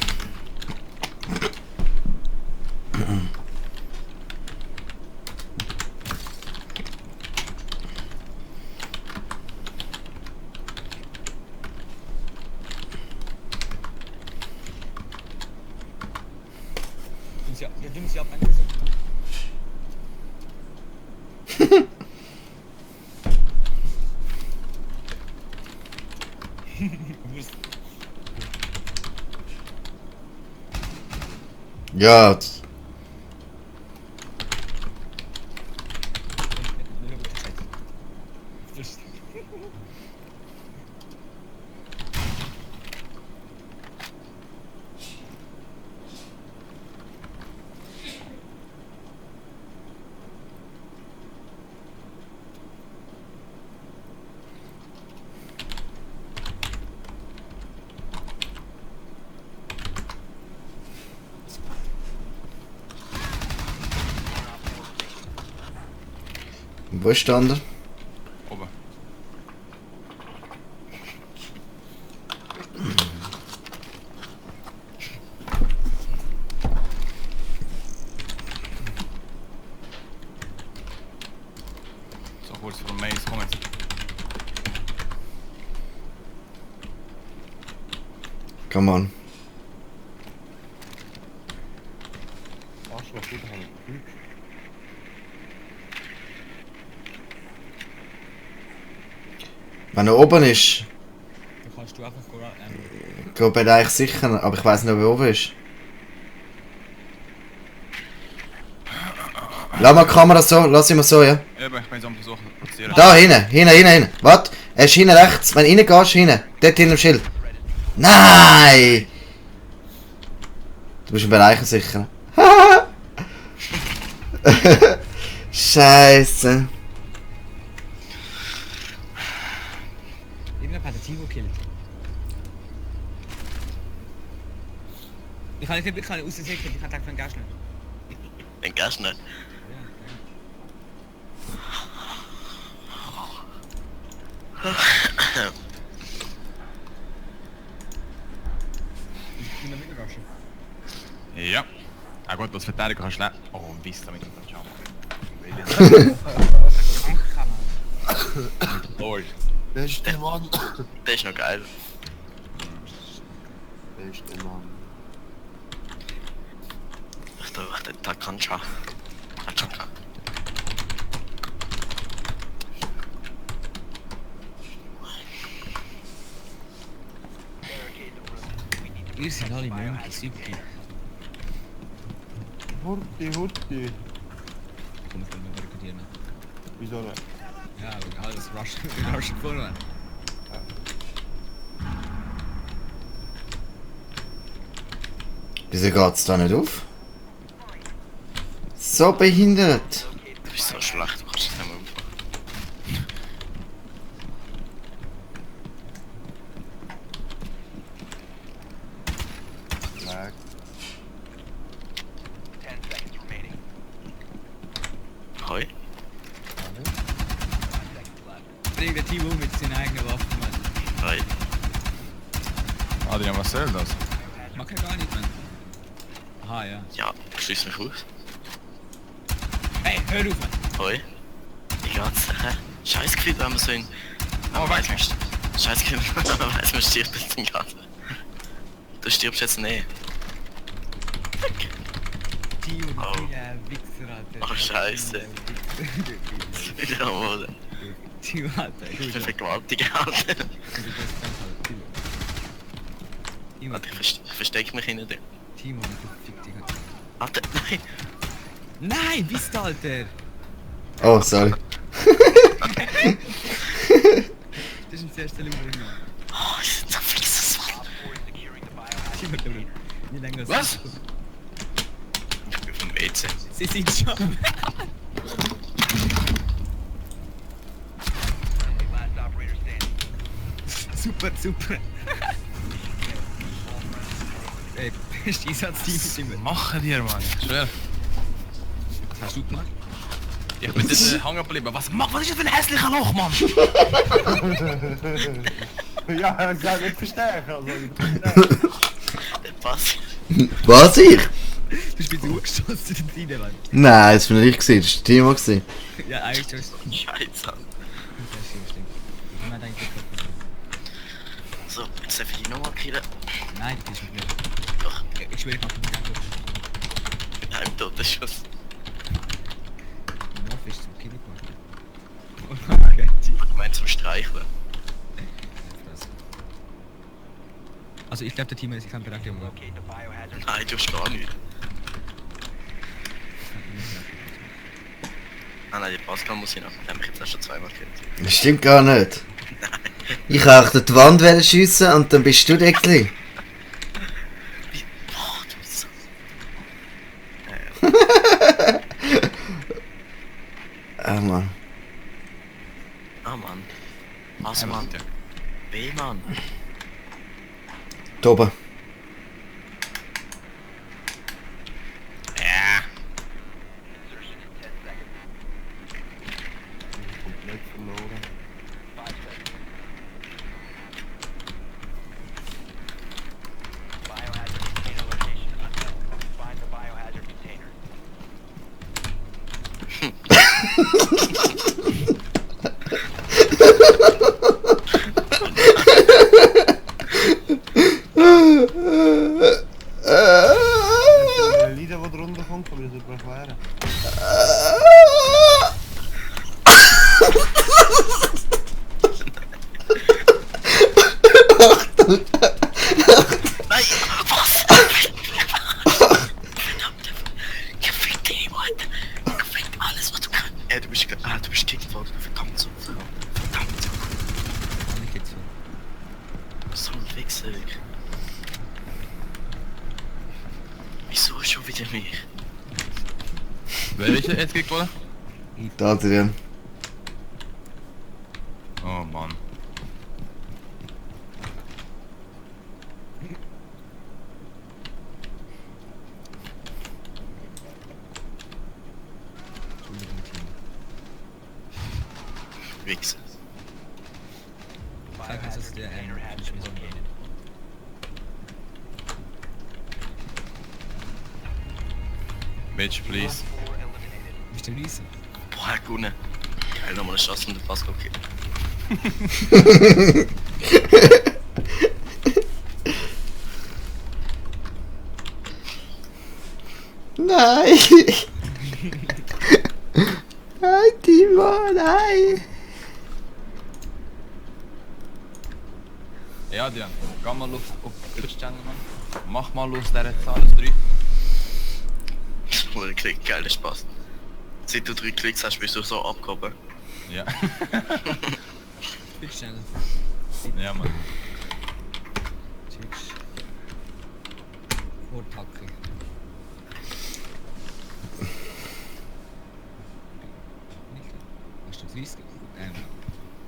Du musst ja abwenden. Ja, wo ist der andere? Oben. So kurz vor dem Maze, komm jetzt. Come on. Arschloch, gut, habe ich. Wenn er oben ist, Dann kannst du einfach geht er eigentlich sicher, aber ich weiß nicht, ob er oben ist. Lass mal die Kamera so, lass ihn mal so, ja. Eben, ich bin jetzt am Versuchen zu passieren. Da, hinten. Warte, er ist hinten rechts. Wenn du reingehst, hinten. Dort hinten im Schild. Nein! Du bist im Bereich sicher. Scheiße. Irgendjemand hat den Timo gekillt. Ich kann ich wirklich aus der Sicht, ich kann denken, gehst nicht. Dann gehst du nicht. Ich bin wieder raschen. Ja. Ah gut, als Verteidiger kannst du nicht... Oh, ein Biss damit kannst du schauen. Lol. Das ist der Mann. Der ist noch geil. Das ist der Mann. Ich dachte, der kann schon. Hat schon gehabt. Ihr seid alle Mönche, Sübki. Hurti. Komm, ich will mal rekrutieren. Wieso nicht? Ja, aber alles rushen vorne. Wieso geht's da nicht auf? So behindert. Du bist so schlecht, du kannst es nicht mehr umfahren. Lag. 10 seconds remaining. Hoi. Bring der Team um mit seinen eigenen Waffen, Mann. Hoi. Adrian, was soll das? Mag er gar nicht, Mann. Aha, ja. Ja, schließ mich aus. Hey, hör auf, Mann. Hoi. Wie geht's? Hä? Scheiß Gefühl, wenn man so in... Oh, weiss, weg. Scheiß Gefühl, wenn man weiss, man stirbt jetzt in Garten. Du stirbst jetzt nicht. Team und Oh. Wichser, Alter. Ach, Scheiße. Wieder am Boden. Team, Alter. Ich bin vergewaltigt, Alter. Team, Warte, ich versteck mich hinter dir. Team, Alter, fick dich. Alter, nein! Nein, bist du, Alter. Oh, sorry. Das ist das erste Lüge. Oh, ich bin so frisses Mann. Op 4 is securing the biohazard. Team, Alter. Nie länger als Was? Ich bin vom WC. Sie sind schon. Friendly last operator standing. Super, super. Ey, beste Einsatzteam ist immer. Machen dir, Mann. Ich schwör. Was hast du gemacht? Ich bin dort hängen geblieben. Was ist das für ein hässlicher Loch, Mann? Ja, ich kann nicht verstehen. Also, Der Pass. Was, ich? Du bist wieder hochgeschossen in den Mann. Nein, das bin nicht ich gewesen, das war Timo gewesen. Ja, eigentlich schon. Scheiße. So, jetzt darf ich die Nummer killen. Nein, das ist nicht. Doch, Ich schwöre, ich mach nicht einfach. mit einem Totenschuss. Noch ist zum Kilo gemacht. Okay. Ich meine zum Streicheln. Also ich glaube der Team ist, ich kann direkt im Locate the biohazard. Nein, du hast gar nicht. Ah nein, die Pascal muss ich noch. Den hab ich jetzt erst schon zweimal gekillt. Das stimmt gar nicht. Ich wollte durch die Wand schiessen und dann bist du der gewesen. Boah, du bist so... Ah, Mann. Ah Mann. Was Mann? B Mann. Da oben. Ja. Insertion in 10 seconds. komplett verloren. 5 seconds. Biohazard container location unknown. Find the biohazard container. Die Lieder, die drunter kommt, kann ich das überqueren. Nein! Was? Verdammt! Gefickt dich, Mann! Gefickt alles, was du kannst! Du bist gekickt worden. Verdammt so. Verdammt so. Nicht jetzt so. So ein Wichser. Wieso schon wieder mich? Wer ist jetzt gekickt worden? Da, Adrian. Oh, Mann. Wichser. Sag uns, dass der nicht mehr so geht. Bitch, please. Bist du riesen? Boah, er hat gewonnen. Geil, nochmal eine Chance und den Pass okay. Nein! Nein, Timo, nein! Ja, Dian, geh mal auf Twitch Channel, Mann. Mach mal aus dieser Zahl das 3. Oder Klick, geiler Spaß. Seit du 3 Klicks hast, bist du so abgehoben. Ja. Twitch Channel. Ja, Mann. Twitch. Vorpacken. Hast du 30?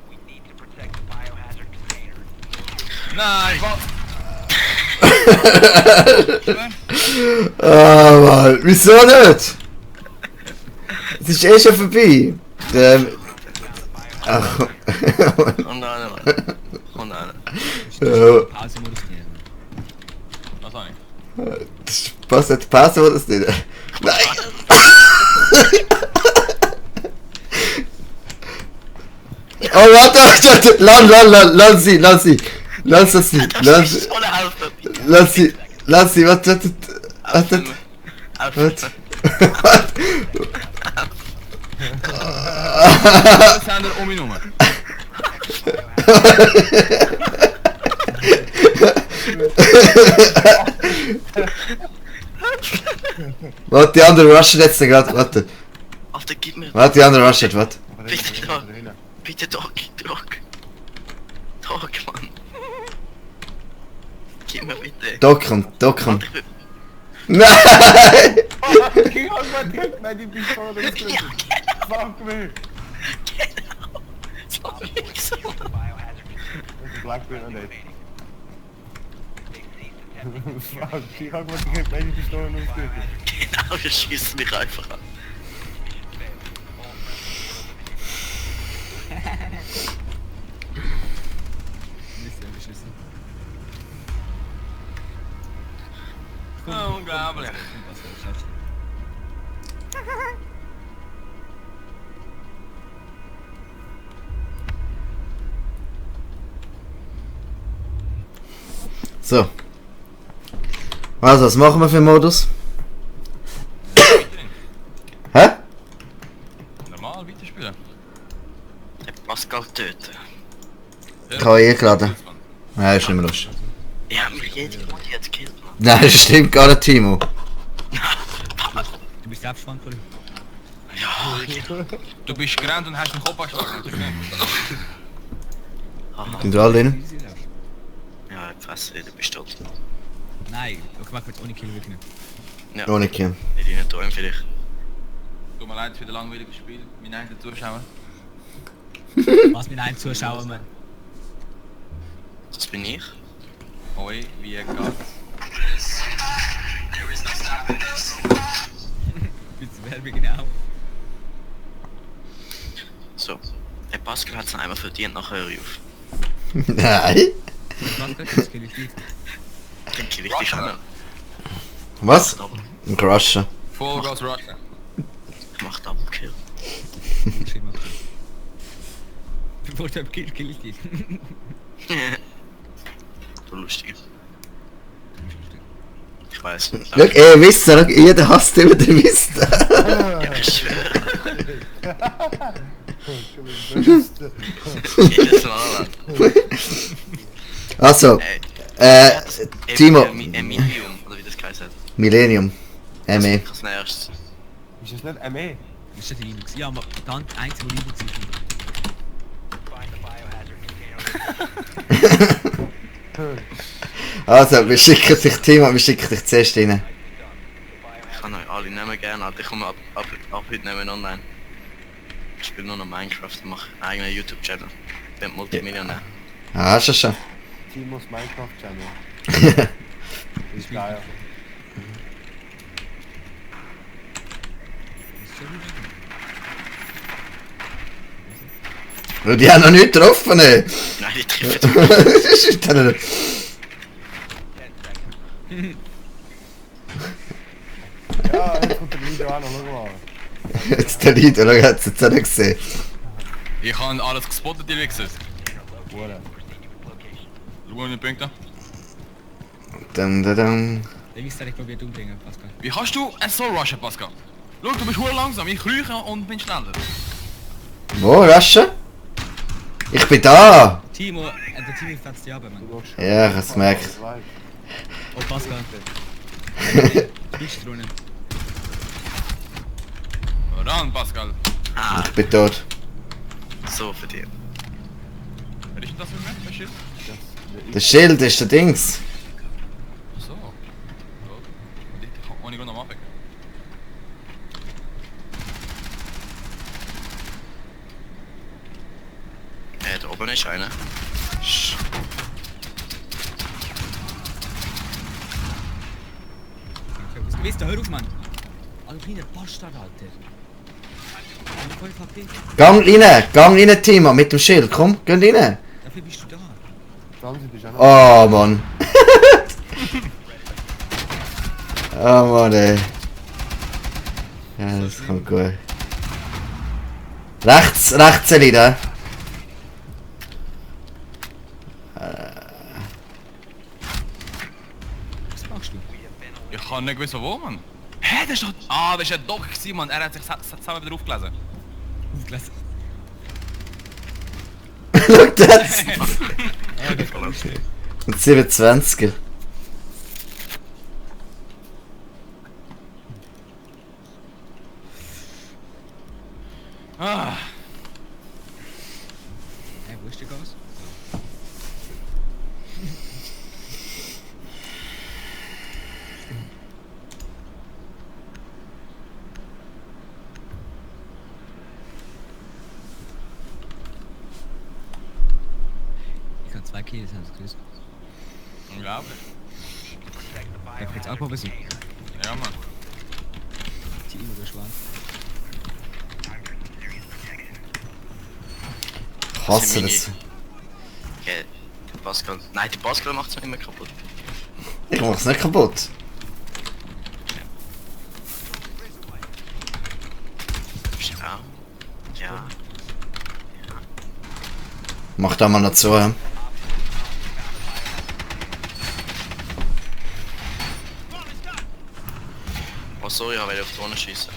We need to protect the biohazard container. Nein, was? Ah, Mann, wieso nicht? Es ist eh schon vorbei. Ach, Und dann, Mann. Und dann. ja, Pause-Modus nehmen. Was soll ich? das passt nicht, passen wir das nicht. Nein! Oh, warte, lass sie. Lass sie, Das ist ohne Hilfe. warte. Das sind wir um ihn herum. Warte, die andere rushen jetzt gerade, warte. Alter, gib mir. Warte, die andere rushen, warte. Bitte doch. Bitte Doc. Doc, Mann. Gib mir bitte. Docken. Alter, ich bin... Nein! Ich hab mal direkt meine die Pistole ins Gesicht. Fuck me! So Wichser, Mann. The biohazard Das ist Blackbeard nicht. remaining. They've ceased attempting Fuck, ich hab mal direkt meine Pistole ins Gesicht. Genau, wir schießen mich einfach an. Beschissen. Unglaublich. Was soll ich sagen? So. Also, was machen wir für einen Modus? Hä? Normal weiterspielen. Der Pascal töten. Ich habe eingeladen. Nein, ist nicht mehr lustig. Ja, mir jede Runde jetzt killt, Mann. Nein, das stimmt gar nicht, Timo. Du bist selbstschwank, oder? Ja, Du bist gerannt und hast den Kopf angeschlagen. Das ist nicht. Sind wir alle drin? ja, ich weiß nicht, du bist tot. Nein, ich mag jetzt ohne Kill wirklich nicht. Ja, Ohne Kim. in deinen Träumen vielleicht. Tut mir leid, es ist wieder langweiliges Spiel. Meine eigenen Zuschauer. Was mit einem Zuschauer, man. Das bin ich. Hoi, wie geht's? Bitte Werbung, genau. So, der Pascal hat es einmal verdient, nachher höre ich auf. Nein. Was geht das? Kill ich nicht. Den kill ich dich Russia. an. Was? Aber Ein Crusher. Full Gas Russia. ich mach Double Kill. Schreib mal. Bevor du kill ich dich. Du lustig. Ich weiß. Schau, wisst ihr, jeder hasst immer den Mist. Ja, ich schwöre. Jedes Mal. Also, Timo. Medium, oder wie das geheißen hat. Millennium. Das ME. ist das nächste. Ist das nicht ME? Das ist nicht Linux. Ja, aber dann einzige, wo Linux ist. Find the biohazard container. Also, wir schicken dich, Timo, wir schicken dich zuerst rein. Ich kann euch alle nehmen gerne, Alter. Ich komme ab heute nehmen online. Ich spiele nur noch Minecraft und mache einen eigenen YouTube-Channel. Ich bin Multimillionär. Ah, schon. Timos Minecraft Channel. Ist geil. Das ist schon wieder. Und die haben noch nicht getroffen, ey. Nein, die treffen Das ist dann nicht. 10 seconds. Ja, jetzt kommt der Video auch noch, schau mal. Jetzt der Lied, oder? Hat es jetzt auch nicht gesehen. Ich habe alles gespottet, die Wichser. Hure. Schau die Punkte. Dum, dum, dum. Der Wichser hat dich probiert umbringen, Pascal. Wie kannst du ein Soul Rusher, Pascal? Schau, du bist hure langsam, ich krieche und bin schneller. Wo, Rasche? Ich bin da! Timo, der Timo fetzt dich ab, Mann. Du schaust Ja, ich hab's gemerkt. das weiß. Oh, Pascal. Du bist drinnen. Ran, Pascal. Ah, Ich bin tot. so für dich. Wer ist das für mich? Wer ist das? Das Schild ist der Dings. So. Ja. Ich kann ohne Grund am Abweg. Da oben ist einer. Sch- Okay, was bist du? Hör auf, Mann. Alter, kleiner Bastard, Alter. 5 HP. Gang rein, Timo, mit dem Schild. Komm, geh rein. Dafür bist du da. Transit ist auch noch. Oh, Mann. Oh, Mann, ey. Ja, das kommt gut. Rechts, Elida. Was machst du? Ich kann nicht wissen wo, Mann. Hä, das ist doch... Ah, das war ein Doc, gewesen, Mann. Er hat sich selber wieder aufgelesen. Aufgelassen. Schau das. Ja, das war lustig. Ein 27er. Ah. Hey, wo ist der Gas? Ich habe 2 Kills, hast du gewusst? Unglaublich. Darf ich jetzt auch mal besuchen? Ja, Mann. Die immer überschlagen. Ich hasse das. Okay, der Pascal. Nein, der Pascal macht es nicht mehr kaputt. Ich mach's nicht kaputt. Ja. Ja. Mach da mal noch zu. Ja. Oh sorry, ich wollte auf die Drohne schießen.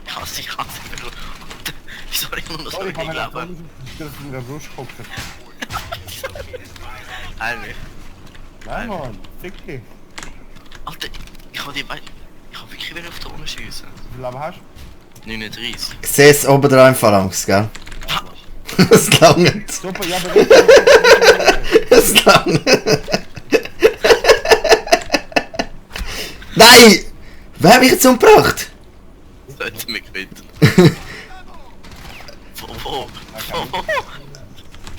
Ich hasse. Wieso habe ich nur noch so Sorry, ich wenig habe gedacht, Leben? dass du in der Brust guckst. Eigentlich. Nein, Mann, fick dich. Alter, ich habe wirklich wieder auf die Drohne schießen. Wie viel Leben hast 39. Ich sehe es oben dran in Phalanx, gell? Das langt. du? Super, ja, aber Das langt. Nein! Wer hat mich jetzt umgebracht? Sollte mich quitten. Wo?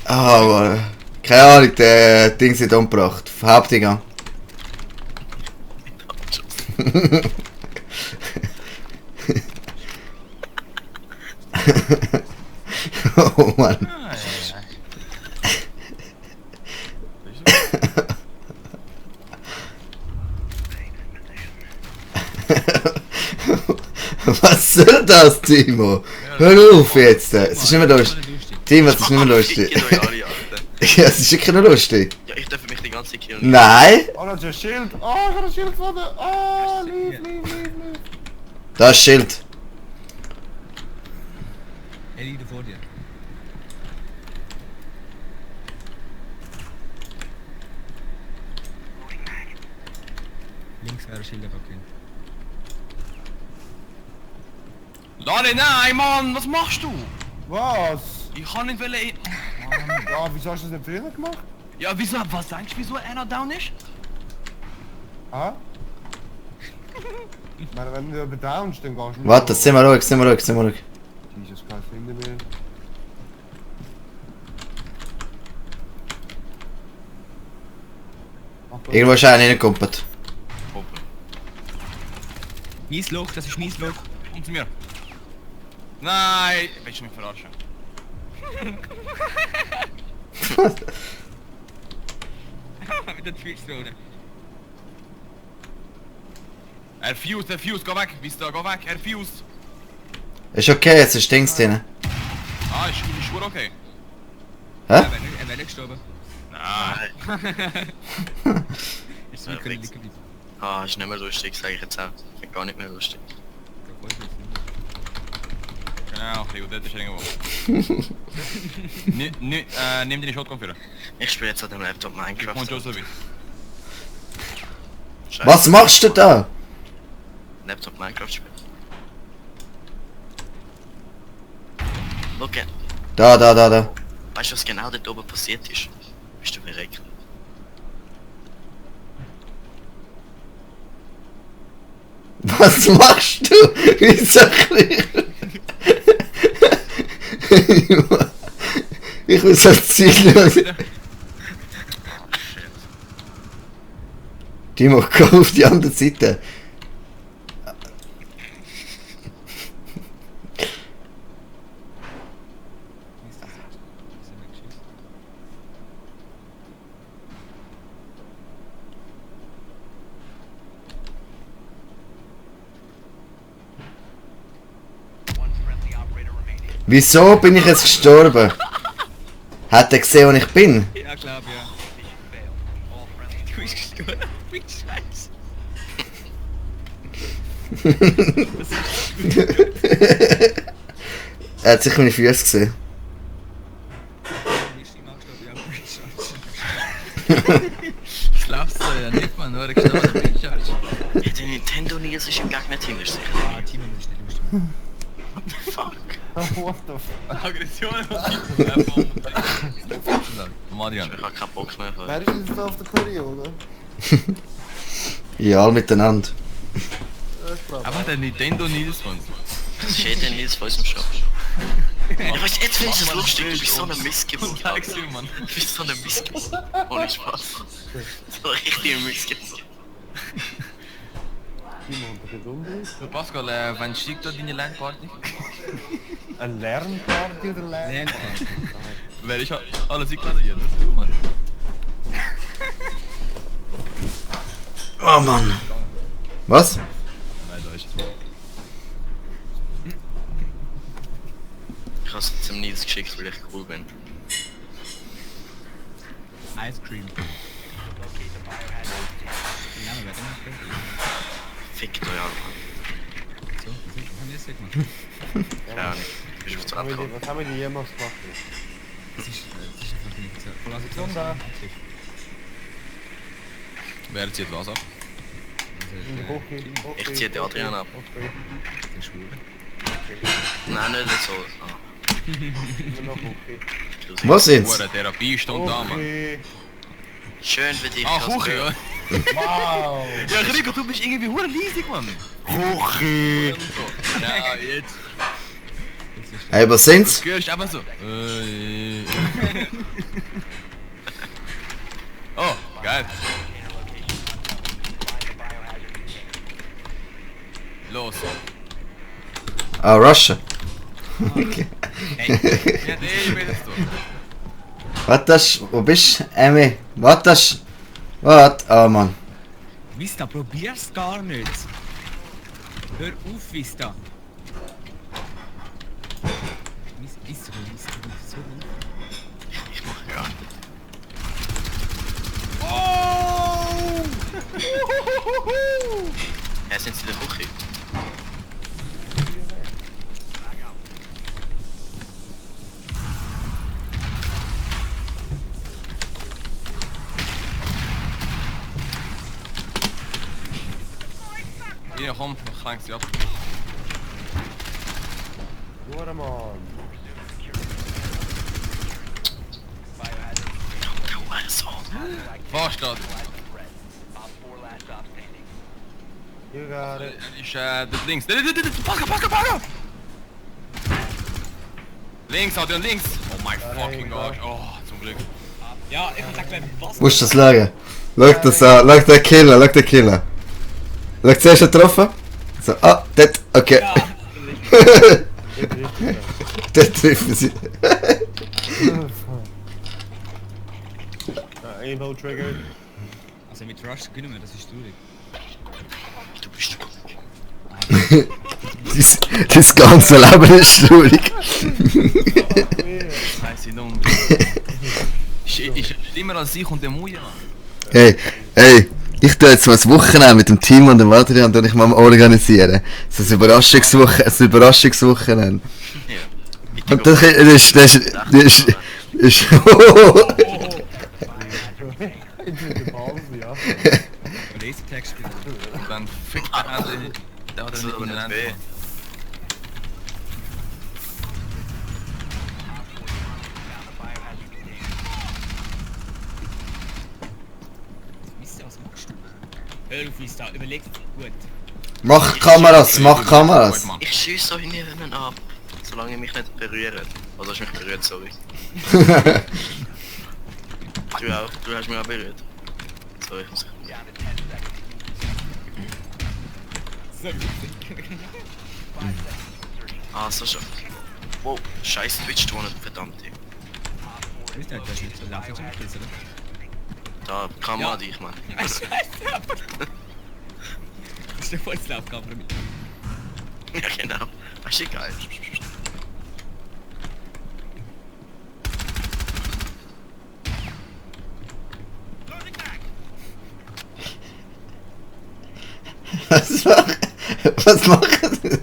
Ah, Mann. Keine Ahnung, der Ding sind umgebracht. Haupteingang. Oh Mann. Ah, ja. Was soll das, Timo? Hör auf jetzt. Es ist nicht mehr lustig. Timo, es ist nicht mehr lustig. Fickt euch alle, Alter. Ja, es ist wirklich nicht lustig. Ja, ich darf mich die ganze Zeit killen. Nein! oh, das ist ein Schild. Oh, ich habe ein Schild gefunden. Oh, lieb. Da ist Schild. Er liegt vor dir. Links wäre Schild, aber okay. Lade, nein, Mann, was machst du? Was? Ich kann nicht wollen... Ja, wieso hast du das nicht früher gemacht? Ja, wieso, was denkst du, wieso einer down ist? Ah? Ich meine, wenn du über downst, dann gehst du... Warte, sind wir ruhig. Jesus, kein Finde mehr. Irgendwo ist einer reingekumpelt. Oben. Mies Loch, das ist mies Loch. komm zu mir. Nein! Willst du mich verarschen? Mit der Twitch-Drohne. Er fused, geh weg, bist du, geh weg, er fused. Ist okay, jetzt ist Dings drin. Ah, ist schon okay. Hä? Er wäre nicht gestorben. Nein. Ist mir können liegen bleiben. Ah, ist nicht mehr lustig, sag ich jetzt auch. Ist gar nicht mehr lustig. Genau, okay, gut, das ist irgendwo. Nimm deine Shotgun für. Ich spiele jetzt an dem Laptop Minecraft. Und Joseph. Scheiße. Was machst du da? Laptop Minecraft spielen. Okay. Da. Weißt du, was genau dort oben passiert ist? Bist du verreckt? Was machst du? Wieso? Ich will so ziehen. Timo, komm auf die andere Seite. One friendly operator remaining. Wieso bin ich jetzt gestorben? Hat er gesehen, wo ich bin? Ja, glaub ja. Mission failed. All friendly. Du bist gestorben. Du bist scheiße. Er hat sicher meine Füße gesehen. Ist ihm auch gestorben, ja. Das glaubst du ja nicht, man, nur gestorben bin ich Ja, der Nintendo News ist im Gegner Team, ist sicher. Ah, Timo muss nicht lustig. Fuck. What the fuck? Aggression Marian. Ich hab keinen Bock mehr. Wer ist jetzt da auf der Periode? Ja, alle miteinander. Aber der Nintendo News, Mann. Das ist jeder Nils von unserem Shop. Ja, weißt du, jetzt finde ich das lustig, du bist so eine Missgeburt. Sag's ihm, Mann. Du bist so eine Missgeburt. Ohne Spaß. So richtig Missgeburt. Timo, unter Gesundheit? So, Pascal, wann steigt da deine Landparty? Eine Lernparty oder Lernparty. Wer ich alles eingeladen hier, das ist gut, Mann. Oh Mann. Was? Nein, da ist es. Ich hab's zum Nils geschickt, weil ich cool bin. Ice Cream. Ja, wir werden nicht. Fickt euch alle. So, was haben wir jetzt gemacht? Keine Ahnung. Bist du auf das abgekommen? Was haben wir denn jemals gemacht? Das ist einfach nicht so. Voll Wunder. Wer zieht was ab? In der Küche. Ich zieh den Adrian ab. Okay. Der Schwule. Nein, nicht so. Ah, Immer noch okay. Schluss. Was jetzt? Eine Therapiestunde da, Mann. Okay. Schön für dich. Ah, Kasper. Kuchi, ja. Wow. Ja, Rico, du bist irgendwie hure leisig, Mann. Küche. Ja, jetzt. Hey, was Du sind's? hörst einfach so. Oh, geil. Los. Ah, Russia. Hey, Ja, nee, willst du. Was das? Wo bist du? Emmy? Was das? Was? Oh Mann. Vista, probier's gar nicht. Hör auf, Vista. Vista. Ich mach gar nicht. Oh! Ja, sind sie in der Küche? Hier, komm, ich krank sie ab. Hure Mann. Oh, also. Fast da. Op 4 last stop standing. You got it. Ist, dort links. Packer! Links, Adrian, links! Oh mein fucking gosh. Oh, zum Glück. Ja, ich hab gesagt, was? Musst du das schauen? Schau das an. Schau den Killer. Schau zuerst getroffen. So, ah, dort. Okay. Ja. Jetzt richtig. Dort treffen sie. Aimbow triggered. Also mit Rush gewinnen wir, das ist traurig. Du bist Das ganze Leben ist traurig. Scheiße, dumm. Ist schlimmer als ich und der Muja. Hey, ich tu jetzt mal das Wochenende mit dem Team und dem Adrian und ich mal organisieren. So ein Überraschungswochenende. Ja. Und das ist In der Pause, ja. Lasertag spielen. Und dann fickt der andere Das ist mit aber in den nicht weh. Händen. Wisst ihr, was machst du? Hör auf, ist da, überleg gut. Mach Kameras. Ich schieße so hinten ab, solange ihr mich nicht berührt. Also hast du mich berührt, sorry. Du auch, du hast mich auch berührt. Sorry, ich muss... So, Ah, so schon. Wow, scheiß Twitch-Tonen, verdammt. wisst ihr, das ist das ist schon besser, oder? Da kann Ja. man dich, Mann. Scheiße, aber... Das ist der Vollslaufkamera mit. Ja, genau. Das ist egal. Was machen sie?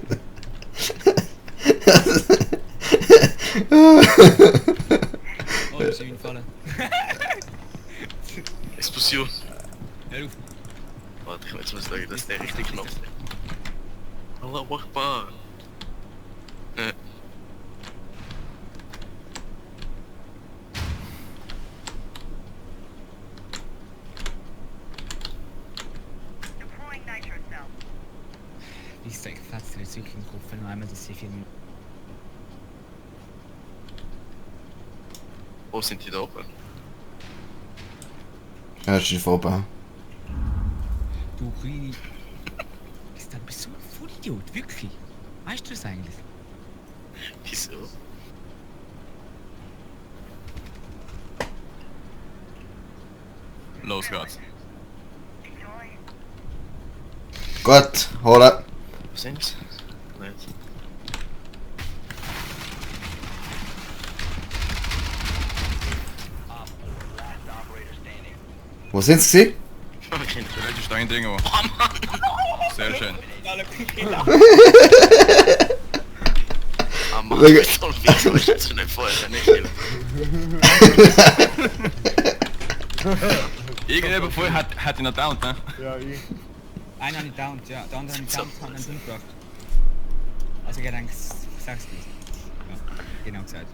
Oh, das ist gefallen. Explosion. Hör auf. Warte, ich muss sagen, das ist der richtige Knopf. Allahu Akbar. Ich sag, fast jetzt wirklich im Kopf, wenn nur einmal das hier filmen. Wo sind die da oben? Ja, das ist vorbei. Du kleine... Bist du ein Vollidiot, wirklich? Weißt du das eigentlich? Wieso? Los geht's. Gut, holen. Wo sind sie? Nicht. Wo sind sie? Okay. Der letzte Stein drin. Oh Mann! Sehr schön. Ah Mann, du bist so wieso ist jetzt nicht vorher nicht hin. Irgendjemand vorher hat ihn noch down, ne? Ja, ich. Einer habe ich downed, ja. Der andere habe ich downed, hat einen umgebracht. Also ich denke, 6 Kills. Ja, genau gesagt.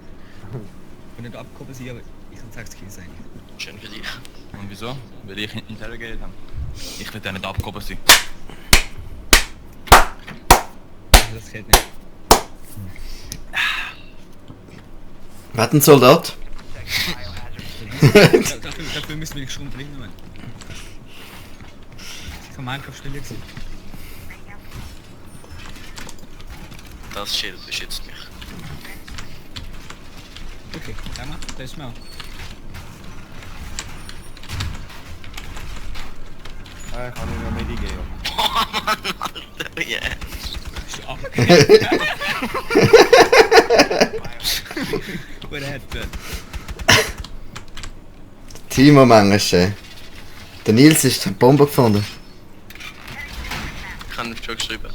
Ich bin nicht abgehoben sein, aber ich kann 6 Kills sein. Schön für dich. Und wieso? Weil ich interrogiert habe. Ich will ja nicht abgehoben sein. Also das geht nicht. Wer hat einen Soldat? Dafür müssen wir dich schon bringen, Mann. Das kann Minecraft-Spiel gewesen. Das Schild beschützt mich. Okay, sag mal, das ist mal. Ich kann nicht mehr Medi gehen. Oh Mann, Alter, yeah. Bist du abgekriegt? Gut, er hat Timo manchmal. Der Nils ist die Bombe gefunden. Ich habe schon geschrieben.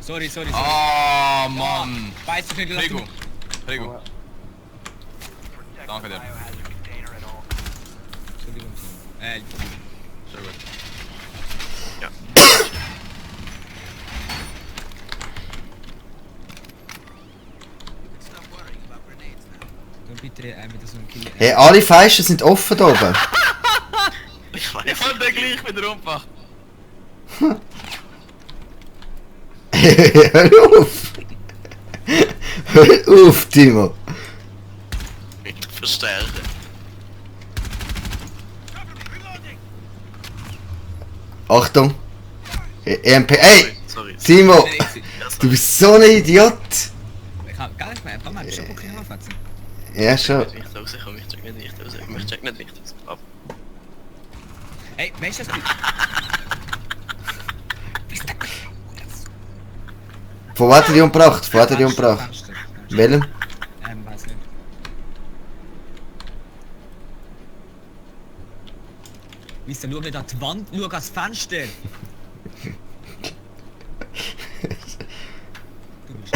Sorry. Ah, Mann! Beiß dich nicht, lass Rigo. du- Rigo. Danke dir. Entschuldigung. Sehr gut. Ja. Du bitte wieder so ein Kill. Hey, alle Feisten sind offen da oben. Ich weiß Ich hab den gleich wieder umgebracht. Hör auf! Hör auf, Timo! nicht verstärken. Achtung! EMP. Ey! Sorry. Timo! Ja, Du bist so ein Idiot! Ich kann gar nicht mehr, ein paar Mal schon okay aufwärts. Ja, schon. Ich check nicht raus, ich check nicht Licht raus. Ich check nicht Licht raus. Ab. Ey, weißt du was? Von was hat er die umgebracht? Von was hat er die umgebracht? Fenster. Welchem? Weiß nicht. Wisst ihr, schau nicht an die Wand, schau ans Fenster! Du bist...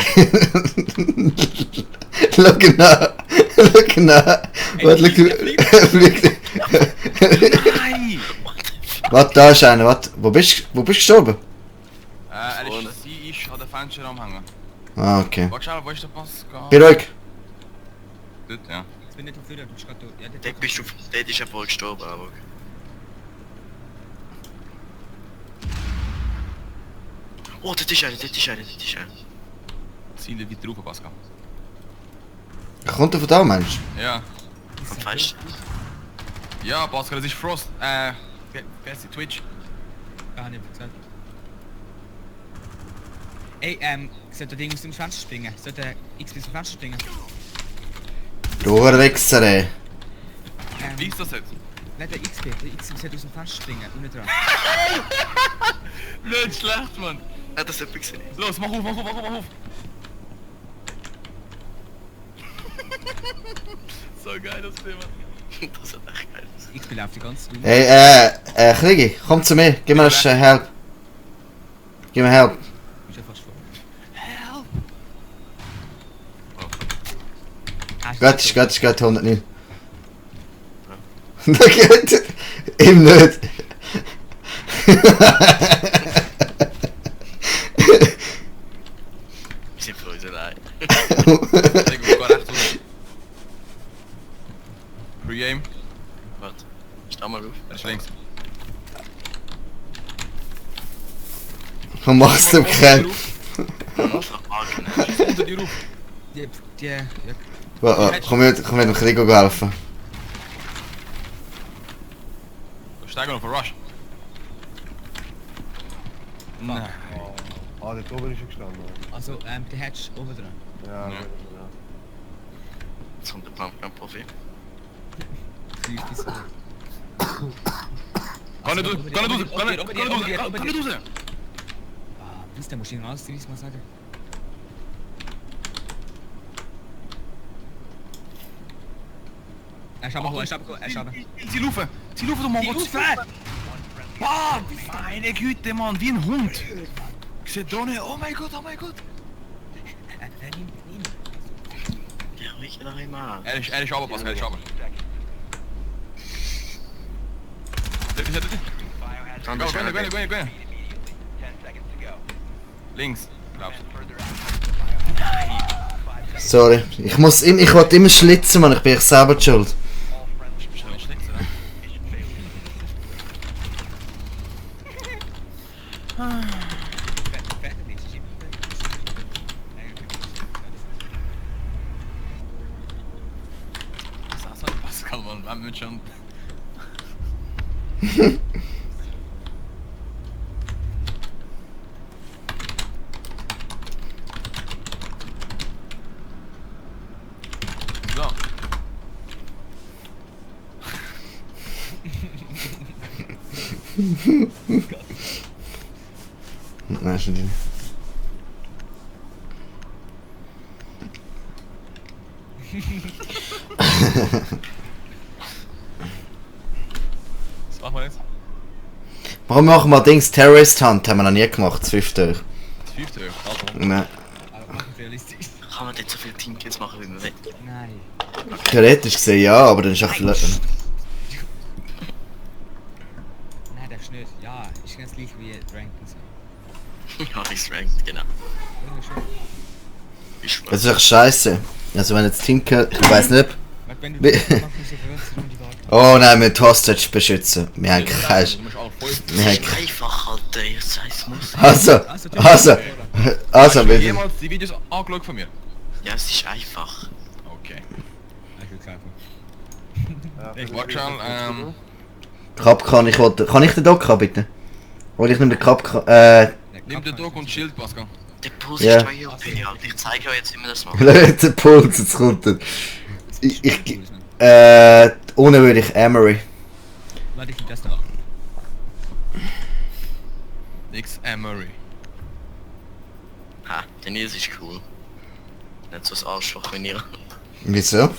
Schau genau! Schau genau! Warte, schau du... Fliegt... Nein! Warte, da ist einer, warte. Wo bist du gestorben? Sie ist an der Fenster am Hängen. Ah, okay. Warte schnell, wo ist der Pascal? Bin ruhig. Dort, ja. Ich bin nicht auf Führer, du bist gerade da. Ja, Dort bist du... Dort ist er voll gestorben, aber... Oh, dort ist einer, dort ist einer, dort ist einer. Ziele weiter rauf, Pascal. Kommt er von da, Mensch? Ja. Am Fenster. Ja, Pascal, das ist Frost. Wer ist die Twitch? Ah, nicht gesagt. Ey, sollte der Ding aus dem Fenster springen? Sollte der X bis zum Fenster springen? Du Wichser, ey. Wie ist das jetzt? Nicht der XP, der X sollte aus dem Fenster springen, unten dran. Nicht schlecht, Mann. Hat das jemand gesehen? Los, mach auf, mach auf, mach auf, mach auf. So geil das Thema. Das hat echt geil. XP läuft die ganze Zeit. Hey, Krigi, komm zu mir. Gib mir das Help. Gib mir Help. Ist ja fast vor. Geht, 109. Da geht ihm nicht. Wir sind für uns allein. Ich geh rechts raus. Pre-game. Warte. Steh mal auf. Er ist links. Und machst du keinen. Unter dir rauf. Ja. Komm mit dem Krigo helfen. Steigen auf den Rush. Nein. Ah, dort oben ist er gestanden. Also, der Hatch oben dran. Ja, Ja. ja. Jetzt kommt der Pumpgun-Profi. 5 bis 8. Kann nicht raus, kann nicht raus, kann nicht raus, kann nicht raus. Ah, bis der muss ich noch alles mal sagen. Er ist abgekommen, er ist abgekommen. Zieh laufen, du Mann, was fährt? Boah, meine Güte, Mann, wie ein Hund. Ich seh da nicht, oh mein Gott. Ja, ruhig noch einmal. Er ist aber, Pascal, er ist aber. Dann Go, bist du go, einer. go. 10 seconds to go. Links, glaubst du. Further out. Sorry. Ich wollte immer schlitzen, Mann. Ich bin echt selber die schuld. All friendly Bist du nicht schlecht, oder? mission failure. Das ist auch Pascal, Mann, wir haben schon... So. Nein, schon nicht. Was machen wir jetzt? Warum machen wir Dings Terrorist Hunt? Haben wir noch nie gemacht, 5 Tage. Das 5. Also. Nein. Aber machen wir realistisch. Kann man dort so viele Teamkills machen, wie man will? Nein. Theoretisch gesehen ja, aber dann ist auch viel... Nein, das ist nicht. Ja, ist ganz gleich wie Rank und so. Ja, ist ranked, genau. Ja, schon. Ist Das ist echt scheiße. Also wenn jetzt Tinker... Ich weiß nicht... Weil wenn du Wie- das machst, musst du verwirrt um die Waage. Oh nein, mit Hostage beschützen. Wir haben keinen... Du musst alle voll... Wir haben ist einfach, Alter, ich sag's muss. Also, Hast du bitte. jemals die Videos angeschaut von mir? Ja, es ist einfach. Okay. Ich will kaufen. Ja, Warte schon, Kapkan, kann ich den Dock haben, bitte? Oder ich nehme den Kapkan, nimm den Dog und Schild, Pascal. Der Puls Ja. ist 2 OP, Alter. Ich zeige euch jetzt, wie man das macht. Der Puls, jetzt kommt er. Ohne würde ich Emery. Warte, ich krieg das noch. Nix Emery. Ha, der Nils ist cool. Nicht so ein Arschloch wie ihr. Wieso?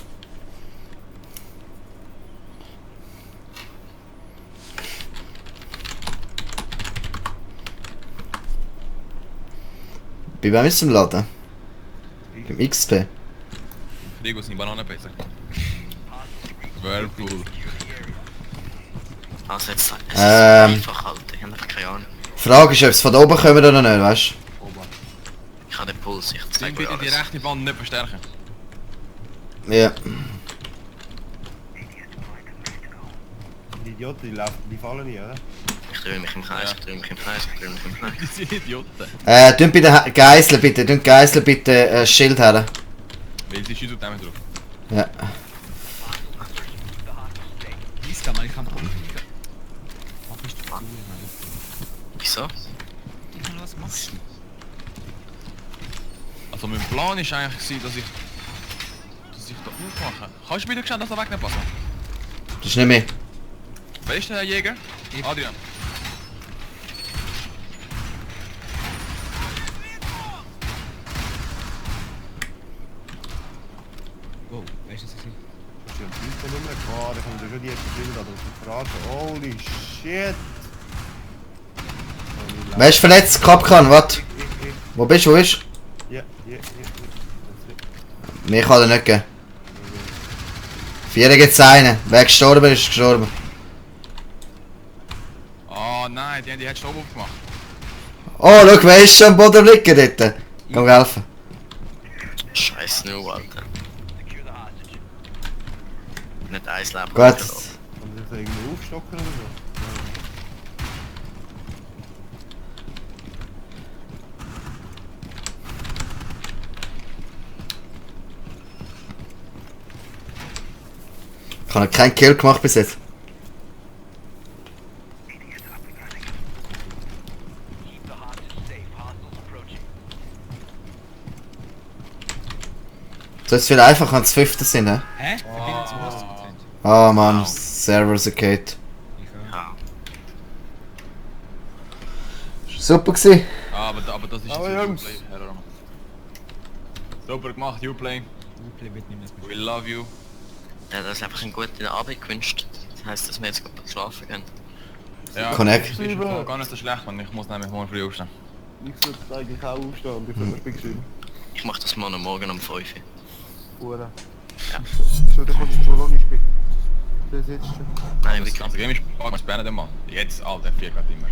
Bei wem ist es im Laden? Beim XP. Frigo sind Bananen besser. Whirlpool. Also jetzt, es ist Ähm. einfach, Alter. Ich hab einfach keine Ahnung. Die Frage ist, ob es von da oben kommen oder nicht, weißt du? Ich habe den Puls, ich Dann zeige euch bitte die alles. rechte Wand nicht verstärken. Ja. Die Idioten, die fallen nie, oder? Ich drehe mich im Kreis, Ja. ich drehe mich im Kreis, ich drehe mich im Kreis. Die sind Idioten. Tun bei den Geiseln bitte, Schild her. Weil sie schießen damit drauf. Ja. Lies Mann, ich kann Punkt. Mach nicht zu cool, Mann. Wieso? Mann, was machst du? Also mein Plan ist eigentlich gewesen, dass ich da aufmache. Kannst du bitte schauen, dass er weg nicht passt? Das ist nicht mehr. Wer ist der Jäger? Ich. Adrian. Wow, weißt du, was ich sehe? Das ist ja ein Typ Nummer gefahren, ich habe schon die erste Bilder, aber ich frage, holy shit! Wer ist verletzt? Kapkan, was? Wo bist du? Wo bist Ja. du? Mir kann er nicht geben. 4 gibt's einen. Wer gestorben ist, ist gestorben. Oh nein, die haben die Staub aufgemacht. Oh, schau, wer ist schon am Boden liegen dort? Komm helfen. Scheiß nu, Alter. Secure the hostage. Nicht eins Leben. Gut. Kann man das irgendwie aufstocken oder so? Ich habe noch keinen Kill gemacht bis jetzt. Keep the hostage safe. Hostiles approaching. So ist es viel einfacher, wenn es 5. sind, hä? Hä? Verbindung zum Host getrennt. Ah Mann, Servers okay. Ich auch. Ja. Super gewesen. Aber das ist Aber jetzt Jungs. Uplay, Herr Rama. Super gemacht, Uplay. Replay wird nicht mehr so We love you. Der hat uns einfach einen guten Abend gewünscht. Das heisst, dass wir jetzt gut schlafen gehen. Ja, Connect. das ist im Fall gar nicht so schlecht, man. Ich muss nämlich morgen früh aufstehen. Ich sollte eigentlich auch aufstehen, bevor ich bin geschrieben. Ich mach das morgen um 5 Uhr. Hure. Ja. So, dann kannst du noch nicht spielen. Das jetzt schon. Nein, Das wirklich. ganze Game ist Spaß, man sperren den Mann. Jetzt, Alter, 4 Grad immer.